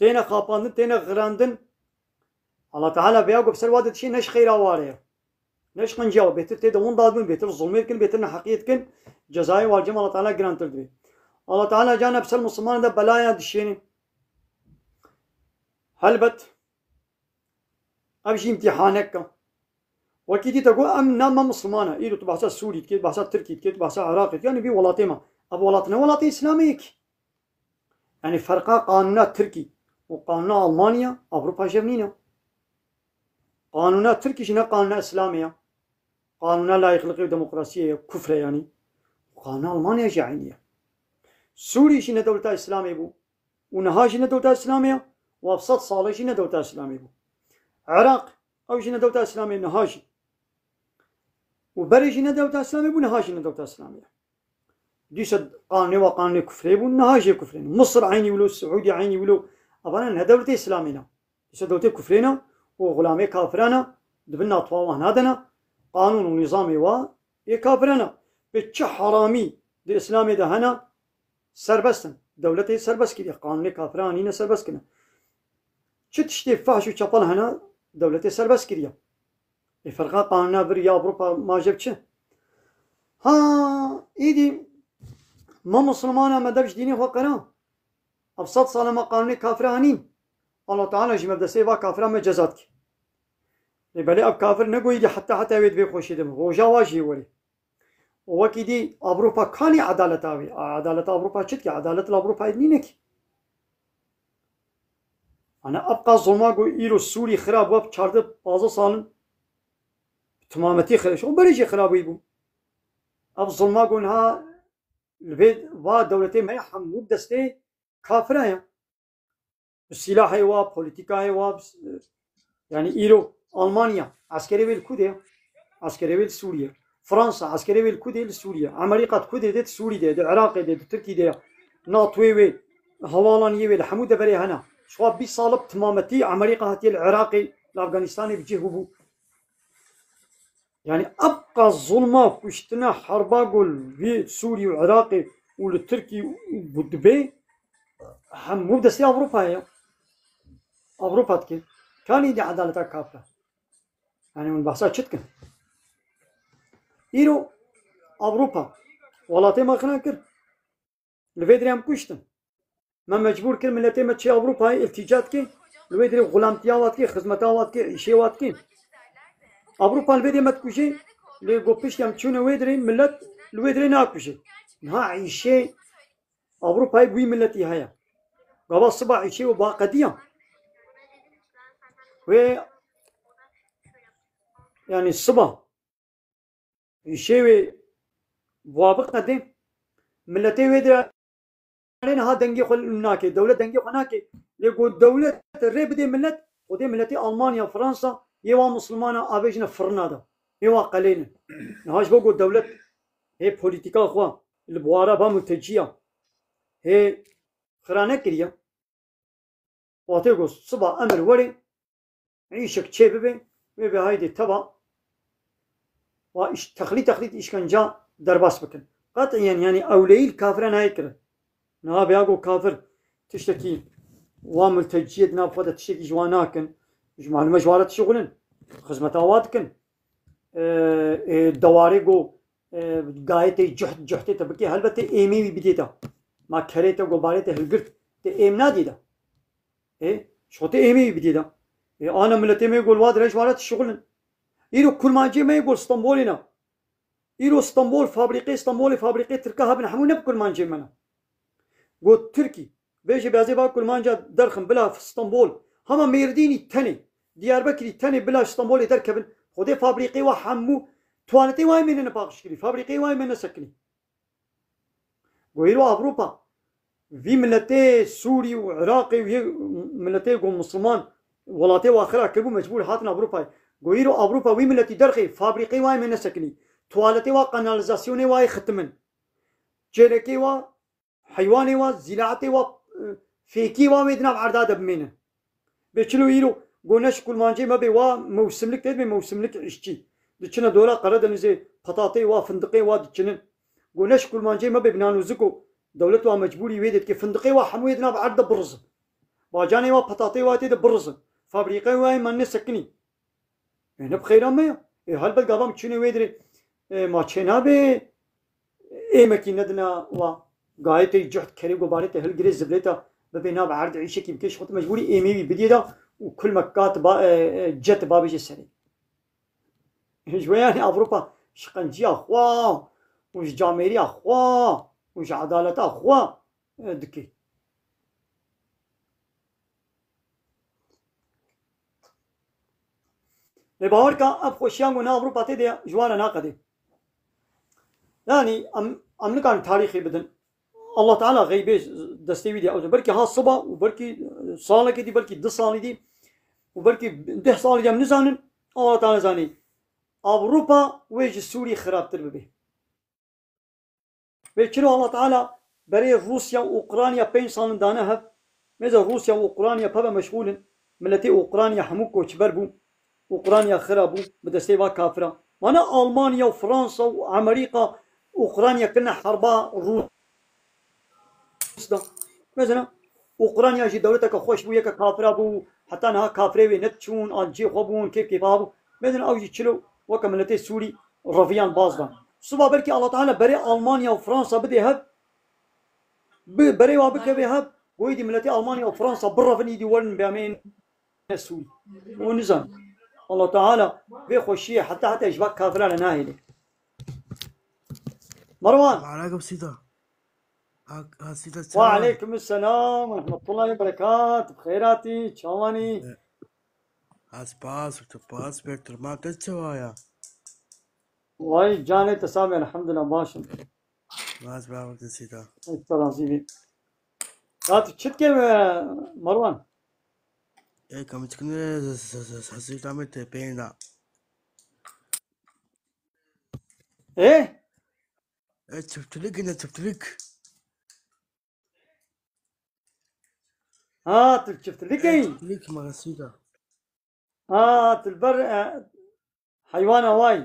têne xapandin, têne xirandin. Allah Teala vêya ku bi ser wa de dişê ne ji xeyra wa re ye. Ne ji qenciya we, bêtir tê de winda dibin, bêtir zulmê dikin, bêtir neheqiyê dikin, cezayê wa li cem Allah Teala girantir dibe. Allah Teala cana bi ser Mislimanan de belaya dişêne. Helbet, ev jî îmtîhanek e. Wekî dî te got, em ne me Misliman e. Îro tu behsa Sûrî dikê, tu behsa Tirkî dikê, tu behsa Iraqê dikê, yanî vî welatê me. Ev welat ne welatê Îslamê ye kî. Yanî ferqa qanûna Tirkî û qanûna Almanya, Ewropa jev nîne. Qanûna Tirkî jî ne qanûna Îslamê ye. Qanûna layîqliqê û demokrasiyê ye, kufr e yanî. Qanûna Almanya jî eynî ye. Sûrî jî ne dewleta Îslamê bû û niha jî ne dewleta Îslamê ye û ev sed sal e jî ne dewleta Îslamê bû. Iraq, ew jî ne dewleta Îslamê niha jî. Û berê jî ne dewleta Îslamê bû, niha jî ne dewleta Îslamê ye. Dîsa qanûnê wa qanûnê kufrê bû, niha jê kufrê ne. Misir eynî wilo, Siûdî eynî wilo. Evana ne dewletê Îslamê ne. Dîsa dewletê kufrê ne û xulamê kafiran e, di bin natwa wan hade ne. Qanûn û nîzamê wa ê kafiran e. Bi çi heramî di Îslamê de hene, serbest in. Dewletê serbest kiriye. Qanûnê kafiran nîne serbest kirine. Çi tiştê fahş û çepel hene, dewletê serbest kiriye. Ê ferqa qanûna vir ya Ewropa ma jeb çi? Ha, îdî me Mislimana me dev ji dînê xwe qera. Ev sed sal e me qanûnê kafira anîn. Allah Teala jî me bi destê va kafira me ceza dike. Lê belê ev kafir ne goyî heta heta wê divê xweşê de bin. Roja wa jî werê. Û wekî dî Ewropa kanî edaleta wê. A, edaleta Ewropa çi dike? Edalet li Ewropayê nîne ki. Ana ev qas zulma ku îro Sûrî xira bû, ev çardeh pazdeh sal in timametî xira. Ji xwe berê jî xira bûyî bû. Ev zulma ku niha li vê va dewletê me hemû destê kafira ye. Bi sîlahê wa, polîtîkayê wa, bi s-, yanî îro Almanya, eskerê wê li ku de ye? Eskerê wê li Sûriye. Fransa, eskerê wê li ku de ye? Li Sûriye. Amerîka di ku de ye? Di Sûrî de ye, di Iraqê de ye, di Tirkî de ye. NATOyê wê, hevalaniyê wê li hemû deverê hene. Ji xwe bîst sal bi timametî Amerîka hatiye li Iraqê, li Afganistanê bi cih bûbû. Yani ev qas zulma, kuştina, herba ku li vî Sûrî û Iraqê û li Tirkî û dibe, hemû destê Ewropayê ye. Ewropa dike. Kanî dî edaleta kafir e. Yani hûn behsa çi dikin? Îro Ewropa welatê me xina kir. Li vê dirê em kuştin. Me mecbûr kir miletê me çê Ewropayê îltîca dike. Li wê dirê xulamtiya wa dike, xizmeta wa dike, îşê wa dike. Ewropa li vê dirê me dikuje. Lê got piştî em çûne wê dirê, milet li wê dirê nakuje. Niha îşê Ewropayê bi wî miletî heye. Gava siba îşê û baqediya. Wê, yani siba îşê wê wa biqedê, miletê wê dirê niha dengê xwe nake, dewlet dengê xwe nake. Lê ku dewlet rê bidê milet, Xwedê miletê Almanya, Fransa, yê wa misilmana avêjine firina de. Yê wa qelêne. Niha ji bo ku dewlet hê polîtîka xwe li buwara ba multeciya hê xira nekiriye. Watê ku siba emir were, îşek çê bibe, wê bê haydê teva, wa îş-, texlî texlît îşkenca derbas bikin. Qet'iyen, yani ewleyî li kafira nayê kirin. Niha bêya ku kafir tiştekî wa multeciyê di nav xwe de tiştekî ji wan nakin, ji malûme ji wan re dişixulin, xizmeta wa dikin. Ê, ê, dewarê ku, ê, gayê te cuht, cuhtê te bikê, helbet tê êmê wî bidê de. Ma kerê te, gobarê te hilgirt, tê êm nadê de. Ê, ji xwe tê êmê wî bidê de. Ê, ana miletê me gol wa dire ji wa re dişixulin. Îro kurmancê me gol Stenbolê ne. Îro Stenbol, fabrîqê Stenbolê, fabrîqê Tirka hebin, hemû ne bi kurmancê me ne. Got Tirkî, bêje beyazê va kurmanca derxin bila Stenbol. Hema Mêrdînî tenê, Diyarbekirî tenê bila Stenbolê derkevin. Xwedê fabrîqê wa hemû, tuwaletê wa yê me ne paqij kirî, fabrîqê wa yê me ne sekinî. Go îro Ewropa, vî miletê Sûrî û Iraqê û yê miletê ku misilman welatê wa xira kiribû, mecbûr hatin Ewropayê. Go îro Ewropa wî miletî derxê, fabrîqê wa yê me nesekinî. Tuwaletê wa, kanalizasyonê wa yê xitimin. Çêlekê wa, heywanê wa, zîlaetê wa, e, fêkî wa wê di nav erda de bimênin. Bê çilo îro go ne ji kulmancê me bê wa mewsimlik tê dibê mewsimlik îşçî. Diçine dora Qeredenizê, petatê wa, findiqê wa diçinin. Go ne ji kulmancê me bê bi nan û ziko dewlet wa mecbûrî wê dê dike. Findiqê wa hemû yê di nav erd de birizin. Bacanê wa, petatê wa tê de birizin. Fabrîqeyê wa yê me nesekinî. Ê, ne bi xeyra me ya. Ê, helbet gava em çûnê wê dirê, ê, ma çê nabê, êmekî nedina wa. Gayê te cuht kerê gobarê te hilgirê ziblê te bibê nav erd îşekî bikê, ji xwe tu mecbûrî êmê wî bidiyê de û kulmek kat ba, e, e, cet ba bêje serê. Ji wê yanî Ewropa ji qenciya xwe û ji camêriya xwe û ji edaleta xwe, e, dikê. Lê bawer ka ev xweşiyan ku ne Ewropa tê de ji wan re naqedê. Yanî em, em nikarin tarîxê bidin. Allah Teala xeybê destê wî de ew. Belkî ha siba û belkî salekê dî, belkî du salî dî û belkî deh salî dî em nizanin. Allah Teala zanî. Ewropa wê ji Sûrî xirabtir bibe. Vê çiro Allah Teala berê Rûsya û Ukrayna pênc salin dane hev. Mêze Rûsya û Ukrayna peve meşxûl in. Miletê Ukrayna hemû koçber bû. Ukrayna xira bû bi destê va kafira. Mane Almanya û Fransa û Amerîka Ukrayna kirine herba Rûs da. Mesela Ukrayna jî dewleteke xweş bû, yeke kafira bû. Heta niha kafirê wê nediçûn, an cê xwe bûn, kêf kêfa bû. Mesela ew jî çilo weke miletê Sûrî reviyan baz dan. Siba belkî Allah Teala berê Almanya û Fransa bidê hev, bi, berê wa bikeve hev, Go îdî miletê Almanya û Fransa birevin îdî werin bêamên Sûrî. O nizan. Allah Teala vê xweşiyê heta heta ji va kafira re nahêle. Merwan. Aleykum sîda. Ha, ha, sîda, çawa? Wa aleykum selam ve rahmetullahi ve berekat. Bi xêr hatî, çawanî? E, ha, spas, tu spas, ber tu ma te çawa ya? Vay, canê te sağ be, elhamdülillah, başım. Bas, bravo, te sîda. Ey, te razî bî. Ya tu çi dikê, e, Merwan? E, kamçikine, s-, s-, s-, s-, sîda me te peyna. E? E, çiftlik ne çiftlik? Ha, tu çiftlik ey? Çiftlik ma sîda. Ha, tu li ber, e, heywana way.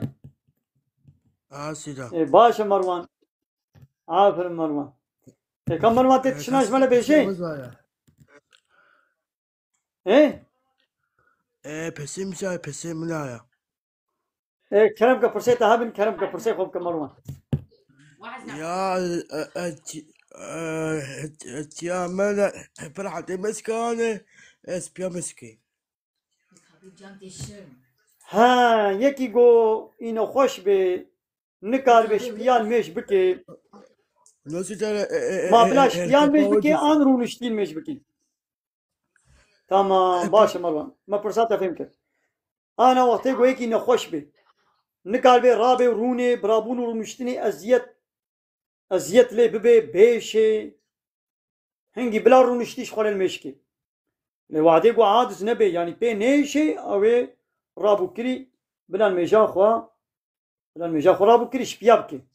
Ha, sîda. E, baş e Merwan. Aferin Merwan. E, ka Merwan tê tişna ji me le bêjê? E? E, pesê min çaye, pesê min aya. E, kerem ke pirsê te hebin, kerem ke pirsê xwe bike Merwan. Ya, e, e, ti-, e, e, tiya me de, e, pir hetê me sikane, ez piya me sikê. Ha, yekî go îne xweş bê, nikaribe şpiyan mêj bike. Nasıl tane, e, e, e, Ma e, bila e, şpiyan mêj bike, an rûniştîn mêj bike. Tamam, baş e Merwan. Me pirsa te fêm kir. Ana wextê ku yekî nexweş bê, nikaribe rabê û rûnê, bi rabûn û rûniştinê eziyet, eziyet lê bibe, bêşê. Hingî bila rûniştî ji xwe lê mêşkê. Lê wadê ku aciz nebe, yanî pê nêşê, ew ê rabûkirî bila mêja xwe Bila mêja xwe rabû kirî şpiya bike.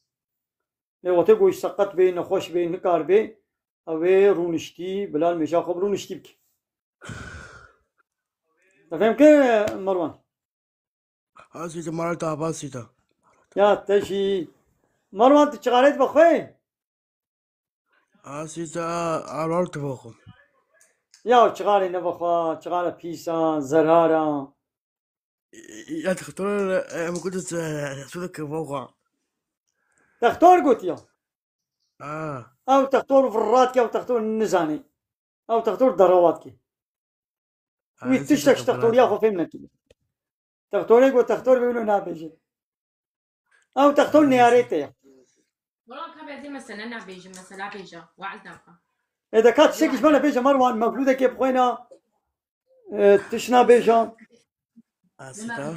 Lê wextê ku seqet bê, nexweş bê, nikar bê, ew ê rûniştî, bila mêja xwe bi rûniştî bike. Te fêm kir Merwan? Asî te mala te ava sî te. Ya te jî. Merwan tu çixarê dibe xwe? Asî te arar tu bixwe. Ya çixarê nebe xwe, çixare pîsa, zerara. Ya doktor, em gotin, e, tu de ke voxa. Textor gotiya. Ha. Ew textor virrat ke, ew textor nizanî. Ew textor derawat ke. Ha, wî tiştek ji textoriya xwe fêm nekiriye. Textorê got textor bê wilo nabêje. Ew textor neyarê te ye. Wala ka berdê mesela nabêje, mesela bêje. Waaz naka. E de ka tiştekî ji me re bêje Merwan, mevlûdekê bixwêna. E, tişna bêja. Asita.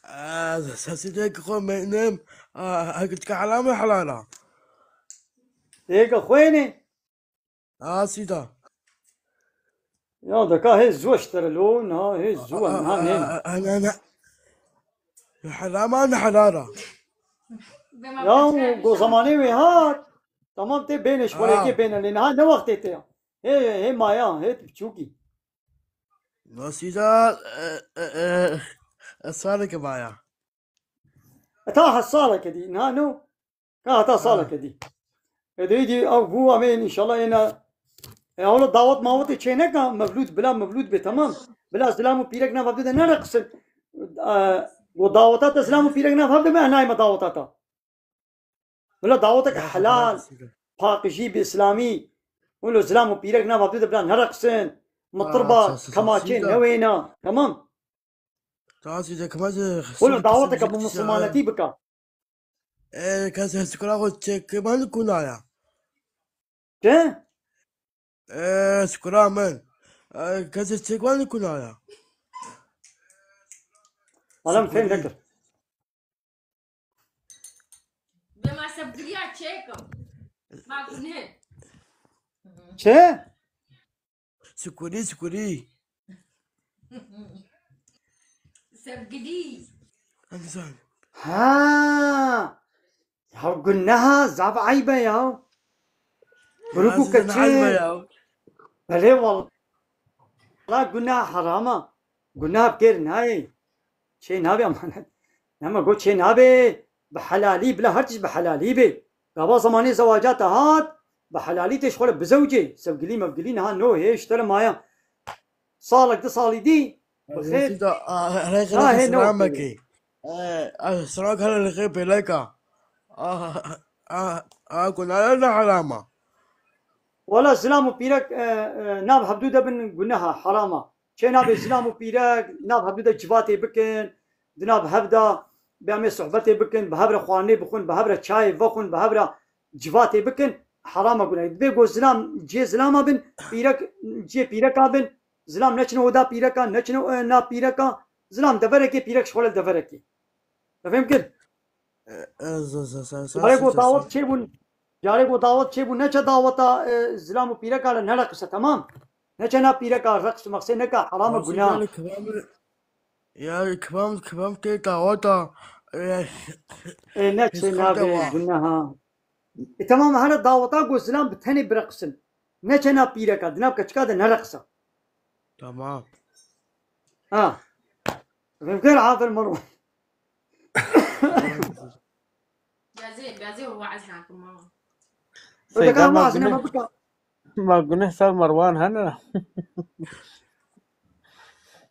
Ez sesî de ki xwe menim. Eke helal me helala. Eke xwêne. Asita. Ya deka hê zû eştere lo, niha hê zû e, niha nê. Ana, ana. Helama ne helala. Ya go zamanê wê hat. Tamam tê bêne şkolekê bêne lê niha ne wextê te ya. Hê, hê maya, hê tu biçûkî. Nasîda, e, e, e, e, saleke maya. E, ta ha saleke dî, niha no. Ka heta saleke dî. E, dê dî ew bû em ê înşallah êna. E, hewla dawet mawetê çêneka, mevlûd, bila mevlûd bê, temam. Bila zilam û pîrek nav hevdû de nereqisin. E, go daweta te zilam û pîrek nav hevdû me, nayme daweta te. Wila daweteke helal, paqijî bi îslamî. Wilo zilam û pîrek nava tu de bila nereqsin. Mitirba, kemaçê newêna. Tamam. Wilo daweteke bi misilmanetî bika. E, kes sikura xwe çek man kunaya. Çi? E, sikura min. E, kes çek man kunaya. Alam fêm nekir. Bê ma sevgiliya çêkim. Ma gune. Çi? Sikurî, sikurî. Sevgilî. Hangî sen? Ha. Ya guneha zaf eyb e ya. Birûk û keçik. Belê wala gunah heram e. Gunah bi kêr nayê. Çê nabe emanet. Nema got çê nabe. Bi helalî, bila her tişt bi helalî be. Gava zemanê zewaca te hat, bi helalî tê ji xwe re bizewcê. Sevgilî mevgilî niha no hê ji te re maya. Salek du salî dî. Bi xêr. Rêxê ha, hê no selamekê. Selam kare rêxê pêleka. A, a, a, gunah ne herama. Wala zilam û pîrek, e, e, nav hevdû de bin guneha, herama. Çê nabe zilam û pîrek nav hevdû de civatê bikin, di nav hev de bê em ê sohbetê bikin, bi hev re xwarinê bixwin, bi hev re çayê vexwin, bi hev re civatê bikin, herama guneh. Dibê ku zilam cihê zilama bin, pîrek cihê pîreka bin, zilam neçine oda pîreka, neçine, e, nav pîreka, zilam deverekê, pîrek ji xwe li deverekê. Te fêm kir? E, e, z-, z-, z-, z-, Carê ku z-, z-, dawet çêbûn, carê ku dawet çêbûn, neçe daweta, e, zilam û pîreka le nereqise, temam. Neçe nav pîreka reqs meqsê neka, heram e, Nasıl gunah. Yani kıvamı, yani kıvam, kıvam tê daweta, e, E, neçe pêşkal de navê wa. Guneha. E, temam, here daweta ku zilam bi tenê bireqsin. Neçe nav pîreka, di nav keçika de nereqise. Tamam. Ha. Fêm kir, aferin Marwan. Gazê, gazê û waaz nakim, mama. Seyda, Deka ma waaz guneh, nema bika. Ma guneh ser Marwan hene.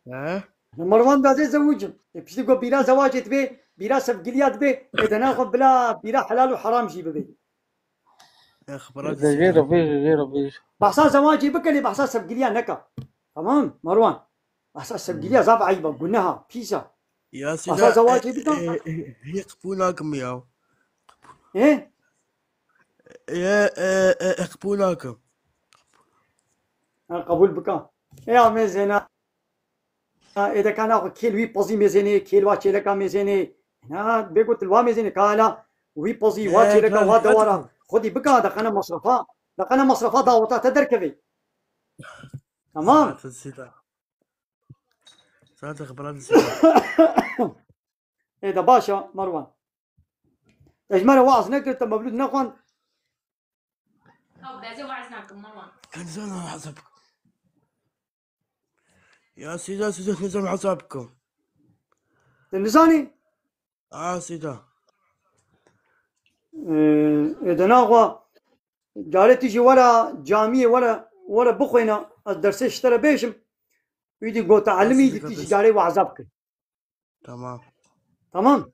He? Marwan gazê zewicim. E, piştî ku bîra zewacê dibe, bîra sevgiliya dibe, e, de naxwe bila bîra helal û heram jî bibe. Exbara Zevê dizî. Revê, revê, revê. Behsa zewacê bike lê behsa sevgiliya neka. Tamam, Marwan. Behsa sevgiliya zaf eyba, guneha, pîsa. Ya Behsa sida, zewacê e, bike. E, e, e, qebûl nakim ya. E? E, e, e, e, qebûl nakim. Ha, qebûl bike. E, ya mêzêna. Ê de ka naxwe kêl wî pezî mêzênê, kêl wa çêleka mêzênê. Na, bê got li wa mêzênê, ka hala wî pezî, wa He, çêleka, kral, wa dewara. Xwedî bika, deqene masrafa, deqene masrafa daweta te derkevê. Tamam. Saete sîda. Saete xeberan sîda. Ê de baş e, Marwan. Te ji me re waaz nekir, te mevlûd nexwend. Ew bezê waaz nakim, Marwan. Kan zana hesap. Ya sîda, sîda, nizam hesap bikim. Te nizanî? A sîda. Ee, ê de naxwe, carê tu jî were camiyê, were, were bixwêne, ez dersê ji te re bêjim. Wî dî got, elimî dî tu jî carê waza bike. Tamam. Tamam.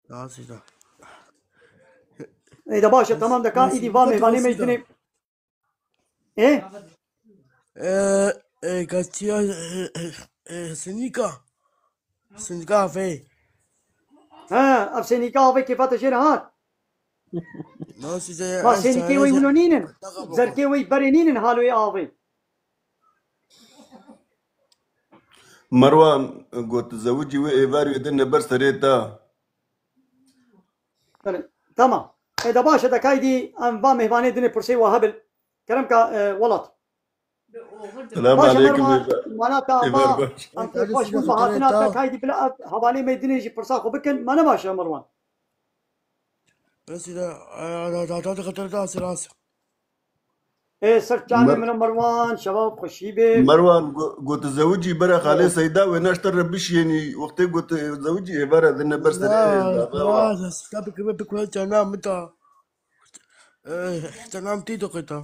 Nasıl da? Ê de baş e, tamam de ka, îdî va mêvanê me dinê. Ê? E, e, Gastiya, e, e, e, Senika. Senika avê. Ha, ev Senika avê kêfa te jê re hat. Nasıl da? Ma Senikê wê wilo nînin. Zerkê wê berê nînin halo ê avê. Marwan got, zewicî wê êvarî wê din ne ber serê te. Belê, tamam. E de baş e, de kaydî em va mêvanê dinê pirsê wa hebil. Kerem ka, e, welat. Selam Baş e, aleykum, Merwan, êvar. Mana ta Êvar ma, baş. Em te xweş bin, bi hatina te kaydî bila ev hevalê me dinê jî pirsa xwe bikin. Ma ne baş e, Merwan? Bes de, e, da, da, da, da, da, da, da, da, da. Ê, ser çavê Mer- min e Merwan, şeva xweşî be. Merwan, go-, got zewicî bere xalê Evet. Seyda wê naşte re bişiyênî. Wextê got zewicî êvara dine ber serê Na, êvara. Na, sita bikime bikime cana min ta. Eh, cana min tî diqita.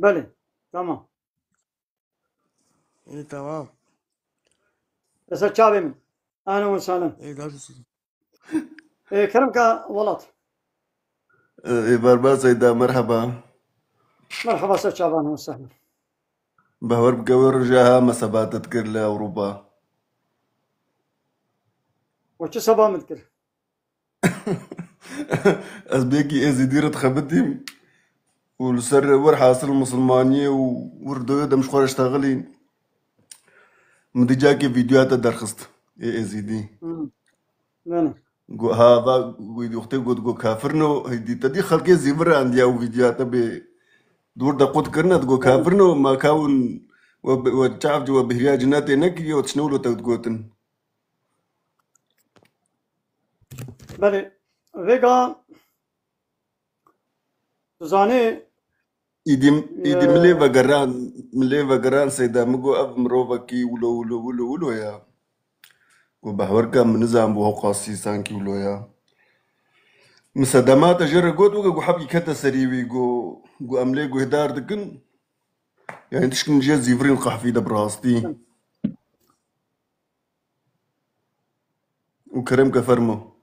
Belê, tamam. Ê, tamam. Li ser çavê min. Ehlen we sehlen. Ê, daha güzel. Ê, kerem ka welat. Ê, Barbar Seyda, merheba. Merheba, ser çavan we sehlen. Bawer bike wê roja ha me seba te dikir li Ewropa. We çi seba min dikir? Ez bêkî Êzîdî re dixebitîm û li ser wir hasil misilmaniyê û wir doyê dem ji xwe re ştexilî. Min dî cakê vîdyoya te derxist ê Êzîdî. Hmm. Bene. Go, ha, va, wî wextê got, go kafirno, hêdî te dî xelkê zîvir andiya û vîdyoya te bê dûr de qut kirine, digo kafirno, ma ka hûn we, we çav ji we bihriya cinetê nekiriye, we tişne wilo te digotin. Belê, vêga tu zanî, Îdî, îdî e, milê vegeran, milê vegeran Seyda, min got ev mirovekî wilo, wilo, wilo, wilo ya. Got behwerka min nizan bû hewqasî sankî wilo ya. Min sedema te jê re got, weke got hebkî kete serî wî, got, got em lê guhdar dikin. Yani tişkin jê zîvirîn qehfî de bi rastî. Û kerem ke fermo.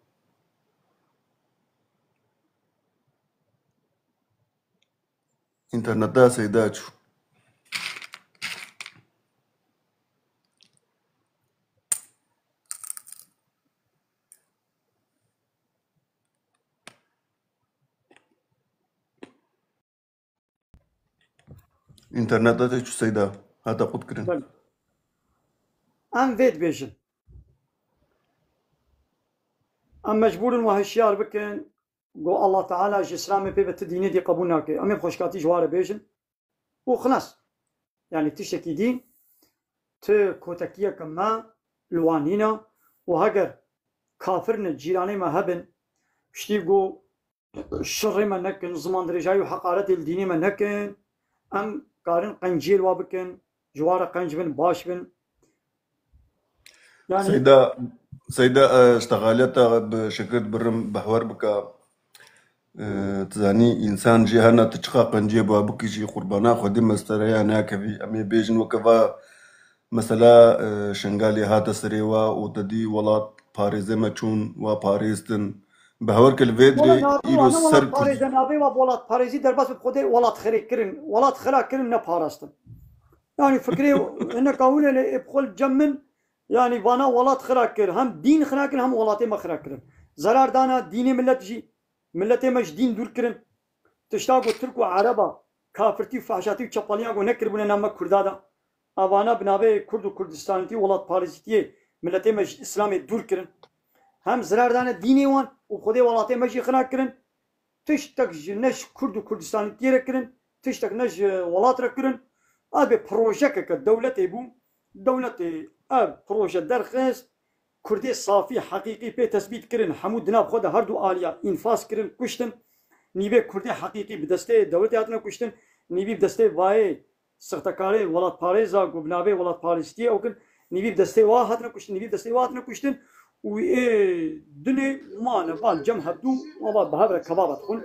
Înterneta Seyda çû. Înterneta te çû Seyda. Hate qut kirin. Belê. Em vê dibêjin. Em mecbûr in we hişyar bikin. Go Allah Teala ji Îslamê pê ve ti dînê dî qebûl nake. Em ê xweşkatî ji wan re bêjin. Û xilas. Yanî tiştekî dî ti kotekiyeke me li wan nîne û heger kafir ne cîranê me hebin, piştî go şirê me nekin, zimandirêjayî û heqaretê li dînê me nekin, em karin qenciyê li wa bikin, ji wan re qenc bin, baş bin. Yani Seyda, Seyda, e, ji texaliyeta bi şekir dibirim behwer bika. E, tu zanî, însan jî hena tu çiqa qenciyê ba bikî jî qurbana Xwedê mestere ya nakevî. Em ê bêjin weke va mesela, e, Şengalê hate serê wa û te dî welat parêzê me çûn, wa parêstin. Behwer ke li vê dirê Wala nabe îro wana ser welat Kurd. Parêze nabe wa welat parêzî derbas bi Xwedê welat xirê kirin. Welat xira kirin ne parastin. Yani fikrê hineka hûn e lê ê bi xwe li cem min, yani vana welat xira kir. Hem dîn xira kir hem welatê me xira kirin. Zerar dana dînê millet jî. Milletê me ji dîn dûr kirin. Tişta ku Tirk û Ereba kafirtî û fehşatî û çepeliya ku nekiribûne nav me Kurda de. Evana bi navê Kurd û Kurdistanîtî û welatparêzîtiyê milletê me ji Îslamê dûr kirin. Hem zirar dane dînê wan û xwedê welatê me jî xira kirin. Tiştek ji ne ji Kurd û Kurdistanîtiyê re kirin, tiştek ne ji welat re kirin. Ev bê projekeke dewletê bû. Dewletê ev proje derxist. Kurdê safî, heqîqî pê tesbît kirin, hemû di nav xwe de her du aliya înfaz kirin, kuştin. Nîvê Kurdê heqîqî bi destê dewletê hatine kuştin, nîvî bi destê vayê sixtekarê welatparêza ku bi navê welatparêzîtiyê ew kin, nîvî bi destê wa hatine kuştin, nîvî bi destê wa hatine kuştin û ê dinê mane van cem hevdû û va bi hev re kebaba dixwin.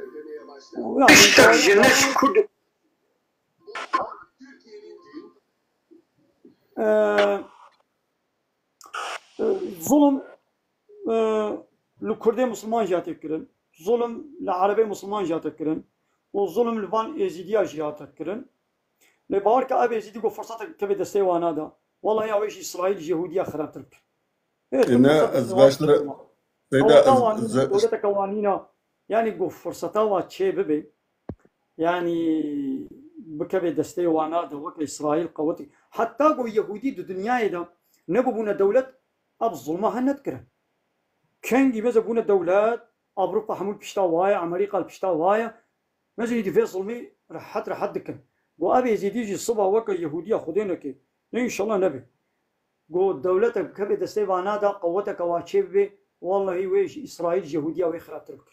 Û yani Tiştek ji ne ji Kurd. Ee, Zulm, e, li Kurdê Musulman jî hate kirin. Zulm li Erebê Musulman jî hate kirin. Û zulm li van Êzîdiya jî hate kirin. Lê bawer ke ev Êzîdî ku firsetek kevê destê wana de. Wallahî ew ê ji Îsraîl, ji Yehûdiya xirabtir bike. Ê, tu Ne, firsetek ez ji wan baştir, Seyda, Eweta ez, wan nîne, ez, dewleteke wan nîne. Yani ku firseta wa çê bibe. Yani bikeve destê wana de weke Îsraîl qewetî. Heta ku Yehûdî di dinyayê de nebûbûne dewlet, ev zulma hen nedikirin. Kengî meze bûne dewlet, Ewropa hemû li pişta wa ye, Amerîka li pişta wa ye. Meze îdî vê zulmî rehet rehet dikin. Go ev Êzîdî jî siba weke Yehûdiya Xwedê neke. Ne înşallah nebe. Go dewletek bikeve destê vana de, qeweteke wa çê bibe, wallahî wê ji Îsraîl, ji Yehûdiya wê xirabtir bike.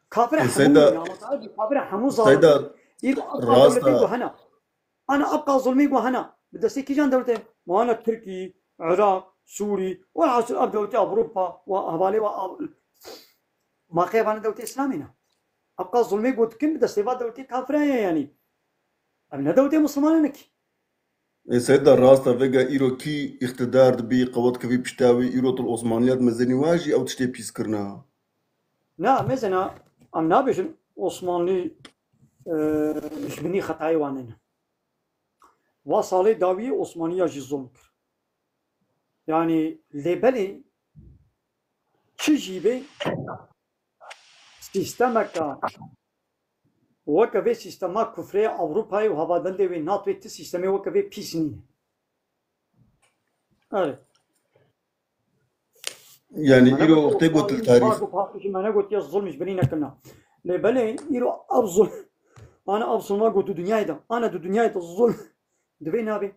Kafir E, hemû Seyda, ne, ama sadece kafir hemû zalim. Seyda, Îro aqal rast dewletê e. Go hena. Ana aqal zulmî go hena. Bi destê kîjan dewletê? Wana Tirkî, Iraq, Sûrî, welhasil ev dewletê Ewropa, wa hevalê wa av-, ma qey vana dewletê Îslamî ne. Aqal zulmî go dikin bi destê va dewletê kafire ye yani. Ev ne dewletê Musulmane ne ki. Ê Seyda, rast e, vêga îro kî îqtidar dibî, qewet kevî pişta wî, îro tu li Osmaniyat mezenî wa jî ew tiştê pîs kirine. Na, mezena, em nabêjin Osmanlî, e, ji binî xetayê wan nîne. Va salê dawiyê Osmaniya jî zulm kir. Yani lê belê çi jî bê, sîstemeke weke vê sîstema kufrê ya Ewropayê û hevadendê wê NATOyê ti sîstemê weke vê pîs nîne. Erê. Yani îro wextê gotil tarîf. Paqij me negotiye zulm ji binî nekirina. Lê belê îro ev zulm, ana ev zulma got di dinyayê de, ana di dinyayê de zulm divê nabê.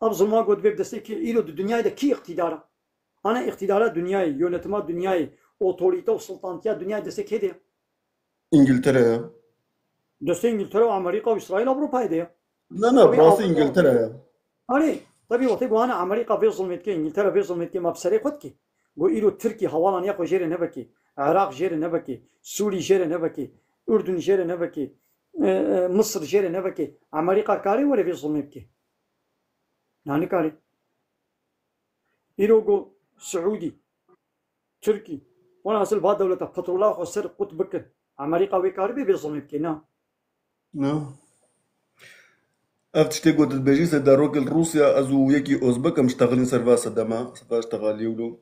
Ev zulma got divê bi destê kê, îro di dinyayê de kî îqtîdar e? Ana îqtîdara dinyayê, yönetima dinyayê, otorîte û sultantiya dinyayê destê kê de ye? Îngiltere ye. Destê Îngiltere û Amerîka û Îsraîl Ewropayê de ye. Na, na, Tabii rastî Avrupa Îngiltere ye. Erê, tabii wextê ku hana Amerîka vê zulmê dike, Îngiltere vê zulmê dike, ma bi serê xwe dike. Go îro Tirkî hewalan ya xwe jê re nevekê, Iraq jê re nevekê, Sûrî jê re nevekê, Urdun jê re nevekê, e, e, Misir jê re nevekê. Amerîka karê were vê zulmê bike? Na, nikarê. Îro go Siûdî, Tirkî, welhasil va dewleta petrola xwe ser qut bikin. Amerîka wê karibê vê zulmê bike, na? Na. Ev tiştê ku tu dibêjî, Seyda, rokê li Rûsya, ez û yekî Ozbek em ştexilîn ser va sedema, ser va ştexaliyê wilo.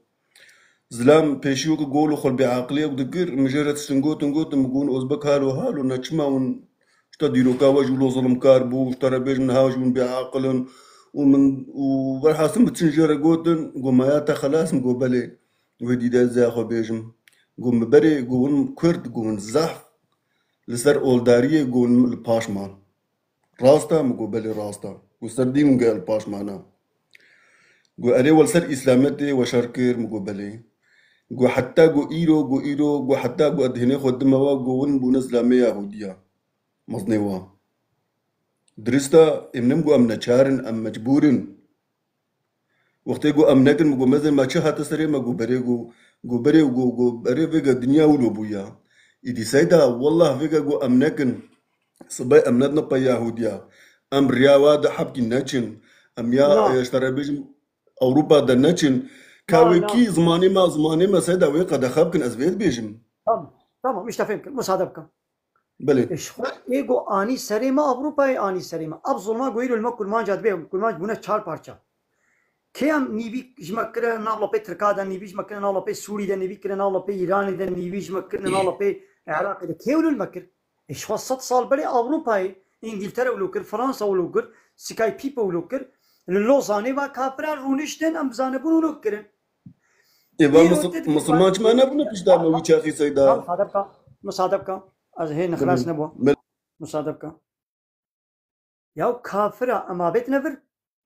Zilam pêşî wek gol û xwe bêaqiliyek dikir, min jê re tiştin gotin, gotin, min got, Ozbek halo, halo, ne çima hûn ji te dîroka we ji wilo zilimkar bû, ji te re bêjim niha ji hûn bêaqil in û min û werhasil min tiştin jê re gotin, got, maya te xelas, min got, belê, wê dî de ez ê xwe bêjim. Got, min berê, got, hûn Kurd, got, hûn zehf li ser oldariyê, got, hûn li paş man. Rast e? Min got, belê rast e. Got, ser dî min gel paş mana. Got, erê we li ser Îslametê we şer kir? Min got, belê. Got, heta got îro, got îro, got heta got ez dihênê xwe dime we, got win bûne zilamê Yahûdiya. Mezinê we. Dirist e, êm nim got em neçar in, em mecbûr in. Wextê got em nekin, min got, mezin me çi hate serê me, got berê, got, got berê, got, got berê vêga dinya wilo bûya. Îdî Seyda, wallah vêga got em nekin. Sibê em nedine pey Yahûdiya. Em riya wa de hebkî neçin. Em ya, Na. e, ji te re bêjim, Ewropa de neçin. Ka Na, wê na. kî zimanê me, zimanê me Seyda wê qedexe bikin, ez vê dibêjim. Tamam, tamam, îşte fêm kir, musade bikin. Belê. E, ji xwe ê got anî serê me, Ewropayê anî serê me. Ev zulma got îro li me kurmanca dibe, kurmanc bûne çar parça. Kê em nîvî ji me kirine navla pê Tirka de, nîvî ji me kirine navla pê Sûrî de, nîvî kirine navla pê Îranê de, nîvî ji me kirine navla pê Iraqê de. Kê wilo li me kir? E, ji xwe sed sal berê Ewropayê, Îngiltere wilo kir, Fransa wilo kir, Skype wilo kir. Li Lozanê va kafiran rûniştin, em bi zanebûn wilo kirin. Ê, va Îro Musul-, te dibî Musulman va çima nebûne pişta me wî çaxî Seyda? Tamam, musade bika. Musade bika. Ez hê nixilas Belê. nebû. Belê. Musade bika. Ya kafira, em avêtine vir.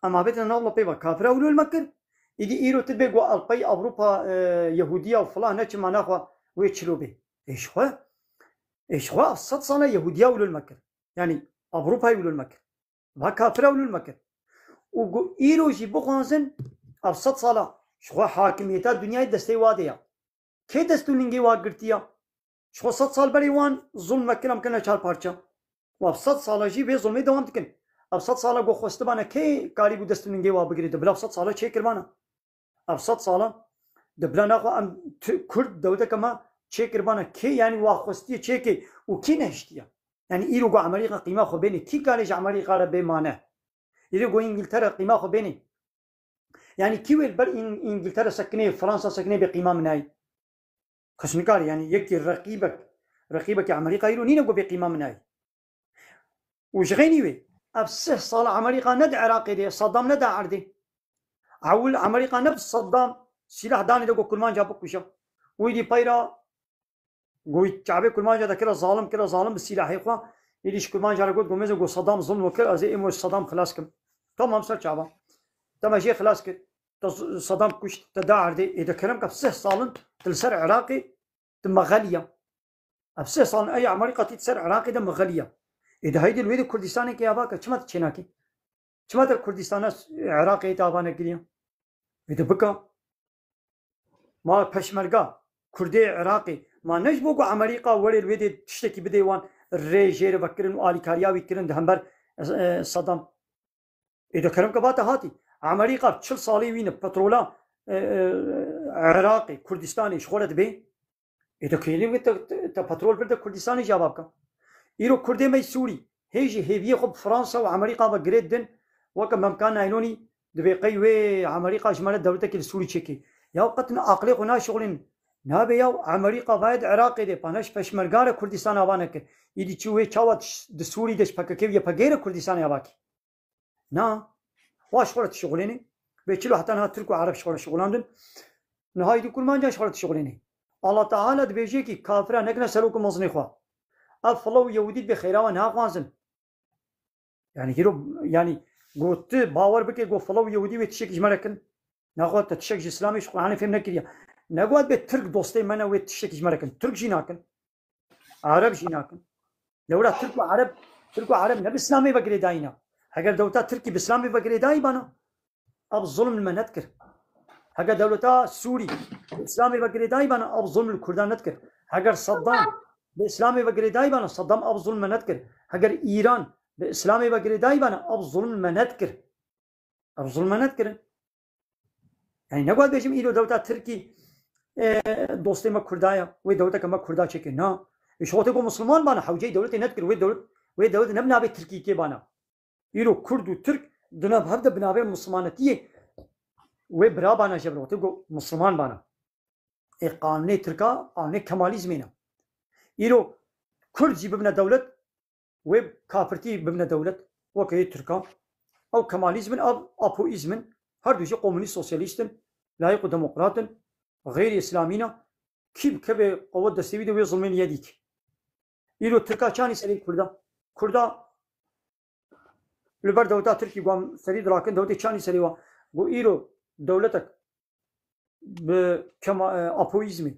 Em avêtine nav lapê va. Kafira wilo li me kir. Îdî îro tu bê got Alpay Ewropa, e, Yehûdiya û filan ne çima naxwe wê çilo bê. Ê ji xwe. Ê ji xwe ev sed sala Yehûdiya wilo li me kir. Yanî Ewropayê wilo li me kir. Va kafira wilo li me kir. Û gu-, îro jî bixwazin, ev sed sala ji xwe hakimiyeta dinyayê destê wa de ya. Kê dest û lingê wa girtiya? Ji xwe sed sal berê wan zulm me kir, em kirine çar parça. Û ev sed sala jî vê zulmê dewam dikin. Ev sed sala got xwestibane kê karîbû dest û lingê wa bigirê? Di bila ev sed sala çêkiribana. Ev sed sala di bila naxwe em tu-, Kurd dewleteke me çêkiribana kê, yanî wa xwestiye çêkê û kî nehiştiye? Yanî îro ku Amerîka qîma xwe bênê, kî karê ji Amerîka re bê mane? Îro ku Îngiltere qîma xwe bênê. Yanî kî wê li ber Îng-, Îngiltere sekinê, Fransa sekinê bê qîma min nayê? Kes nikare, yanî yekî reqîbek, reqîbekî Amerîka îro nîne ku bê qîma min nayê. Û ji xeynî wê, ev sih sala Amerîka ne di Iraqê de, Saddam ne da erdê. Ewil Amerîka ne bi Saddam sîlah danê de ku kurmanca bikuje. Wî dî peyra Got, Çavê kurmanca de kira zalim, kira zalim bi sîlahê xwe. Êdî ji kurmanca re got, got, meze, got, Saddam zulm kir, ez ê êmo ji Saddam xilas kim. Tamam, ser çava. Te me jê xilas kir. Te Z-, Saddam kuşt, te da erdê. Ê de kerem ke sih salin, tu li ser Iraqê, tu mexeliya. Ev sih salin, ey Amerîka tî ser Iraqê de mexeliya. Ê de heydê li wê de Kurdistanê ke ya vake, çima tu çênakî? Çima te Kurdistana Iraqê te ava nekiriye? Ê de bika. Ma peşmerga, Kurdê Iraqê, ma ne ji bo ku Amerîka were li wê dê tiştekî bidê wan rê jê re vekirin û alîkariya wî kirin di hember, e, Saddam. Ê de kerem ke ba te hatî. Amerîka çil salî wî ne petrola, e, e, Iraqê, Kurdistanê ji xwe re dibê. Ê de kêlî wê te, te, te petrol vir de Kurdistanê jî ava bike. Îro Kurdê me yê Sûrî hê jî hêviyê xwe bi Fransa û Amerîka ve girê din, weke Memka Naylonî dibê qey wê Amerîka ji me re dewletekî li Sûrî çêkê. Ya qet aqilê xwe naşixulînin. Nabe ya Amerîka vaye di Iraqê de, pa ne ji peşmerga re Kurdistan ava nekir. Îdî çi wê çawa di Sûrî de ji P K K û Y P G re Kurdistanê ava kî? Na. Xwe ji xwe re dişixulênê. Bê çilo heta niha Tirk û Ereb ji xwe re şixulandin. Niha îdî kurmancan ji xwe re dişixulênê. Allah Teala dibêje kî kafira nekine serok û mezinê xwe. Ev fila û yehûdî dibê xêra we naxwazin. Yani hîro, yani got tu bawer bike got fila û yehûdî wê tiştekî ji me re kin. Naxwe te tiştek ji Îslamê ji Qur'anê fêm nekiriye. Negot bê Tirk dostê me ne wê tiştekî ji me re kin. Tirk jî nakin. Ereb jî nakin. Lewra Tirk û Ereb, Tirk û Ereb ne bi Îslamê ve girêdayî ne. Heger dewleta Tirkî bi Îslamê ve girêdayî bana, ev zulm li me nedikir. Heger dewleta Sûrî bi Îslamê ve girêdayî bana, ev zulm li Kurdan nedikir. Heger Saddam bi Îslamê ve girêdayî bana, Saddam ev zulm me nedikir. Heger Îran bi Îslamê ve girêdayî bana, ev zulm me nedikir. Ev zulm me nedikirin. Yani ne got bêjim îro dewleta Tirkî, e, dostê me Kurda ya, wê dewleteke me Kurda çêke. Na. Ji xwe tê ku Musulman bana, hewceyê dewletê nedikir, wê dewlet, wê dewlet ne bi navê Tirkî tê bana. Îro Kurd û Tirk di nav hev de bi navê Mislimanetiyê wê bira bana jebir. Wextê ku Misliman bana. Ê qanûnê Tirka, qanûnê Kemalîzmê ne. Îro Kurd jî bibine dewlet, wê kafirtî bibine dewlet, weke yê Tirka. Ew Kemalîzm in, ev Apoîzm in, her du jî komunîst sosyalîst in, layîq û demokrat in, xeyrî îslamî ne. Kî bikeve qewet destê wî de wê zulmên yê dît. Îro Tirka çanî serê Kurda? Kurda li ber dewleta Tirkî wan serî dirakin, dewletê çanî serê wa? Got îro dewletek bi kema-, e, Apoîzmê.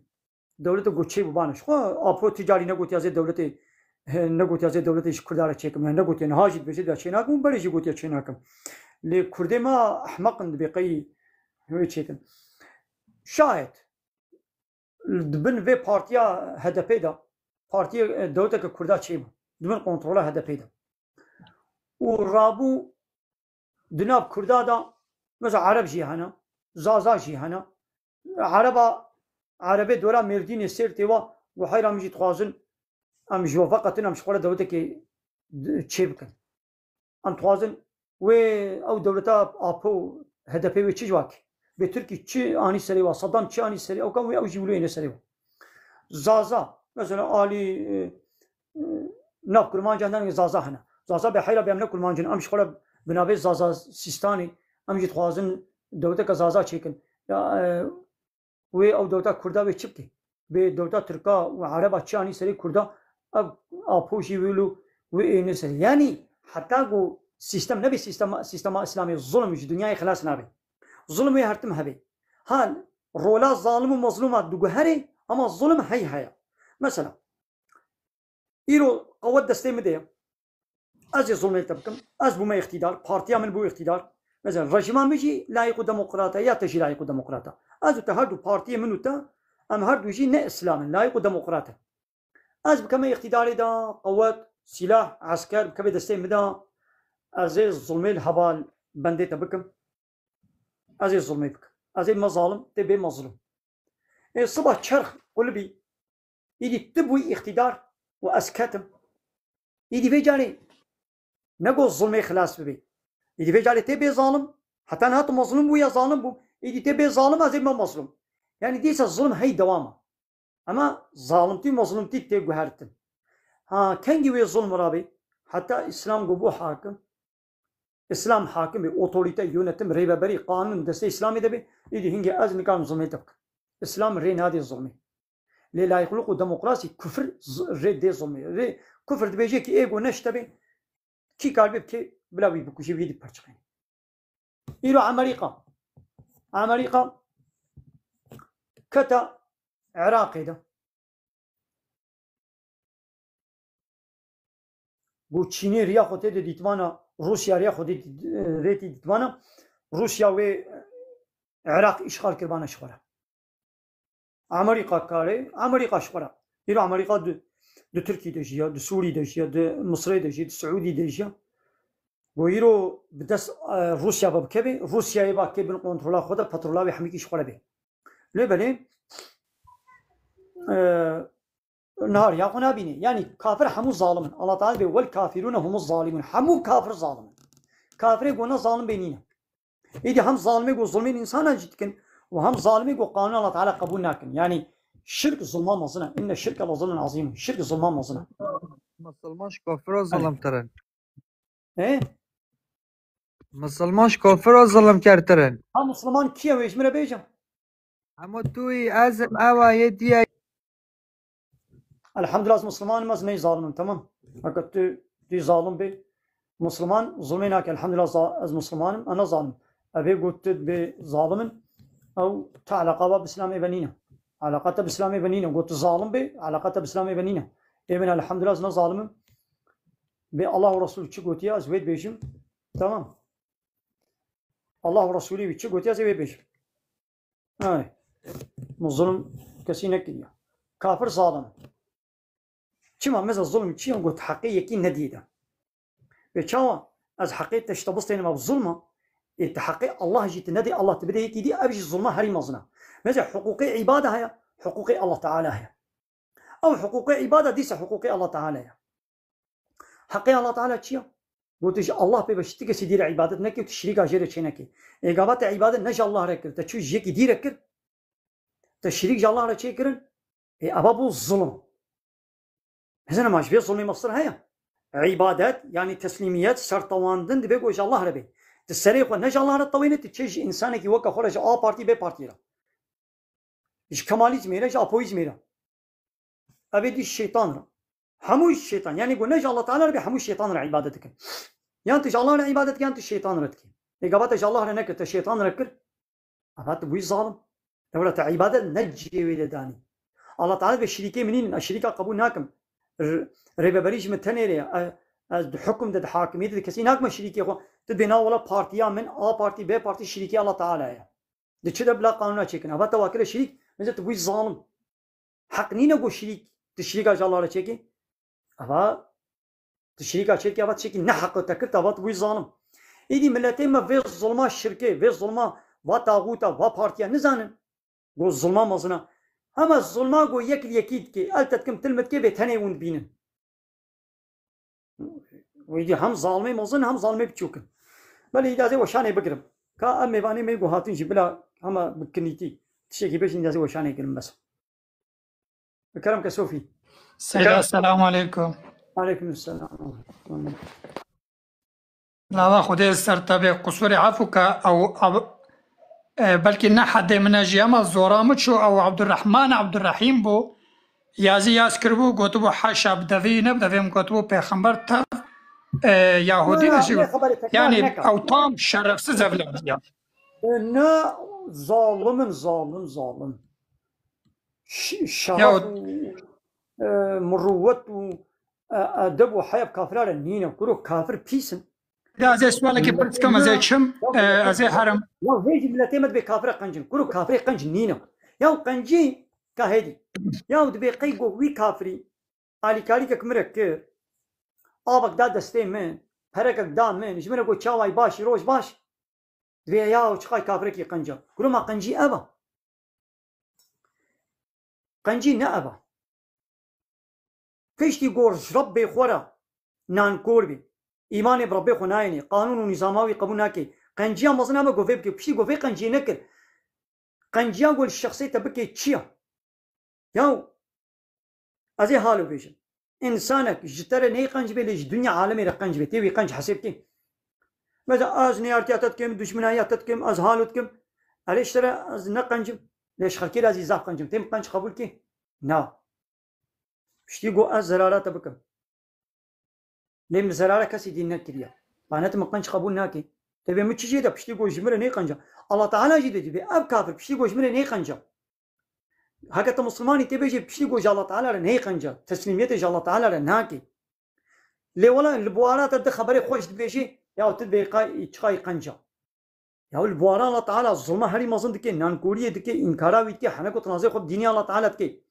Dewlete got çê bibane. Ji xwe Apo ticarî negotiya zê dewletê, he, negotiya zê dewletê ji Kurda re çêkim. Yani negotiya niha jî dibêje da çê nakim û berê jî gotiya çê nakim. Lê Kurdê me ehmeq in dibê qey wê çêkin. Şayet di bin vê partiya H D P de, partiyê, e, dewleteke Kurda çêbû. Di bin kontrola H D P de. Û rabû di nav Kurda de, mesela Ereb jî hene, Zaza jî hene. Ereba, Erebê dora Mêrdînê, Sêrtê wa, û heyra min jî dixwazin, em ji we veqetin, em ji xwe re dewletekê di-, çê bikin. Em dixwazin wê ew dewleta Apo û H D P wê çi ji wa kê? Bê Tirkî çi anî serê wa? Saddam çi anî serê? Ew kam wê ew jî wilo êne serê wa. Zaza, mesela alî, e, e, nav Kurmancan de Zaza hene. Zaza bê heyra bê em ne Kurmancin, em ji xwe re bi navê Zaza Sistanê, em jî dixwazin dewleteke Zaza çêkin. Ya, e, wê ew dewleta Kurda wê çi bike? Bê dewleta Tirka û Ereba çi anî serê Kurda, ev Apo jî wilo wê êne serê. Yanî heta ku sîstem nebê sîstema, sîstema Îslamê, zulm ji dinyayê xilas nabe. Zulm wê her tim hebe. Ha, rola zalim û mezlûma diguherê, ama zulm hey heye. Mesela, îro qewet destê min de ye. Ez ê zulmê te bikim. Ez bûme îqtîdar. Partiya min bû îqtîdar. Mesela rejîma min jî layîq û demokrat e, ya te jî layîq û demokrat e. Ez û te her du partiyê min û te, em her du jî ne îslam in, layîq û demokrat in. Ez bikeme îqtîdarê de, qewet, sîlah, esker bikeve destê min de, ez ê zulmê li heval bendê te bikim. Ez ê zulmê bikim. Ez ê bime zalim, tê bê mezlûm. Ê siba çerx qulibî, îdî tu bûyî îqtîdar û ez ketim. Îdî vê carê ne ku zulmê xilas bibê. Îdî vê carê tê bê zalim, heta niha tu mezlûm bû ya zalim bû, îdî tê bê zalim, ez ê bime mezlûm. Yanî dîsa zulm hey dewam e. Ema zalimtî û mezlûmtî tê guhertin. Ha, kengî wê zulm rabê? Heta Îslam ku bû hakim, Îslam hakim bê, otorîte, yönetim, rêveberî, qanûn destê Îslamê de bê, îdî hingê ez nikarim zulmê te bikim. Îslam rê nadê zulmê. Lê layîqlik û demokrasî kufir z-, rê dê zulmê. Rê kufir dibêje ki ê ku neşte bê, kî kar bê bikê, bila wî bikujê, wî dî perçiqêne. Îro Amerîka. Amerîka kete Iraqê de. Ku Çînê riya xwe tê de dîtmana, Rûsya riya xwe dît-, rê tî dîtmana, Rûsya wê Iraq îşxal kirbana ji xwe re. Amerîka karê, Amerîka ji xwe re. Îro Amerîka di, di Tirkî de jiya, di Sûrî de jiya, di Misrê de jî, di Siûdî de jiya. Go îro bi dest, e, Rûsya ve bikeve, Rûsyayê va kê bin kontrola xwe de, petrola wê hemîkî ji xwe re bê. Lê belê, e, niha riya xwe nabîne. Yanî kafir hemû zalim in. Allah Teala bê, "Wel kafirûne humuz zalimun." Hemû kafir zalim in. Kafirê go ne zalim bê nîne. Êdî hem zalimê ku zulmên însanan jî dikin û hem zalimê ku qanûn Allah Teala qebûl nakin. Yanî şirk zulma mezin e. Inne şirke le zulmun azîm. Şirk zulma mezin e. Misilman ji kafira Belê. Zalimtir in. He? Misilman ji kafira zalimkertir in. Ha, misilman kî ye wê ji min re bêje? Hema tu yî, ez im, ew e, yê dî ye. Elhamdulillah, ez Musliman im, ez ney zalim im, tamam. Heke tu, tu zalim bê, Musliman zulmê nake. Elhamdulillah, za-, ez Musliman im, ez ne zalim. Evê got tu bê zalim in, ew te eleqa ba bi Îslamê ve nîne. Eleqa te bi Îslamê ve nîne. Got tu zalim bê, eleqa te bi Îslamê ve nîne. Ê min, elhamdulillah, ez ne zalim im. Bê Allah û Resul çi gotiye, ez wê dibêjim. Tamam. Allah û Resulî wî çi gotiye, ez ê wê bêjim. Ay. Min zulm kesî nekiriye. Kafir zalim. Çima meza zulm çi ye? Got heqê yekî nedî de. Ve çawa ez heqê te ji te bistênim, ev zulm e. Ê te heqê Allah jî tu nedê, Allah tu bidê yekî dî, ev jî zulma herî mezin e. Meza hiqûqê îbada heye, hiqûqê Allah Teala heye. Ew hiqûqê îbada dîsa hiqûqê Allah Teala ye. Heqê Allah Teala çi ye? Got, tu ji Allah pê ve ji ti kesî dî re îbadet neke û tu şirîka jê re çêneke. Ê gava te îbadet ne ji Allah re kir, te çû ji yekî dî re kir, te şirîk ji Allah re çêkirin, ê eva bû zulm. Mezin e, ma ji vê zulmê mestir heye? Îbadet, yanî teslîmiyet, sertewandin divê ku ji Allah re bê. Tu serê xwe ne ji Allah re tewêne, tu çê ji însanekî weke xwe re, ji A partî, B partî re. Ji Kemalîzmê re, ji Apoyîzmê re. Ev ê dî şeytan re. Hemû şeytan. Yanî ku ne ji Allah Teala re bê, hemû şeytan re îbadet dikin. Yan tu ji Allah re îbadet dikî, yan tu şeytan re dikî. Ê gava te ji Allah re nekir, te şeytan re kir. Eva tu bûyî zalim. Lewra te îbadet ne cihê wê de danî. Allah Teala vê şirîkê min nînin, ez şirîka qebûl nakim. R-, rêveberî ji min tenê re ye. Ez, ez di hukum de, di hakimiyetê de kesî nakim şirîkê xwe. Tu bê na wela partiya min, A partî, B partî şirîkê Allah Teala ye. Di çi de bila qanûna çêkin. Eva te wa kire şirîk, mesela tu bûyî zalim. Heq nîne ku şirîk, tu şirîka ji Allah re çêkî. Eva tu şirîka çêkî, eva tu çêkî ne heq te kir, eva tu bûyî zalim. Îdî miletê me vê zulma şirkê, vê zulma va taxûta, va partiya nizanin. Ku zulma mezin e. Hema zulma ku yek li yekî dikê, el te dikim, til min dikê, vê tenê hûn dibînin. Wê dî hem zalimê mezin hem zalimê biçûk in. Belê îdî ez ê weşanê bigirim. Ka em mêvanê me ku hatin jî bila hema bi kinîtî tiştekî bêjin, îdî ez ê weşanê girim bes. Bi kerem ke Sofî. Seyda, selamu aleykum. Aleykum selam. Lava Xwedê li ser te bê, qusûrê efû ke ew, ew, e, belkî ne hedê min e jî, ema zora min çû, ew Abdurrahman Abdurrahîm bû. Yazî yaz kiribû, gotibû, "Haşa bi devî ne bi devê min," gotibû, "Pêxember tev, e, Yahudî ne jî." Yanî ew tam şerefsiz evladiya. E, ne zalim in, zalim, zalim. Ş-, şeref û, e, murûwet û, e, edeb û heya bi kafira re nîne. Kuro kafir pîs in. Ya ez ê sualekê pirs kim, ez ê çim, e, ez ê herim. Ya hêjî miletê me dibê kafira qenc in. Kuro kafirê qenc nîne. Ya qencî ka hêdî. Ya dibê qey got wî kafirî alîkarîkek min re kir. Avek da destê min, perekek da min, ji min re got çawayî baş, roj baş. Dibê ya çiqay kafirekî qenca. Kuro ma qencî ev a. Qencî ne ev a. Piştî gor ji Rebbê xwe re nankor bê. Îmanê bi Rebbê xwe nayênê. Qanûn û nîzama wî qebûl nake. Qenciya mezin heme govê bike. Piştî govê qenciyê nekir. Qenciya ku li şexsê te bike çi ya? Yaw, ez ê halo bêjim. Însanek ji te re neyê qenc bê, lê ji dinya alemê re qenc bê. Tê wî qenc hesê bikê. Mesela ez neyartiya te dikim, duşminayiya te dikim, ez halo dikim. Erê ji te re ez ne qenc im. Lê ji xelkê re ez zî zaf qenc im. Tê min qenc qebûl kê? Na. Piştî got ez zerara te bikim. Lê min zerara kesî dîn nekiriye. Bane tu min qenc qebûl nake. Tê bê min çi jê de piştî got ji min re neyê qenca. Allah Teala jî de dibê ev kafir piştî got ji min re neyê qenca. Heke tu misilmanî tê bêjê piştî got ji Allah Teala re neyê qenca. Teslîmiyetê ji Allah Teala re nake. Lê wela li buara te di xeberê xweş dibêjê, ya tu dibê qay-, çiqayî qenca. Ya li buara Allah Teala zulma herî mezin dike, nankoriyê dike, înkara wî dike, henek û tinazê xwe bi dînê Allah Teala dike.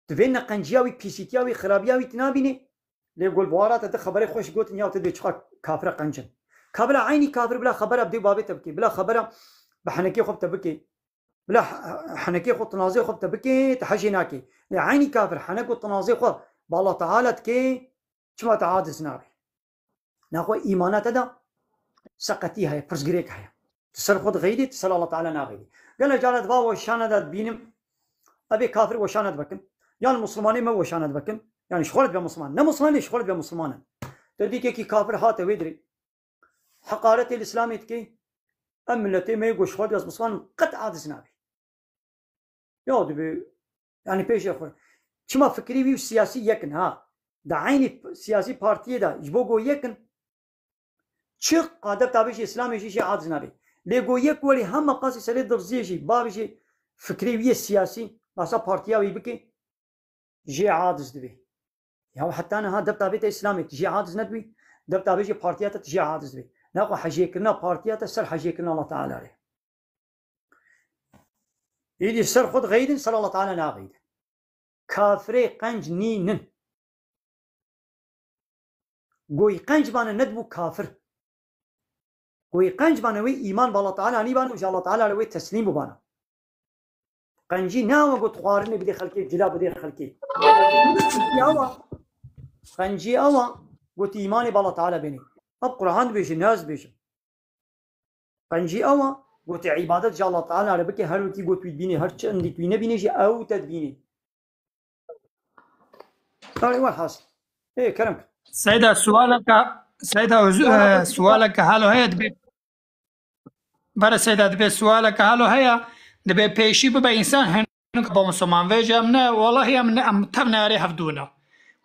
Tu vê neqenciya wî, pîsîtiya wî, xirabiya wî tu nabînî. Lê gol buara te di xeberê xweş gotin, ya te dê çiqa kafira qencin. Ka bila eynî kafir bila xebera bi dê babê te bike, bila xebera bi henekê xwe bi te bike. Bila he-, henekê xwe, tinazê xwe bi te bike, te hejê nake. Lê eynî kafir henek û tinazê xwe bi Allah Teala dike, çima te aciz nabe? Naxwe îmana te de seqetî heye, pirsgirêk heye. Tu ser xwe dixeyidî, tu ser Allah Teala naxeyidî. Gelek cara di va weşana de dibînim, ev ê kafir weşana dibekin. Yan Musulmanê me weşana dibekin. Yani ji xwe re dibe Musulman. Ne Musulman lê ji xwe re dibe Musulman in. Tu dîkekî kafir hate wê dirê. Heqaretê li Îslamê dike. Em miletê me yê ku ji xwe re dibe Musulman in, qet aciz nabe. Ya dibê, yani pêşê xwe. Çima fikrî wî û siyasî yek in, ha? Di eynî siyasî partiyê de ji bo go yek in, çi qadef tabê jî Îslamê jî jê aciz nabê. Lê go yek werî hema qasî serê dirziyê jî, bavê jî fikrê wî yê siyasî, basa partiya wî bike, jê aciz dibê. Ya heta niha deb tabê te Îslamê, tu jê aciz nedibî? Deb tabê jî partiya te, tu jê aciz dibî. Naxwe hejêkirina partiya te ser hejêkirina Allah Teala re. Îdî ser xwe dixeyidin, ser Allah Teala naxeyidin. Kafirê qenc nînin. Goy qenc bane nedibû kafir. Goy qenc bane wê îman bi Allah Teala nîbane û ji Allah Teala re wê teslîm bibane. Qencî ne awa got xwarinê bidê xelkê, cila bidê xelkê. Qencî awa. Qencî awa. Gotî, îmanê bi Allah Teala bênê. Ev Quran dibêje, ne ez dibêjim. Qencî ew e, gotî, îbadet ji Allah Teala re bike, her wekî got wî dibînê, her çi endî wî nebînê jî ew te dibînê. Erê, welhasil. Ê, kerem. Seyda, sualeke, Seyda, huzur, Suala e, pêşî sualeke halo heye dibê. Bere Seyda, dibê sualeke halo heye, dibê pêşî bibe însan, hinûk bo Musulman vêje em ne, wellahî em ne, em tev neyarê hevdû ne.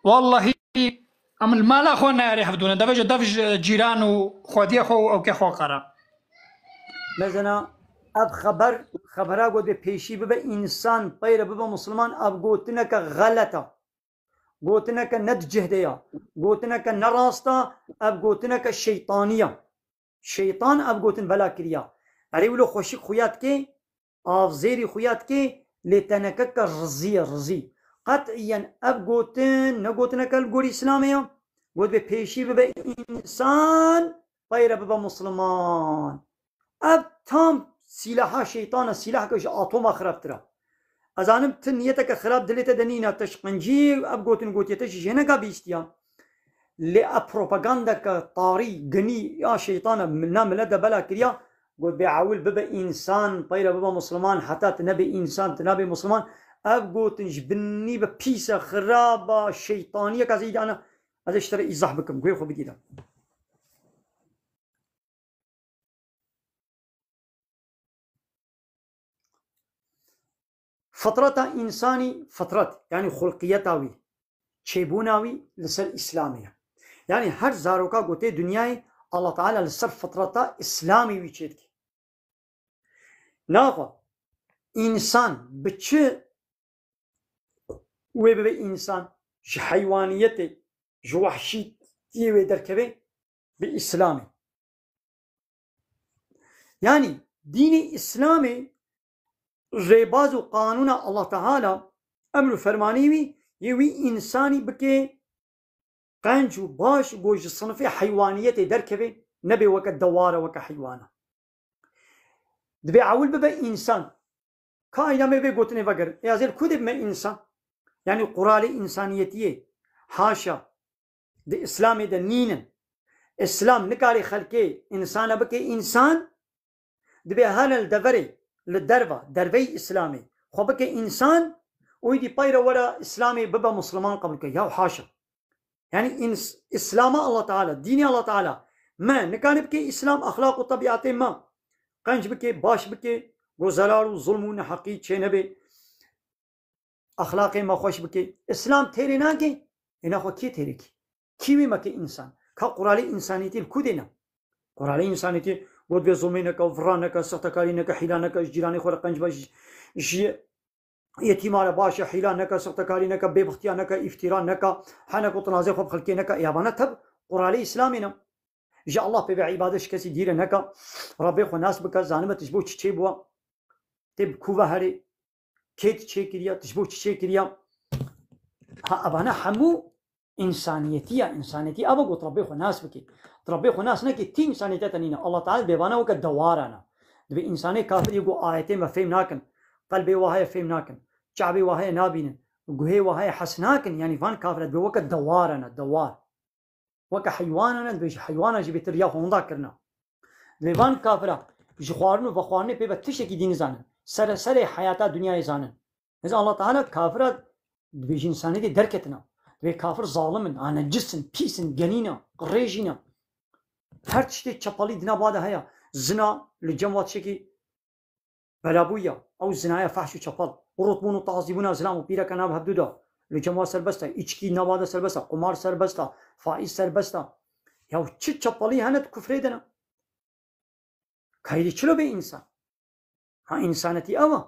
Wellahî em li mala xwe neyarê hevdû ne. Devêje dev ji cîran û xwediyê xwe û ewkê xwe qere. Mezena ev xeber, xebera got dê pêşî bibe însan, peyre bibe Musulman, ev gotineke xelet e. Gotineke ne di cih de ya. Gotineke ne rast e, ev gotineke şeytanî ya. Şeytan ev gotin bela kiriya. Erê wilo xweşik xuya dike, avzêrî xuya dike, lê tenekeke rizî ye, rizî. Qet'iyen ev gotin ne gotineke li gorî Îslamê ya. Got bê pêşî bibe însan, peyre bibe Musulman. Ev tam sîlaha şeytan e, sîlaheke ji atoma xirabtir e. Ez zanim tu niyeteke xirab dilê te de nîne, te ji qencî ev gotin gotiye, te jî jêneka bihîstiya. Lê ev propagandeke tarî, ginî ya şeytan e, na milet de bela kiriya, got bê ewil bibe însan, peyre bibe Musulman, heta tu nebê însan, tu nabê Musulman. Ev gotin ji binî be pîs e, xirab e, şeytaniyeke zî dane. Ez ê ji te re îzah bikim, guhê xwe bigîre. Fitreta însanî, fitret, yanî xulqiyeta wî, çêbûna wî li ser Îslamê ye. Yanî her zaroka ku tê dinyayê, Allah Teala li ser fitreta Îslamê wî çêdike. Naxwe, însan bi çi wê bibe însan? Ji heywaniyetê, ji wehşîtiyê wê derkeve? Bi Îslamê. Yanî dînê Îslamê rêbaz û qanûna Allah Teala, emr û fermanê wî yê wî însanî bike qenc û baş, ku ji sinifê heywaniyetê derkeve, nebe weke dewar e, weke heywan e. Dibê ewil bibe însan. Ka îna me vê gotinê vegerin. Ê, ez ê li ku dê bime însan? Yanî quralê însaniyetiyê, haşa, di Îslamê de nînin. Îslam nikarê xelkê, însana bike însan, dibê here li deverê, li derva, derveyî Îslamê, xwe bike însan û îdî peyre were Îslamê bibe Musulman qebûl ke. Yaw haşa. Yanî îns-, Îslama Allah Teala, dînê Allah Teala me nikare bike Îslam, exlaq û tebîatê me. Qenc bike, baş bike, ku zelal û zulm û neheqî çê nebe. Exlaqê me xweş bike. Îslam têrê nake, ê naxwe kê têrê kî? Kî wî meke însan? Ka quralê însaniyetî li ku dê ne? Quralê însaniyetî got vê zulmê neke, vira neke, sextekarî neke, hîla neke, ji cîranê xwe re qenc be, ji, ji yetîma re baş e, hîla neke, sextekarî neke, bêbixtiya neke, îftîra neke, hene ku tinazê xwe bi xelkê neke. Ya bana teb quralê Îslamê ne. Ji Allah pê ve îbadet ji kesî dîre neke. Rabbê xwe nas bike, zanibe tu ji bo çi çêbûwa. Tê bi ku ve herê, kê tu çêkiriya, tu ji bo çi çêkiriya. Ha, evane hemû însaniyetî ya, însaniyetî ava got Rabbê xwe nas bike. Tu Rabbê xwe nas neke, tî însaniyetê te nîne. Allah Teala dibê vana weke dewaran e. Dibê însanê kafir yê ku ayetê me fêm nakin, qelbê wa heye fêm nakin, çavê wa heye nabînin, guhê wa heye hes nakin, yanî van kafir e, dibê weke dewaran e, dewar. Weke heywanan e, dibê ji heywanan jî bêtir ya xwe winda kirina. Dibê van kafira ji xwarin û vexwarinê pê ve tiştekî dî nizanin. Sere serê heyata dinyayê zanin. Ez Allah Teala kafira dibê ji însaniyetê derketina. Dibê kafir zalim in, a necis in, pîs in, genîn e, qirêjîn e. Her tiştê çepalî di nav wa de heye. Zina li cem wa tiştekî belabûya, ew zinaya fehş û çepal, qurutbûn û tazîbûna zilam û pîreke nav hevdû de, li cem wa serbest e, îçkî nav wa de serbest e, qumar serbest e, faîz serbest e. Ya çi çepalî hene di kufrê de ne? Kaydê çilo bê însan? Ha, însanetî ew e.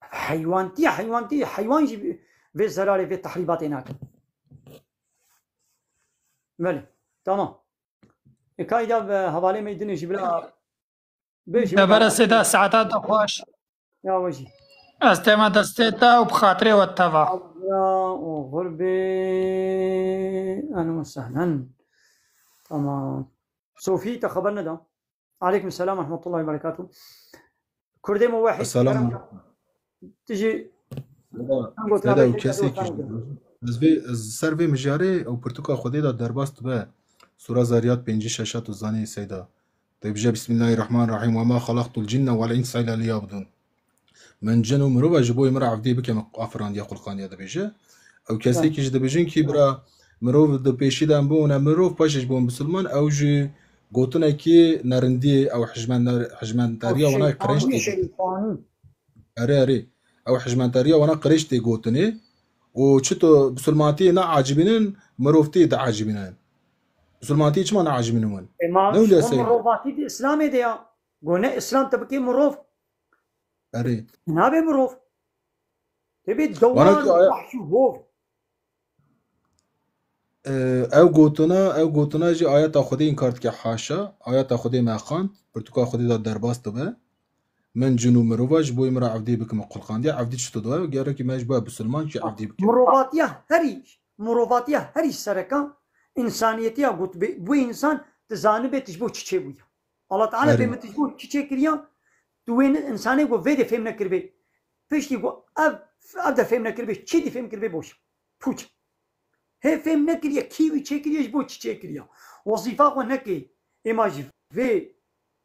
Heywantiye, heywantiye, heywan jî vê zerarê, vê tehrîbatê nake. Belê, tamam. E, kayda ve hevalê me dinê jî bila Bêjî Te weda bere sê de saeta te xweş. Ya we jî. Ez tême destê te û bi xatirê we teva. Abra û xurbê. Ehlen we sehlen. Tamam. Sofî te xeber neda. Aleykum selam ve rahmetullahi ve berekatuhu. Kurdê me wehîd. Selam. Tijî Seyda, Seyda, û kesê kişt. Ez vê, ez ser vê mijarê ew pirtûka Xwedê de derbas dibe. Sura Zariyat pêncî şeş tu zanî Seyda. Dibêje, "Bismillahirrahmanirrahîm. Ve ma xalaqtul cinne vel insa illa liyabudun." Min cin û mirova ji bo min re evdî bikim, afirandiye, xulqandiye dibêje. Ew kesê ki ji dibêjin ki bira mirov di pêşî de em bûne mirov, paşê ji bo bisilman, ew ji gotinekî nerindiyê, ew hijmender-, hijmendariya wana qirêj tê. Erê, erê. Ew hijmentariya wana qirêj tê gotinê û çito bisilmantiyê neacibînin, mirovtiyê diacibînin. Bisilmantiyê çima neacibînin wan? Ema Ne wile ji bo Seyda? Mirovatî di Îslamê de ya. Go ne Îslam te bike mirov. Erê. Nabe mirov. Te bê Wana dewar ki aya- wahşî hov. Ew gotina, ew gotina jî ayeta Xwedê înkar dike, haşa. Ayeta Xwedê me xwend, pirtûka Xwedê de derbas dibe. Min cin û mirova ji bo min re evdî bikim, xulqandiye. Evdî çito dibe? Gerekî me ji bo bisilman jî evdî bikim. Mirovatiya herî, mirovatiya herî sereka, însaniyetiya gotibê, bu însan dizanibe tu ji bo çi çêbûye. Allah Teala Erê. bê min tu ji bo çi çêkiriya, tu wê ne-, însanê go vê de fêm nekiribê. Piştî go ev, ev de fêm nekiribê, çi dî fêm kiribê boş. Pûç. Hê fêm nekiriye, kî wî çêkiriye, ji bo çi çêkiriye. Wezîfa xwe neke. Êma ji vê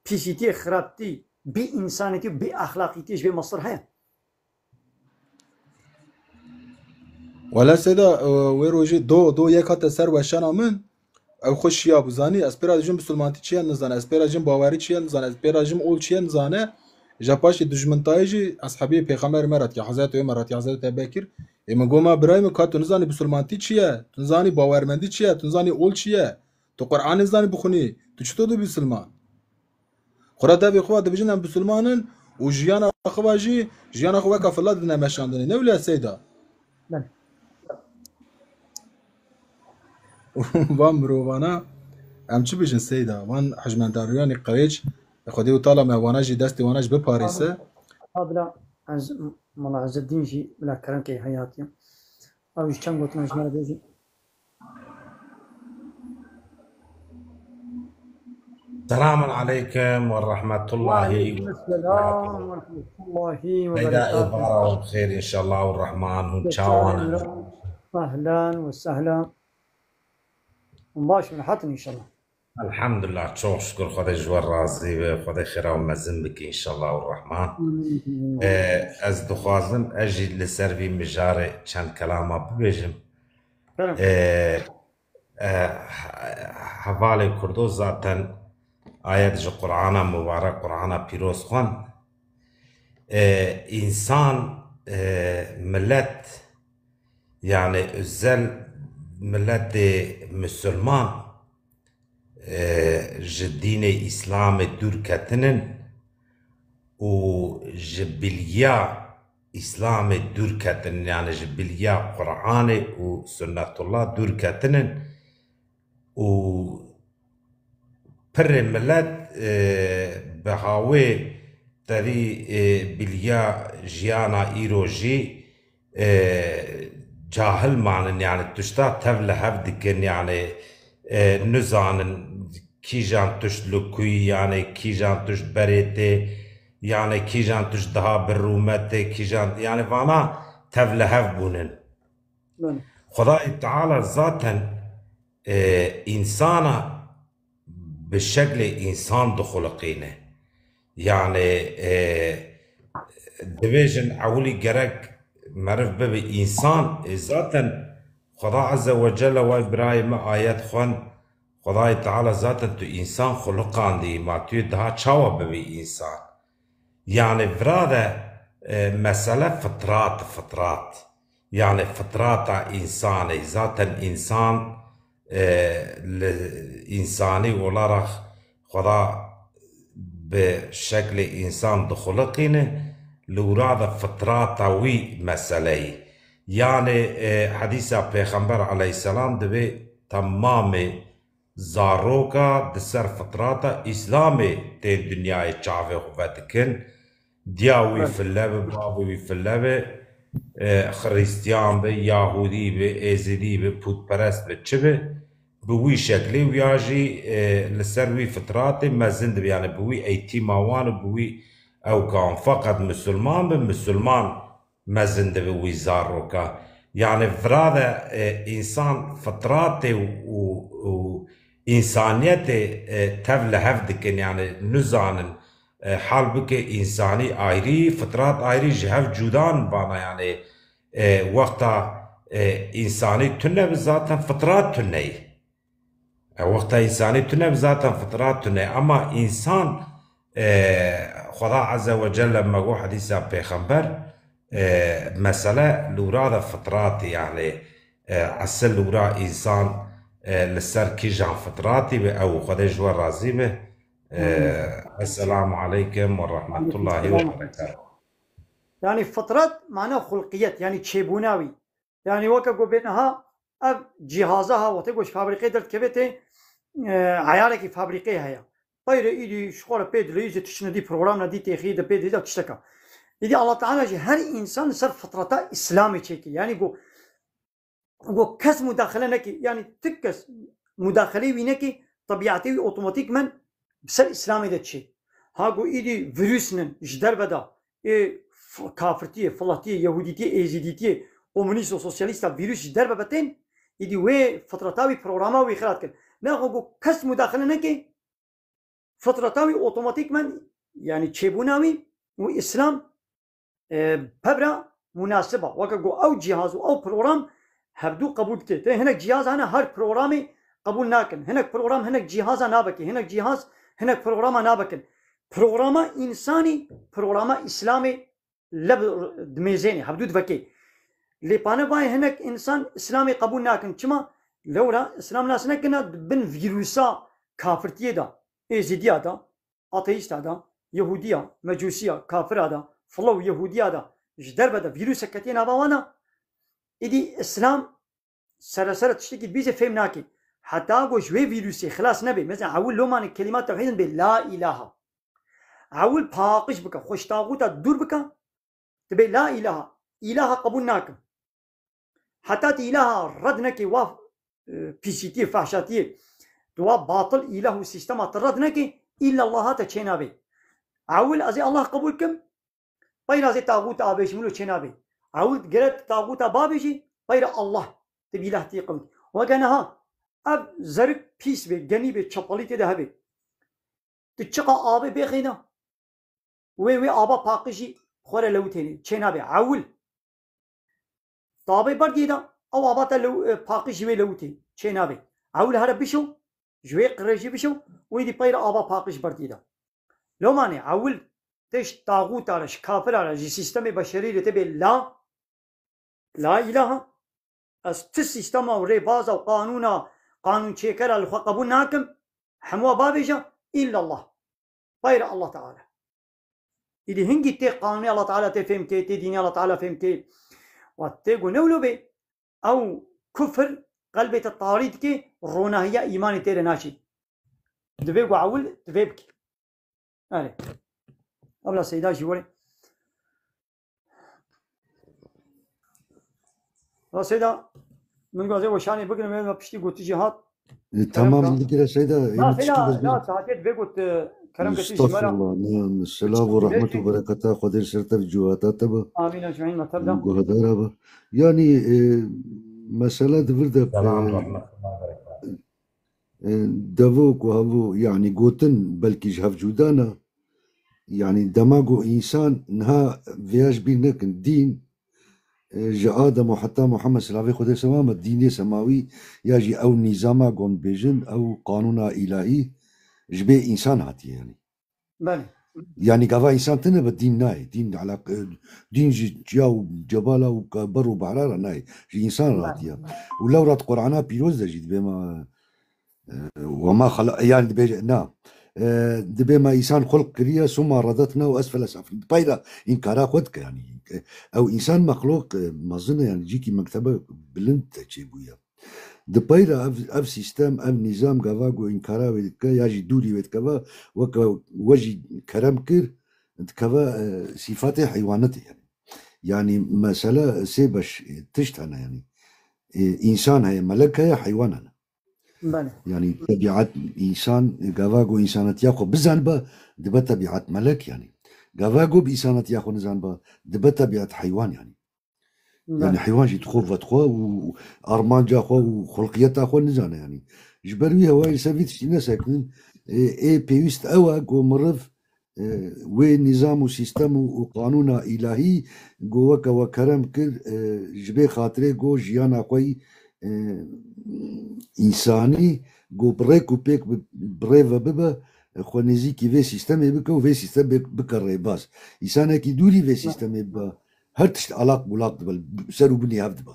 pîsîtiyê, xirabtî, bê însanetî û bê exlaqîtiyê ji vê mestir heye. Wele Seyda, e, wê rojê do, do yek hate ser weşana min. Ew xwe şiya bû, zanî, ez pê re dijim bisilmantî çi ye nizane, ez pê re dijim bawerî çi ye nizane, ez pê re dijim ol çi ye nizane. Ja paşê dijmintayê jî, eshabê pêxemberê me re dike, Hezretê Omer re dike, Hezretê Ebubekir. Ê min got, "Ma birayê min, ka tu nizanî bisilmantî çi ye? Tu nizanî bawermendî çi ye? Tu nizanî ol çi ye? Tu Qur'anê nizanî bixwînî? Tu çito dibî bisilman?" Xwura devê xwe dibêjin em bisilman in û jiyana xwe jî, jiyana xwe weka fila didine meşandinê. Ne wile Seyda? Belê. Van mirovana em çi bêjin Seyda? Van hijmendariyanê qirêj, Xwedê û Teala me wana jî, destê wana jî biparêse. Ha bila ez, Mala Izzeddîn jî bila kerem key heyatiye. Ew jî çend gotina ji me re bêjin. Selamun aleykum ve rahmetullahi ve berekatuhu. Seyda, îbara û xêr, înşallah, û Rehman, hûn çawan in? Ehlen ve sehlen. Hûn baş in, rehet in înşallah. Elhamdulillah, çok şükür, Xwedê ji we razî be, Xwedê xêra we mezin bike, înşallah, û Rehman. Amîn. Ee, ez dixwazim, ez jî li ser vî mijarê çend kelama bibêjim. Kerem. Ee, e, he-, hevalê Kurdo zaten ayet ji Qur'ana Mubarek, Qur'ana Pîroz xwend. E, însan, e, milet, yani özel miletê Müslüman, e, ji dînê Îslamê dûr ketinin û ji bilgiya Îslamê dûr ketinin, yani ji bilgiya Qur'anê û Sunnetullah dûr ketinin û pirê milet, e, bi hawê tevî, e, bilgiya jiyana îro jî, e, cahil manin, yani tişta tev li hev dikin, yani, e, nizanin kîjan tişt li ku yî, yani kîjan tişt berê tê, yani kîjan tişt daha bi rûmet tê, kîjan, yani vana tev li hev bûnin. Belê. Xwedayê Teala zaten, e, însana bi şeklê însan dixuliqîne. Yani, e, dibêjin ewilî gerek meriv bibe însan. E, zaten Xweda Azze ve Celle, way birayê me, ayet xwend, Xwedayê Teala zaten tu însan xuliqandî, ma tu yê daha çawa bibî însan? Yani vira de, e, mesele fitrat, fitrat. Yani fitrata insanê. Zaten insan, e, li, insani olarak Xweda bi şeklê insan dixuliqîne, li wira de fitrata wî meseleyî. Yani, e, hedîsa Pêxember aleyhisselam dibê temamê zaroka di ser fitrata Îslamê tên dinyayê çavê xwe vedikin. Diya wî file be, bavê wî file be, e, Xristiyan be, Yahudî be, Êzidî be, pûtperest be, çi be, bi wî şeklê wiya jî, e, li ser wî fitratê mezin dibe. Yani bi wî eğitîma wan û bi wî ewka wan. Feqet misilman be, misilman mezin dibe wî zaroka. Yani vira de, e, însan fitratê û, û, û însaniyetê, e, tev li hev dikin, yani nizanin. E, halbûkê însanî ayrî, fitrat ayrî, ji hev cuda in vana, yani, e, wexta, e, însanî tune bi zaten fitrat tune ye. E, wexta însanî tune bi zaten fitrat tune. Ama însan, e, Xweda Azze ve Celle me got hedîsa pêxember, e, mesele lûra de fitratî, yani, e, esil lûra însan, e, li ser kîjan fitratî be, ew Xwedê ji we razî be. E, Amin. Esselamu aleykum ve rahmetullahi ve Aleyküm selam. berekatuhu. Yani fitrat mana xulqiyet, yani çêbûna wî. Yani weke ku bê niha ev cîhaza ha, wextê ku ji fabrîqê derdikeve tê, e, eyarekî fabrîqê heye. Peyre îdî ji xwe re pê dileyîzê tiştine dî, program ne dî, têxî de pê dî de tişteka. Îdî Allah Teala jî her însan li ser fitreta Îslamê çêkir. Yani ku, ku kes mudaxile neke, yani ti kes mudaxileyê wî neke, tebîatê wî otomatîkmen bi ser Îslamê de çê. Ha ku îdî vîrus nin ji derve de, ê f-, kafirtiyê, filatiyê, yehûdîtiyê, êzîdîtiyê, komunîst û sosyalîsta vîrus ji derve betên, îdî wê fitreta wî, programa wî xilas kir. Nexwe ku kes mudaxile neke, fitreta wî otomatîkmen, yani çêbûna wî û Îslam, e, pevra munasib a. Weke ku ew cîhaz û ew program hevdû qebûl dike. Tê hinek cîhaz hene her programê qebûl nakin. Hinek program hinek cîhaza nabekê. Hinek cîhaz hinek programa nabekin. Programa însanî, programa Îslamê leb dimêzênê, hevdû divekê. Lê pane vayê hinek însan Îslamê qebûl nakin. Çima? Lewra Îslam nas nekirina, di bin vîrusa kafirtiyê de, êzîdiya de, ateîsta de, yehûdiya, mecûsiya, kafira de, filew yehûdiya de, ji derve de vîrusek ketiye nava wan a, îdî Îslam seresere tiştekî dibîzê fêm nake. Heta ku ji wê vîrusê xilas nebe. Mesela ewil lomanê kelîma tewhîdin bê la îlaha. Ewil paqij bike, xwe ji taxûta dûr bike, dibê la îlaha. Îlaha qebûl nakim. Heta tu îlaha red nekê wa, e, pîsîtiyê, fehşatiyê, tu wa batil îlah û sîstema tu red nekê, îlla Allaha te çênabê. Ewil ez ê Allah qebûl kim, peyra zê taxûta avêjim wilo çênabê. Ewil gere taxûta bavêjî, peyra Allah, tu bi îlah tê qewî. Weke niha, ev zerik pîs bê, genî bê, çepelî tê de hebe. Tu çiqa avê bêxîna, wê, wê ava paqijî xwe re lewitênê, çênabê. Ewil. Tabê berdiyê de, ew ava te lew-, e, paqijî wê lewitê, çênabê. Ewil here bişo, ji wê qirêjî bişo, wê dî peyre ava paqij berdiyê de. Lomanê, ewil tê ji taxûta re, ji kafira re, ji sîstemê beşerî re tê bê la, la îlaha. Ez ti sîstema û rêbaza û qanûna, qanûnçêkera li xwe qebûl nakim. Hemû bavêje, îllallah. Peyre Allah Teala. Îdî hingî tê qanûnê Allah Teala tê fêm kê, tê dînê Allah Teala fêm kê. Wa tê ku newlo bê, ew kufir qelbê te tarî dike, ronahiya îmanê tê de naçê. Divê ku ewil divê bike. Erê. Abla Seyda jî were. Abla Seyda, min gazê weşanê bigirim, êma piştî gotî jî hat. E, Kerem tamam, ka. Digire Seyda, Na êma Seyda, tiştî na, saetê divê got, e, kerem ka tiştî ji me re. Estağfurullah, ne, ne, selav û rahmet û bereketa Xwedê li ser te bi cihata te be. Amîn, ecmaîn, me tev de. Guhedara be. Yani, e, mesele di vir de, Selam, e, rahmet, berekat. E, devo ku hevû, yani gotin belkî ji hev cuda ne. Yani dema ku însan niha vêya ji bîr nekin, dîn, e, ji Adem û heta Muhammed silavê Xwedê sema me, dînê semawî ya jî ew nîzama ku em dibêjin, ew qanûna îlahî ji bê însan hatiye yani. Belê. Yani gava însan tine be dîn nayê. Dîn elaq-, dîn ji çiya û cebala û ke-, ber û behra re nayê. Ji însan re Belê. hatiye. Û lewra di Qur'ana pîroz de jî dibê me, e, "Ve ma xela-", yani dibê, na. E, dibê me însan xulq kiriye, "Summa radetnahu esfele safilin." Peyra înkara xwe dike yani. E, ew însan mexluq, e, mezin e yani cîkî mektebe bilind te çêbûye. Di peyra ev, ev sîstem, ev nîzam gava ku înkara wê dike ya jî dûrî wê dikeve, weke we jî kerem kir, dikeve, e, sîfatê heywanetê yani. Yani mesele sê beş, e, tişt hene yani. E, însan heye, melek heye, heywan hene. Belê. Yani tebiat, însan, gava ku însanetiya xwe bizanbe, dibe tebiat melek yani. Gava ku bi însanetiya xwe nizanbe, dibe tebiat heywan yani. Yani heywan jî dixwe vedixwe û armanca xwe û xulqiyeta xwe nizane yani. Ji ber wî hewayê li ser vî tiştî nesekinin, ê, ê pêwîst ew e ku miriv, e, wê nîzam û sîstem û, û qanûna îlahî ku weke we kerem kir, e, ji bê xatirê ku jiyana xwe yî, e, însanî ku bi rêk û pêk bi, bi rê ve bibe, xwe nêzîkî vê sîstemê bike û vê sîstemê bike rêbaz. Însanekî dûrî vê sîstemê bibe, her tişt alaq bulaq dibe, ser û binî hev dibe.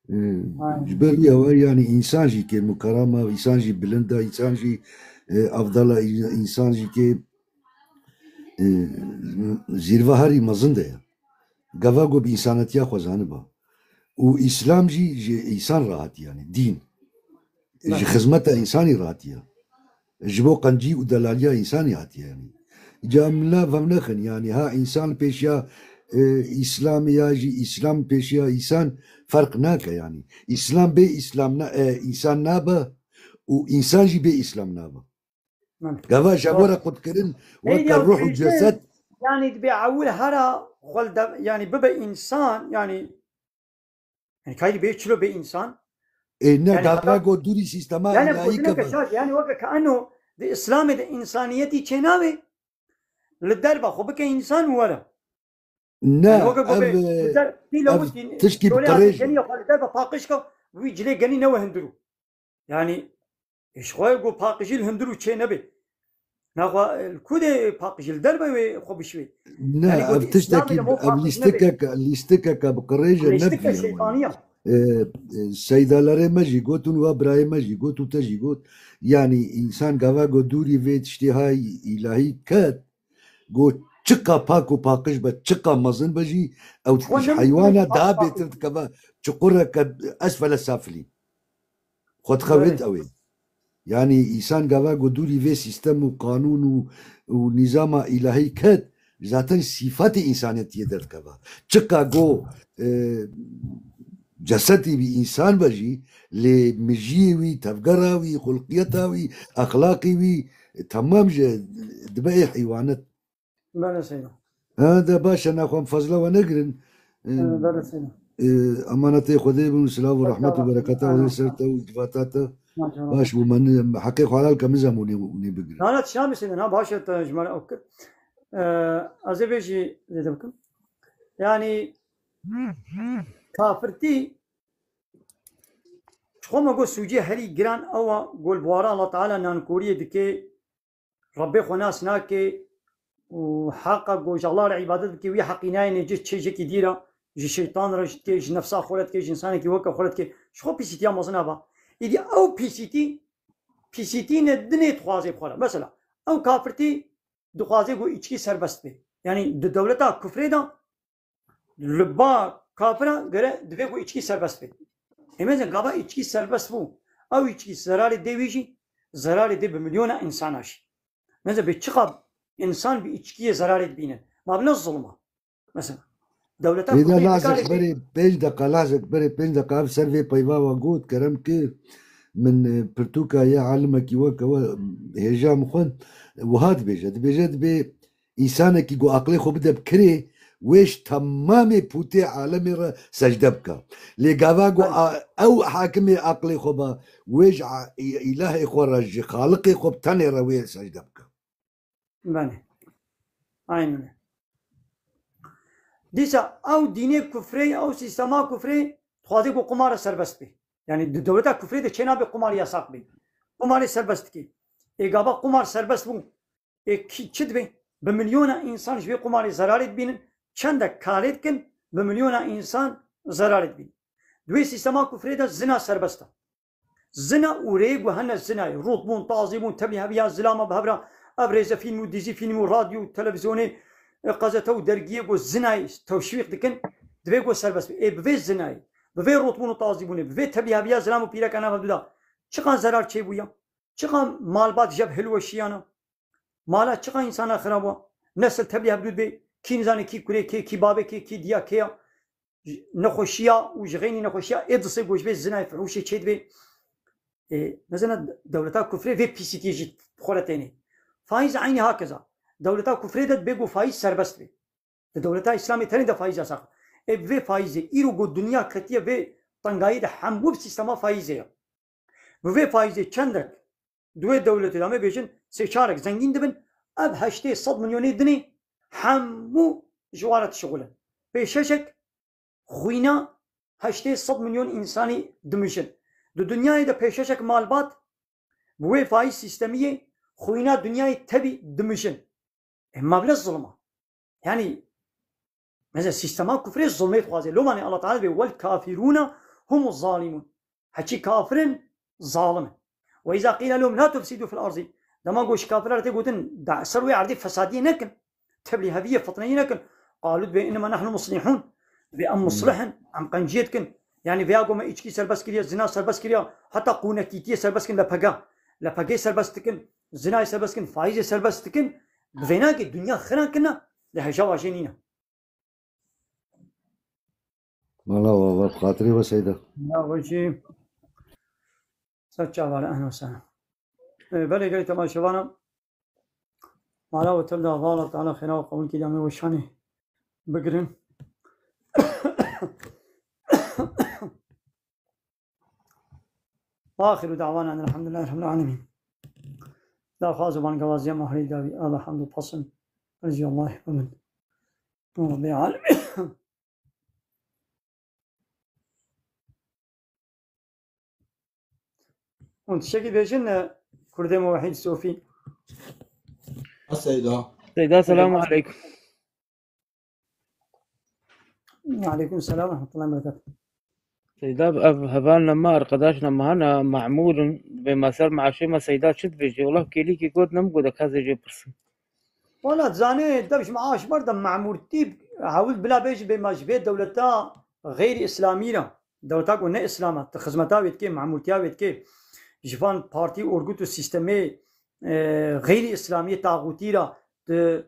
Ee, Aynen. Ji ber wî ew e, yani însan jî kêrm û kerama, însan jî bilind e, însan jî, e, evdal e, însan jî kê, e, zîrva herî mezin de ye. Gava ku bi însanetiya xwe zaniba. Û Îslam jî ji însan re hatiye, yani dîn. Ji xizmeta însanî re hatiye. Ji bo qencî û delaliya însanî hatiye yani. Ca min la vevnexin yani ha însan pêşiya, e, Îslamê ya jî Îslam pêşiya însan ferq nake yani. Îslam bê Îslam na, e, însan nabe û însan jî bê Îslam nabe. Gava ji bo re qutkirin weke ruh û cesed. Yani dibê ewil hera xwe li dev, yani bibe însan yani. Yani kayî bê çilo bê însan. Ê, ne, yani gava go dûrî sîstema yani îlahî keve. Yani weke ke eno di Îslamê de însaniyetî çênavê li derba xwe bike însan û were. Ne, yani weke go ev, bê, e, li der, pîlo ev witî, tişkî bi qirêj e. Genî xwe li derba paqij ke wî cilê genî newe hundirû. Yani, ji xwe ku paqijî li hundirû çê nebe. Naxwe, li ku de paqijî li derve wê xwe bişwê. Ne, yani, ev tiştekî, ev lîstikeke, lîstikeke bi qirêj e, ne lîstike şeytanî ye. E, e, seydalerê me jî gotin, wa birayê me jî got û te jî got. Yani, însan gava ku dûrî vê tiştê hay îlahî ket, ku çiqa pak û paqij be, çiqa mezin be jî, ew ji heywana daha bêtir dikeve çuqureke esfele safilî. Xwe dixewrint ew ê. Yani, însan gava ku dûrî vê sîstem û qanûn û, û nîzama îlahî ket, zaten sîfatê însaniyetiyê derdikeve. Çiqa ku, e, cesetî wî însan be jî, lê mijiyê wî, tevgera wî, xulqiyeta wî, exlaqî wî, e, temam ji dibe ê heywanet. Belê seyda. Ha, de baş e, naxwe em fazla we negirin. Ee, belê seyda. Ee, emanetê Xwedê bin, silav û rehmet û bereketa Xwedê ser te û civata te. Maşallah. Baş bû, me ne, heqê xwe helal ke, min zem hûnê, hûnê bigirin. Na, na, tişta min seyda, na, baş e, te ji me re ew kir. Ee, ez ê vê jî zêde bikim. Yani, kafirtî, ji xwe me got sûcê herî giran ew e, ku li bawara Allah Teala nankoriyê dike, Rebbê xwe nas nake û heqa ku ji Allah re îbadet bike, wî heqî nayêne cih çê cekî dî re, ji şeytan re jî dike, ji nefsa xwe re dike, ji însanekî weke xwe re dike. Ji xwe pîsîtiya mezin a ba. Îdî ew pîsîtî, pîsîtî ne dinê dixwaze bi xwe re. Mesela, ew kafirtî dixwaze ku îçkî serbest be. Yanî di dewleta kufrê de li ba kafira gere divê ku îçkî serbest be. Ê mezin gava îçkî serbest bû. Ew îçkî zerarê dê wî jî, zerarê dê bi milyona însana jî. Mezin bê çiqa însan bi îçkiyê zerarê dibînin. Ma bi ne zulm a. Mesela, dewleta Êda kurdî lazek dikarê berê pênc deqa, lazek berê pênc deqa ev ser vê peyva we got, kerem kir. Min, e, pirtûka yê alimekî weke we hêja min xwend, wiha dibêje. Dibêje dibê Însanekî ku aqilê xwe bide bi kirê, wê ji temamê pûtê alemê re secde bike. Lê gava ku a-, ew hakimê aqilê xwe be, wê ji a-, î-, îlahê xwe re, ji xaliqê xwe bi tenê re wê secde bike. Belê. Aynen. Dîsa ew dînê kufrê, ew sîstema kufrê dixwaze ku qumar serbest be. Yani di dewleta kufrê de çênabe qumar yasak be. Qumarê serbest dike. Ê gava qumar serbest bû. Ê kî çi dibê? Bi milyona însan ji vê qumarê zerarê dibînin. Çendek karê dikin, bi milyona însan zerarê dibînin. Di wê sîstema kufrê de zina serbest e. Zina û rêyê ku hene zinayê, rûtbûn, tazîbûn, tevlîheviya zilama bi hev re, ev rêzefîlm û dîzîfîlm û radyo û televîzyonê, e, qezete û dergiyê ku zinayê tewşwîq dikin, divê ku serbest be. Ê bi vê zinayê, bi vê rûtbûn û tazîbûnê, bi vê tevlîheviya zilam û pîreka nav hevdu de çiqan zerar çêbûya? Çiqan malbat ji hev hilweşiyana? Mala çiqa însana xirab e. Nesil tevlî hevdû dibe, kî nizane kî kurê kê, kî bavê kê, kî diya kê ya. Nexweşiya û ji xeynî nexweşiya ê disê ku ji vê zinayê fihûşê çêdibe. Ê, mezena dewleta kufrê vê pîsîtiyê jî xwe re tênê. Faîz eynî hakeza. Dewleta kufrê de dibê ku faîz serbest be. Di dewleta Îslamê tenê de faîz yasak. Ê bi vê faîzê, îro ku dinya ketiye vê tengayî de hemû bi sîstema faîzê ye. Bi vê faîzê çendek di wê dewletê de me bêjin sê çarek zengîn dibin, ev heştê sed milyonê dinê hemû ji wan re dişixulin. Pêşeşek xwîna heştê sed milyon însanî dimijin. Di dinyayê de pêşeşek malbat bi wê faîz sîstemiyê xwîna dinyayê tevî dimijin. E, ma bile zulm a. Yani, mesela sîstema kufrê zulmê dixwaze. Loma ne Allah Teala dibê, "Wel kafirûne humu zalimun." Heçî kafir in, zalim in. "Ve îza qîle lehum la tufsidû fil ardî." Dema ku ji kafiran re tê gotin, "Da ser wê erdê fesadiyê nekin, teblîheviyê, fitneyê nekin." Qalû dibê, "Innema nahnu muslihûn." Dibê, "Em muslih in, em qenciyê dikin." Yani, vêya ku me îçkî serbest kiriye, zina serbest kiriye, heta qûnekîtiyê serbest kin, lepege. Lepegê serbest dikin, zinayê serbest dikin, faîzê serbest dikin. Bi vênakê dinya xiran kirine, lê heja wajê nîne. Mala we, we bi xatirê we Seyda. Ya we jî ser çavale, ehlen we sehlen. E, belê gelê temaşevana, mala we tev da, Allah Teala xêra we qebûl kî, demê we şanê bigirin. Axiru da'wana enelhamdülillahi rabbil alemin. Daxwaz û bangewaziya mahrî dawî, Allah hamd û pasin. Rizî Allah amin. Rabbil alemin. Hûn tiştekî bêjin, e, Kurdê me Wehîd Sofî. Seyda. Seyda, selamu aleykum. Aleykum selam ve rahmetullahi ve berekatuhu. Seyda, ev hevalna me, arkadaşna me hene, memûr in, bê me ser meaşê me Seyda çi dibêje? Wela kêlîkî got, nem got, ez ê jê pirsim. Wala, zanê, dev ji meaş ber de memûrtî, hewil bila bêjî bê me ji vê dewleta xeyrî îslamî re, dewleta ku ne îslam e, tu xizmeta wê dikê, memûrtiya wê dikê, ji van partî, orgut û sîstemê, e, xeyrî îslamiyê, taxûtî re, tu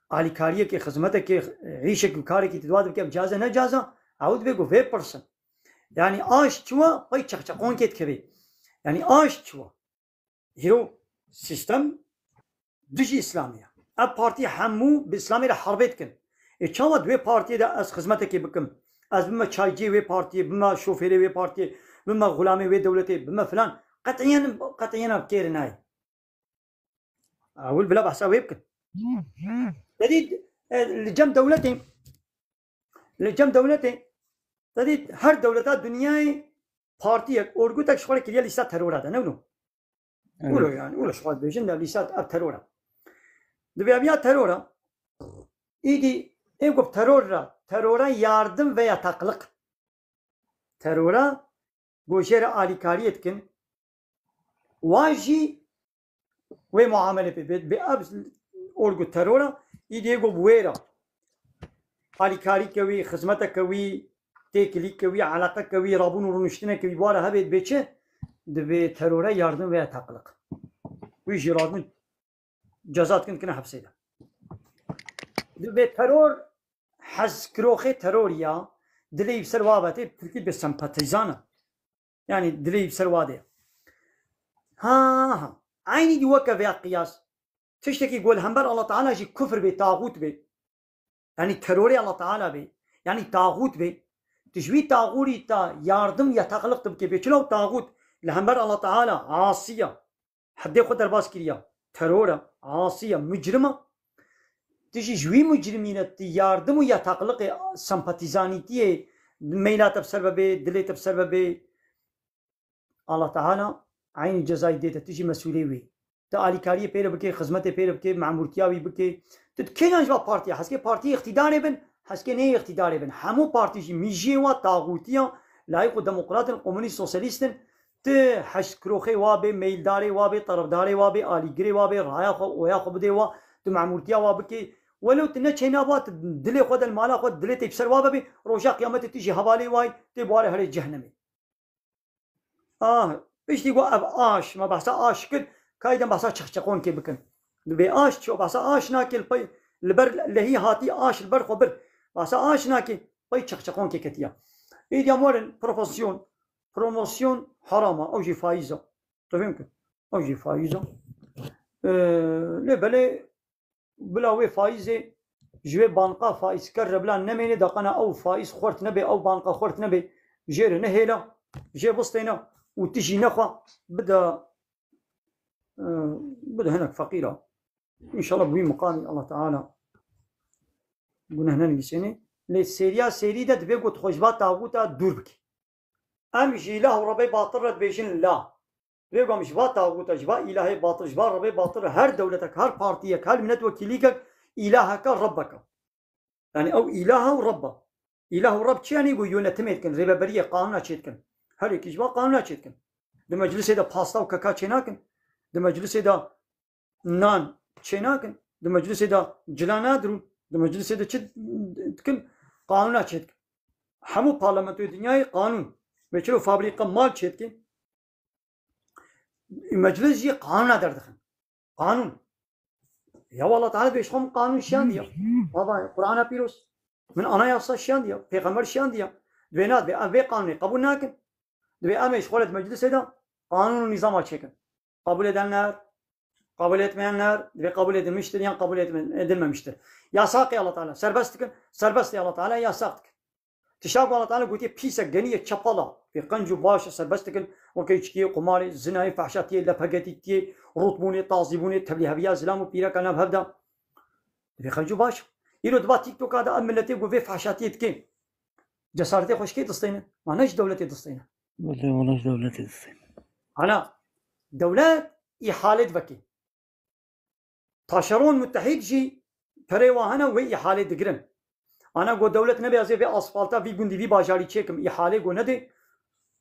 alîkariyekê, xizmetekê, îşekî, karekî tu diwa dibikî, ev caz e, ne caz e, ew dibê ku vê pirsin. Yanî aş çi we, pey çeqçeqonkê dikevê. Yanî aş çi we? Hîro sîstem dijî Îslamê ye. Ev partî hemû bi Îslamê re herbê dikin. Ê çawa di wê partiyê de ez xizmetekê bikim? Ez bime çayciyê wê partiyê, bime şofêrê wê partiyê, bime xulamê wê dewletê, bime filan. Qetiyên, qetiyên ev kêr nayê. Ewil bila behsa wê bikin. Te dît, e, li cem dewletê, li cem dewletê, te dît her dewleta dinyayê partiyek, orgutek ji xwe re kiriye lîsta terora de, ne wilo? Evet. Wilo yani, wilo ji xwe dibêjin de lîsta ev terora. Dibê ev ya terora, îdî ê ku teror re, terora yardim veya takliq. Terora ku jê re alîkariyê dikin, wan jî wê muamele pê bê. Bi ev orgu terora, îdî ku bi wê re alîkarîke wî, xizmeteke wî, têkilîke wî, eleqeke wî, rabûn û rûniştineke wî, bi wa re hebe dibê çi? Dibê terore yardim veya takliq. Wî jî rabûn ceza dikin, dikine hepsê de. Dibê teror, hezkiroxê teror ya, dilê wî bi ser wa ve tê, tirkî dibê sempatîzan e. Yani dilê wî bi ser wa de. Ha, ha. Eynî dî weke vêya qiyas. Tiştekî ku li hember Allah Teala jî kufr bê, taxût bê. Yani terorê Allah Teala bê. Yani taxût bê. Tu ji wî taxûrî ta yardim ya takliq tu bikê bê. Çilo taxût li hember Allah Teala asiya. Heddê xwe derbas kiriya. Teror e, asiya, mucrima. Tu jî ji wî mucrimî re tu yardim û ya takliqê sempatîzanîtiyê meyla te bi ser ve bê, dilê te bi ser ve bê. Allah Teala eynî cezayî dê te, tu jî mesûlê wî. Tu alîkariyê pê re bikê, xizmetê pê re bikê, memûrtiya wî bikê. Tu kêjan ji va partiya, heskê partiyê îqtîdarê bin, heskê neyê îqtîdarê bin. Hemû partî jî mîjiyê wa taxûtiya, layîq û demokrat in, komûnîst, sosyalîst in. Tu heştkiroxê wa bê, meyildarê wa bê, terefdarê wa bê, alîgirê wa bê, raya xwe, oya xwe bidê wa, tu memûrtiya wa bikê. Welo tu ne çêna wa, tu dilê xwe de li mala xwe, dilê te bi ser wa bibê, roja qiyametê tu jî hevalê wa yî, tê bi warê herê cehnemê. Ah, piştî ku ev aş, me behsa aş kir, kayden behsa çeqçeqonkê bikin. Dibê aş çi, behsa aş nake, li pey, li ber lehî hatî aş li ber xwe bir. Behsa aş nake, pey çeqçeqonkê ketiya. Êdî em werin, profesyon, promosyon heram e, ew jî faîz e. Tu fêm kir? Ew jî faîz e. Ee, lê belê bila wê faîzê ji wê banqa faîzker re bila nemêne, daqana ew faîz xwert nebe, ew banqa xwert nebe, jê re nehêla, jê bistêne û tu jî nexwe bide, e, bide hinek feqîra. Înşallah bi wî miqamî Allah Teala guneh nenivîsêne. Lê sêriya sêrî de divê ku tu xwe ji va taxûta dûr bikî. Em ji îlah û rebê batil re dibêjin la. Divê ku em ji va taxûta, ji va îlahê batil, ji va rebê batil re her dewletek, her partiyek, her miletwekîlîkek îlaheke, rebbeke. Yani ew îlaha û rebba. Îlah û reb çi yani? Ku yönetimê dikin, rêveberiyê, qanûna çêdikin. Her yekî ji va qanûna çêdikin. Di meclisê de pasta û keka çênakin. Di meclisê de nan çênakin. Di meclisê de cila nadirûn. Di meclisê de çi dikin? Qanûna çêdikin. Hemû parlamentoyê dinyayê qanûn. Wê çilo fabrîka mal çêdikin? Meclis jî qanûna derdixin. Qanûn. Ya Allah Teala dibê ji xwe min qanûn şiyandiya. Baba, Qur'ana pîroz. Min anayasa şiyandiya. Pêxember şiyandiya. Divê na, divê em vê qanûnê qebûl nakin. Divê em ê ji xwe re di meclisê de qanûn û nîzama çêkin. Qebûl edenler, qebûl etmeyenler, divê qebûl edilmiştir yan qebûl etme-, edilmemiştir. Yasaqê Allah Teala serbest dikin, serbestê Allah Teala yasaq dikin. Tişta ku Allah Teala gotiye pîsek, genî ye, çepala, vê qenc û baş e, serbest dikin, weke içkiyê, qumarê, zinayê, fehşatiyê, lephegetîtiyê, rûtbûnê, tazîbûnê, tevlîheviya zilam û pîreka nav hev de. Divê qenc û baş. Îro di va TikToka de ev miletê ku vê fehşatiyê dike, cesaretê xwe ji kê distêne? Ma ne ji dewletê distêne. Belê, wala ji dewletê distêne. Ana, dewlet îhale diveke. Taşeron Mutehîd jî perê wa hene wê îhalê digirin. Ana go dewlet nebe ez ê vê asfalta vî gundî, vî bajarî çêkim, îhalê go nedê,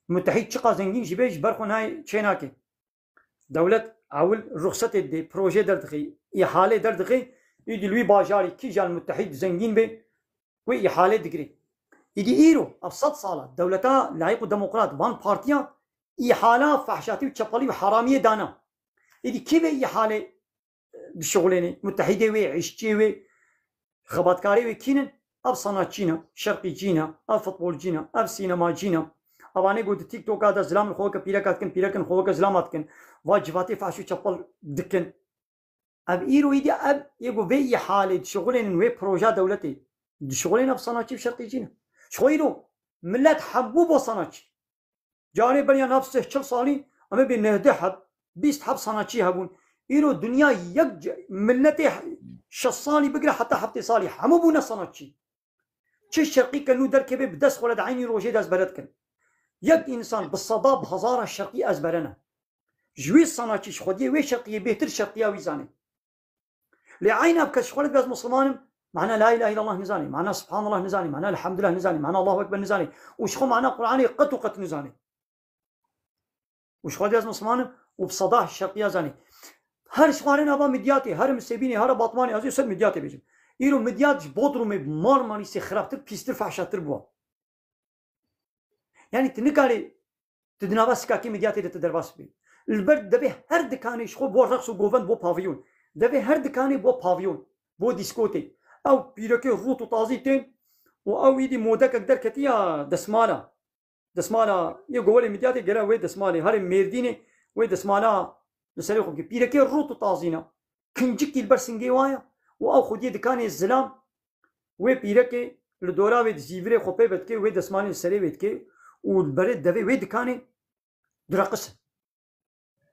Mutehîd çiqa zengîn jî bê, ji ber xwe nayê çênake. Dewlet ewil ruxsetê didê, proje derdixê, îhalê derdixê, îdî li wî bajarî kîjan Mutehîd zengîn bê, wê îhalê digirê. Îdî îro, ev sed sal e, dewleta layîq û demokrat van partiya îhala fehşatî û çepelî û heramiyê dana. Îdî kî vê îhalê dişixulênê? Mutehîdê wê, îşçiyê wê, xebatkarê wê kî ne? Ev sanatçî ne, şerqîcî ne, ev futbolcî ne, ev sînemacî ne. Evanê ku di TikToka de zilam li xwe weke pîreka dikin, pîrekin xwe weke zilama dikin. Va civatê fehş û çepel dikin. Ev îro îdî ev yê ku vê îhalê dişixulênin wê proja dewletê. Dişixulên ev sanatçî û şerqîcî ne. Ji xwe îro milet hebû bo sanatçî. Carê beriya nav sih çil salî, em ê bê nehdeh heb, bîst heb sanatçî hebûn. Îro dinya yek ce-, miletê şeş salî bigire heta heftê salî hemû bûne sanatçî. Çi şerqî ke nû derkeve bi dest xwe re di eynî rojê de ez bere dikin. Yek însan bi seda, bi hezara şerqî ez berene. Ji wî sanatçî ji xwediyê wê şerqiyê bêhtir şerqiya wî zanê. Lê eyna bi kes ji xwe re dibê ez Misliman im, mana La ilahe illallah nizanê, mana Subhanallah nizanê, mana Elhamdulillah nizanê, mana Allahu Ekber nizanê. Û ji xwe mana Qur'anê qet û qet nizanê. Û ji xwe dibê ez Misliman im û bi seda şerqiya zanê. Her ji xwe here nava Midyatê, here Misêbînê, here Batmanê, ez ê ser Midyatê bêjim. Îro Midyat ji Bodrumê, Marmarîsê xirabtir, pîstir, fehşatir bû. Yani tu nikarî, tu di nava sikakê Midyatê de tu derbas bî. Li ber devê her dikanê ji xwe bo reqs û govend, bo pavyon. Devê her dikanê bo pavyon, bo dîskotê. Ew pîrekê rût û tazî tên û ew îdî modekek derketiya desmala. Desmala yê govelê Midyatê gere wê desmalê. Herê Mêrdînê wê desmala li serê xwe bike. Pîrekê rût û tazî ne. Kincikî li ber singê wa ye û ew xwediyê dikanê zilam. Wê pîrekê li dora wê di zîvirê xwe pê vedike, wê desmalê li serê wê dike û li berê devê wê dikanê direqisin.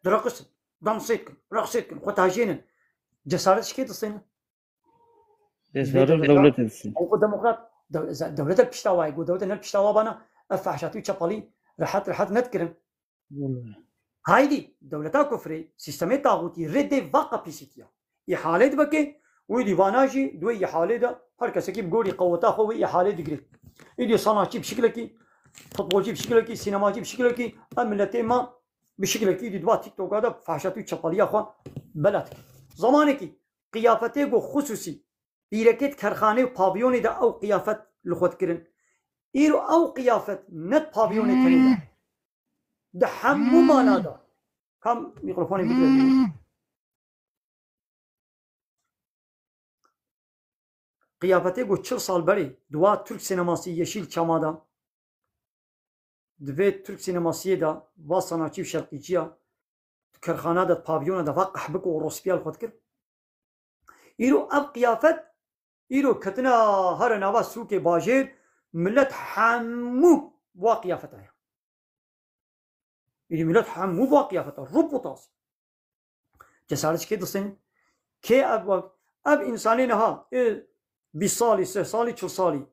Direqisin. Dansê dikin, reqsê dikin, xwe tajênin. Cesaret ji kê distêne? Cesaret dewleta, dewletê distêne. Ew ku demokrat, dew-, ze-, dewleta pişta wa ye, ku dewleta ne pişta wa bana, ev fehşatî û çepalî rehet rehet nedikirin. Wele. Haydî, dewleta kufrê, sîstemê taxûtî rê dê vaqa pîsîtiya. Îhale dibeke, wê dî vana jî, di wê îhalê de her kesekî bi gorî qeweta xwe wê îhalê digirê. Îdî sanatçî bi şikilekî, futbolcî bi şikilekî, sînemacî bi şikilekî, em miletê me bi şikilekî dî di va TikToka de fehşatî û çepaliya xwe bela dike. Zamanekî qiyafetê ku xusûsî pîrekê di kerxanê û pavyonê de ew qiyafet li xwe dikirin. Îro ew qiyafet ne di pavyonê tenê de. Di hemû mala de. Kam mîkrofonê bigire. Qiyafetê ku çil sal berê di wa Türk sineması Yeşilçam'a da, di vê Türk sinemasiyê de va sanatçî û şerqîciya di kerxana de, di pavyona de va qehbik û orospiya li xwe dikir. Îro ev qiyafet Îro ketine here nava sûkê bajêr, millet hemû wa qiyafeta ye. Îdî millet hemû ba qiyafeta, rûp û tas. Cesaret kê distên? Kê ev wa-, ev însanê niha, ê, bîst salî, sih salî, çil salî,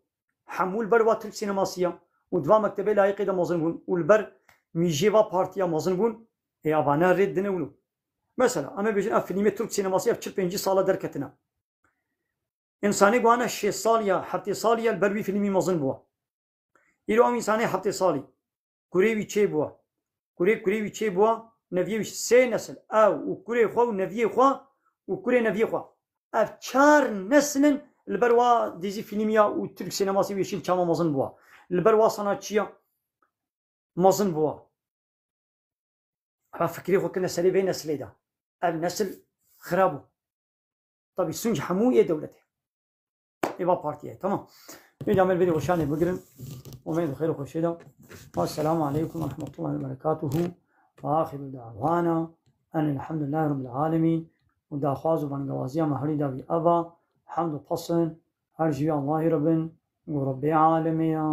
hemû li ber wa Tirk sînemasî ya û di va mektebê layîqê de mezin bûn û li ber mîjê va partiya mezin bûn, ê, avane rê dine wilo. Mesela, em ê bêjin, ev filmê Tirk sînemasî ev çil pêncî sala derketine. Însanê wana şêst salî ya, heftê salî ya li ber wî filmî mezin bûwa. Îro ew însanê heftê salî, kurê wî çê bûwa. Kurê kurê wî çê bûwa, neviyê wî sê nesil, ew û kurê xwe û neviyê xwe û kurê neviyê xwe. Ev çar nesil in li ber wa dizî filmiya û Tirk sînemasî wê şîn çawa mezin bûwa. Li ber wa sanatçiya mezin bûwa. Ha, fikrê xwe kirine serê vê nesilê de. Ev nesil xira bû. Tabî sûc hemû yê dewletê. Ê va partiyê. Tamam. Vêca me vêrê weşanê bigirin. Û me bi xêr û xweşê de. Esselamu aleykum ve rahmetullahi ve berekatuhu. Ve axiru da'wana enil hamdülillahi rabbil alemin. Û daxwaz û bangewaziya me herî dawî eva. Hemd û pesin her ji Allahî re bin û Rebbê alemê ya.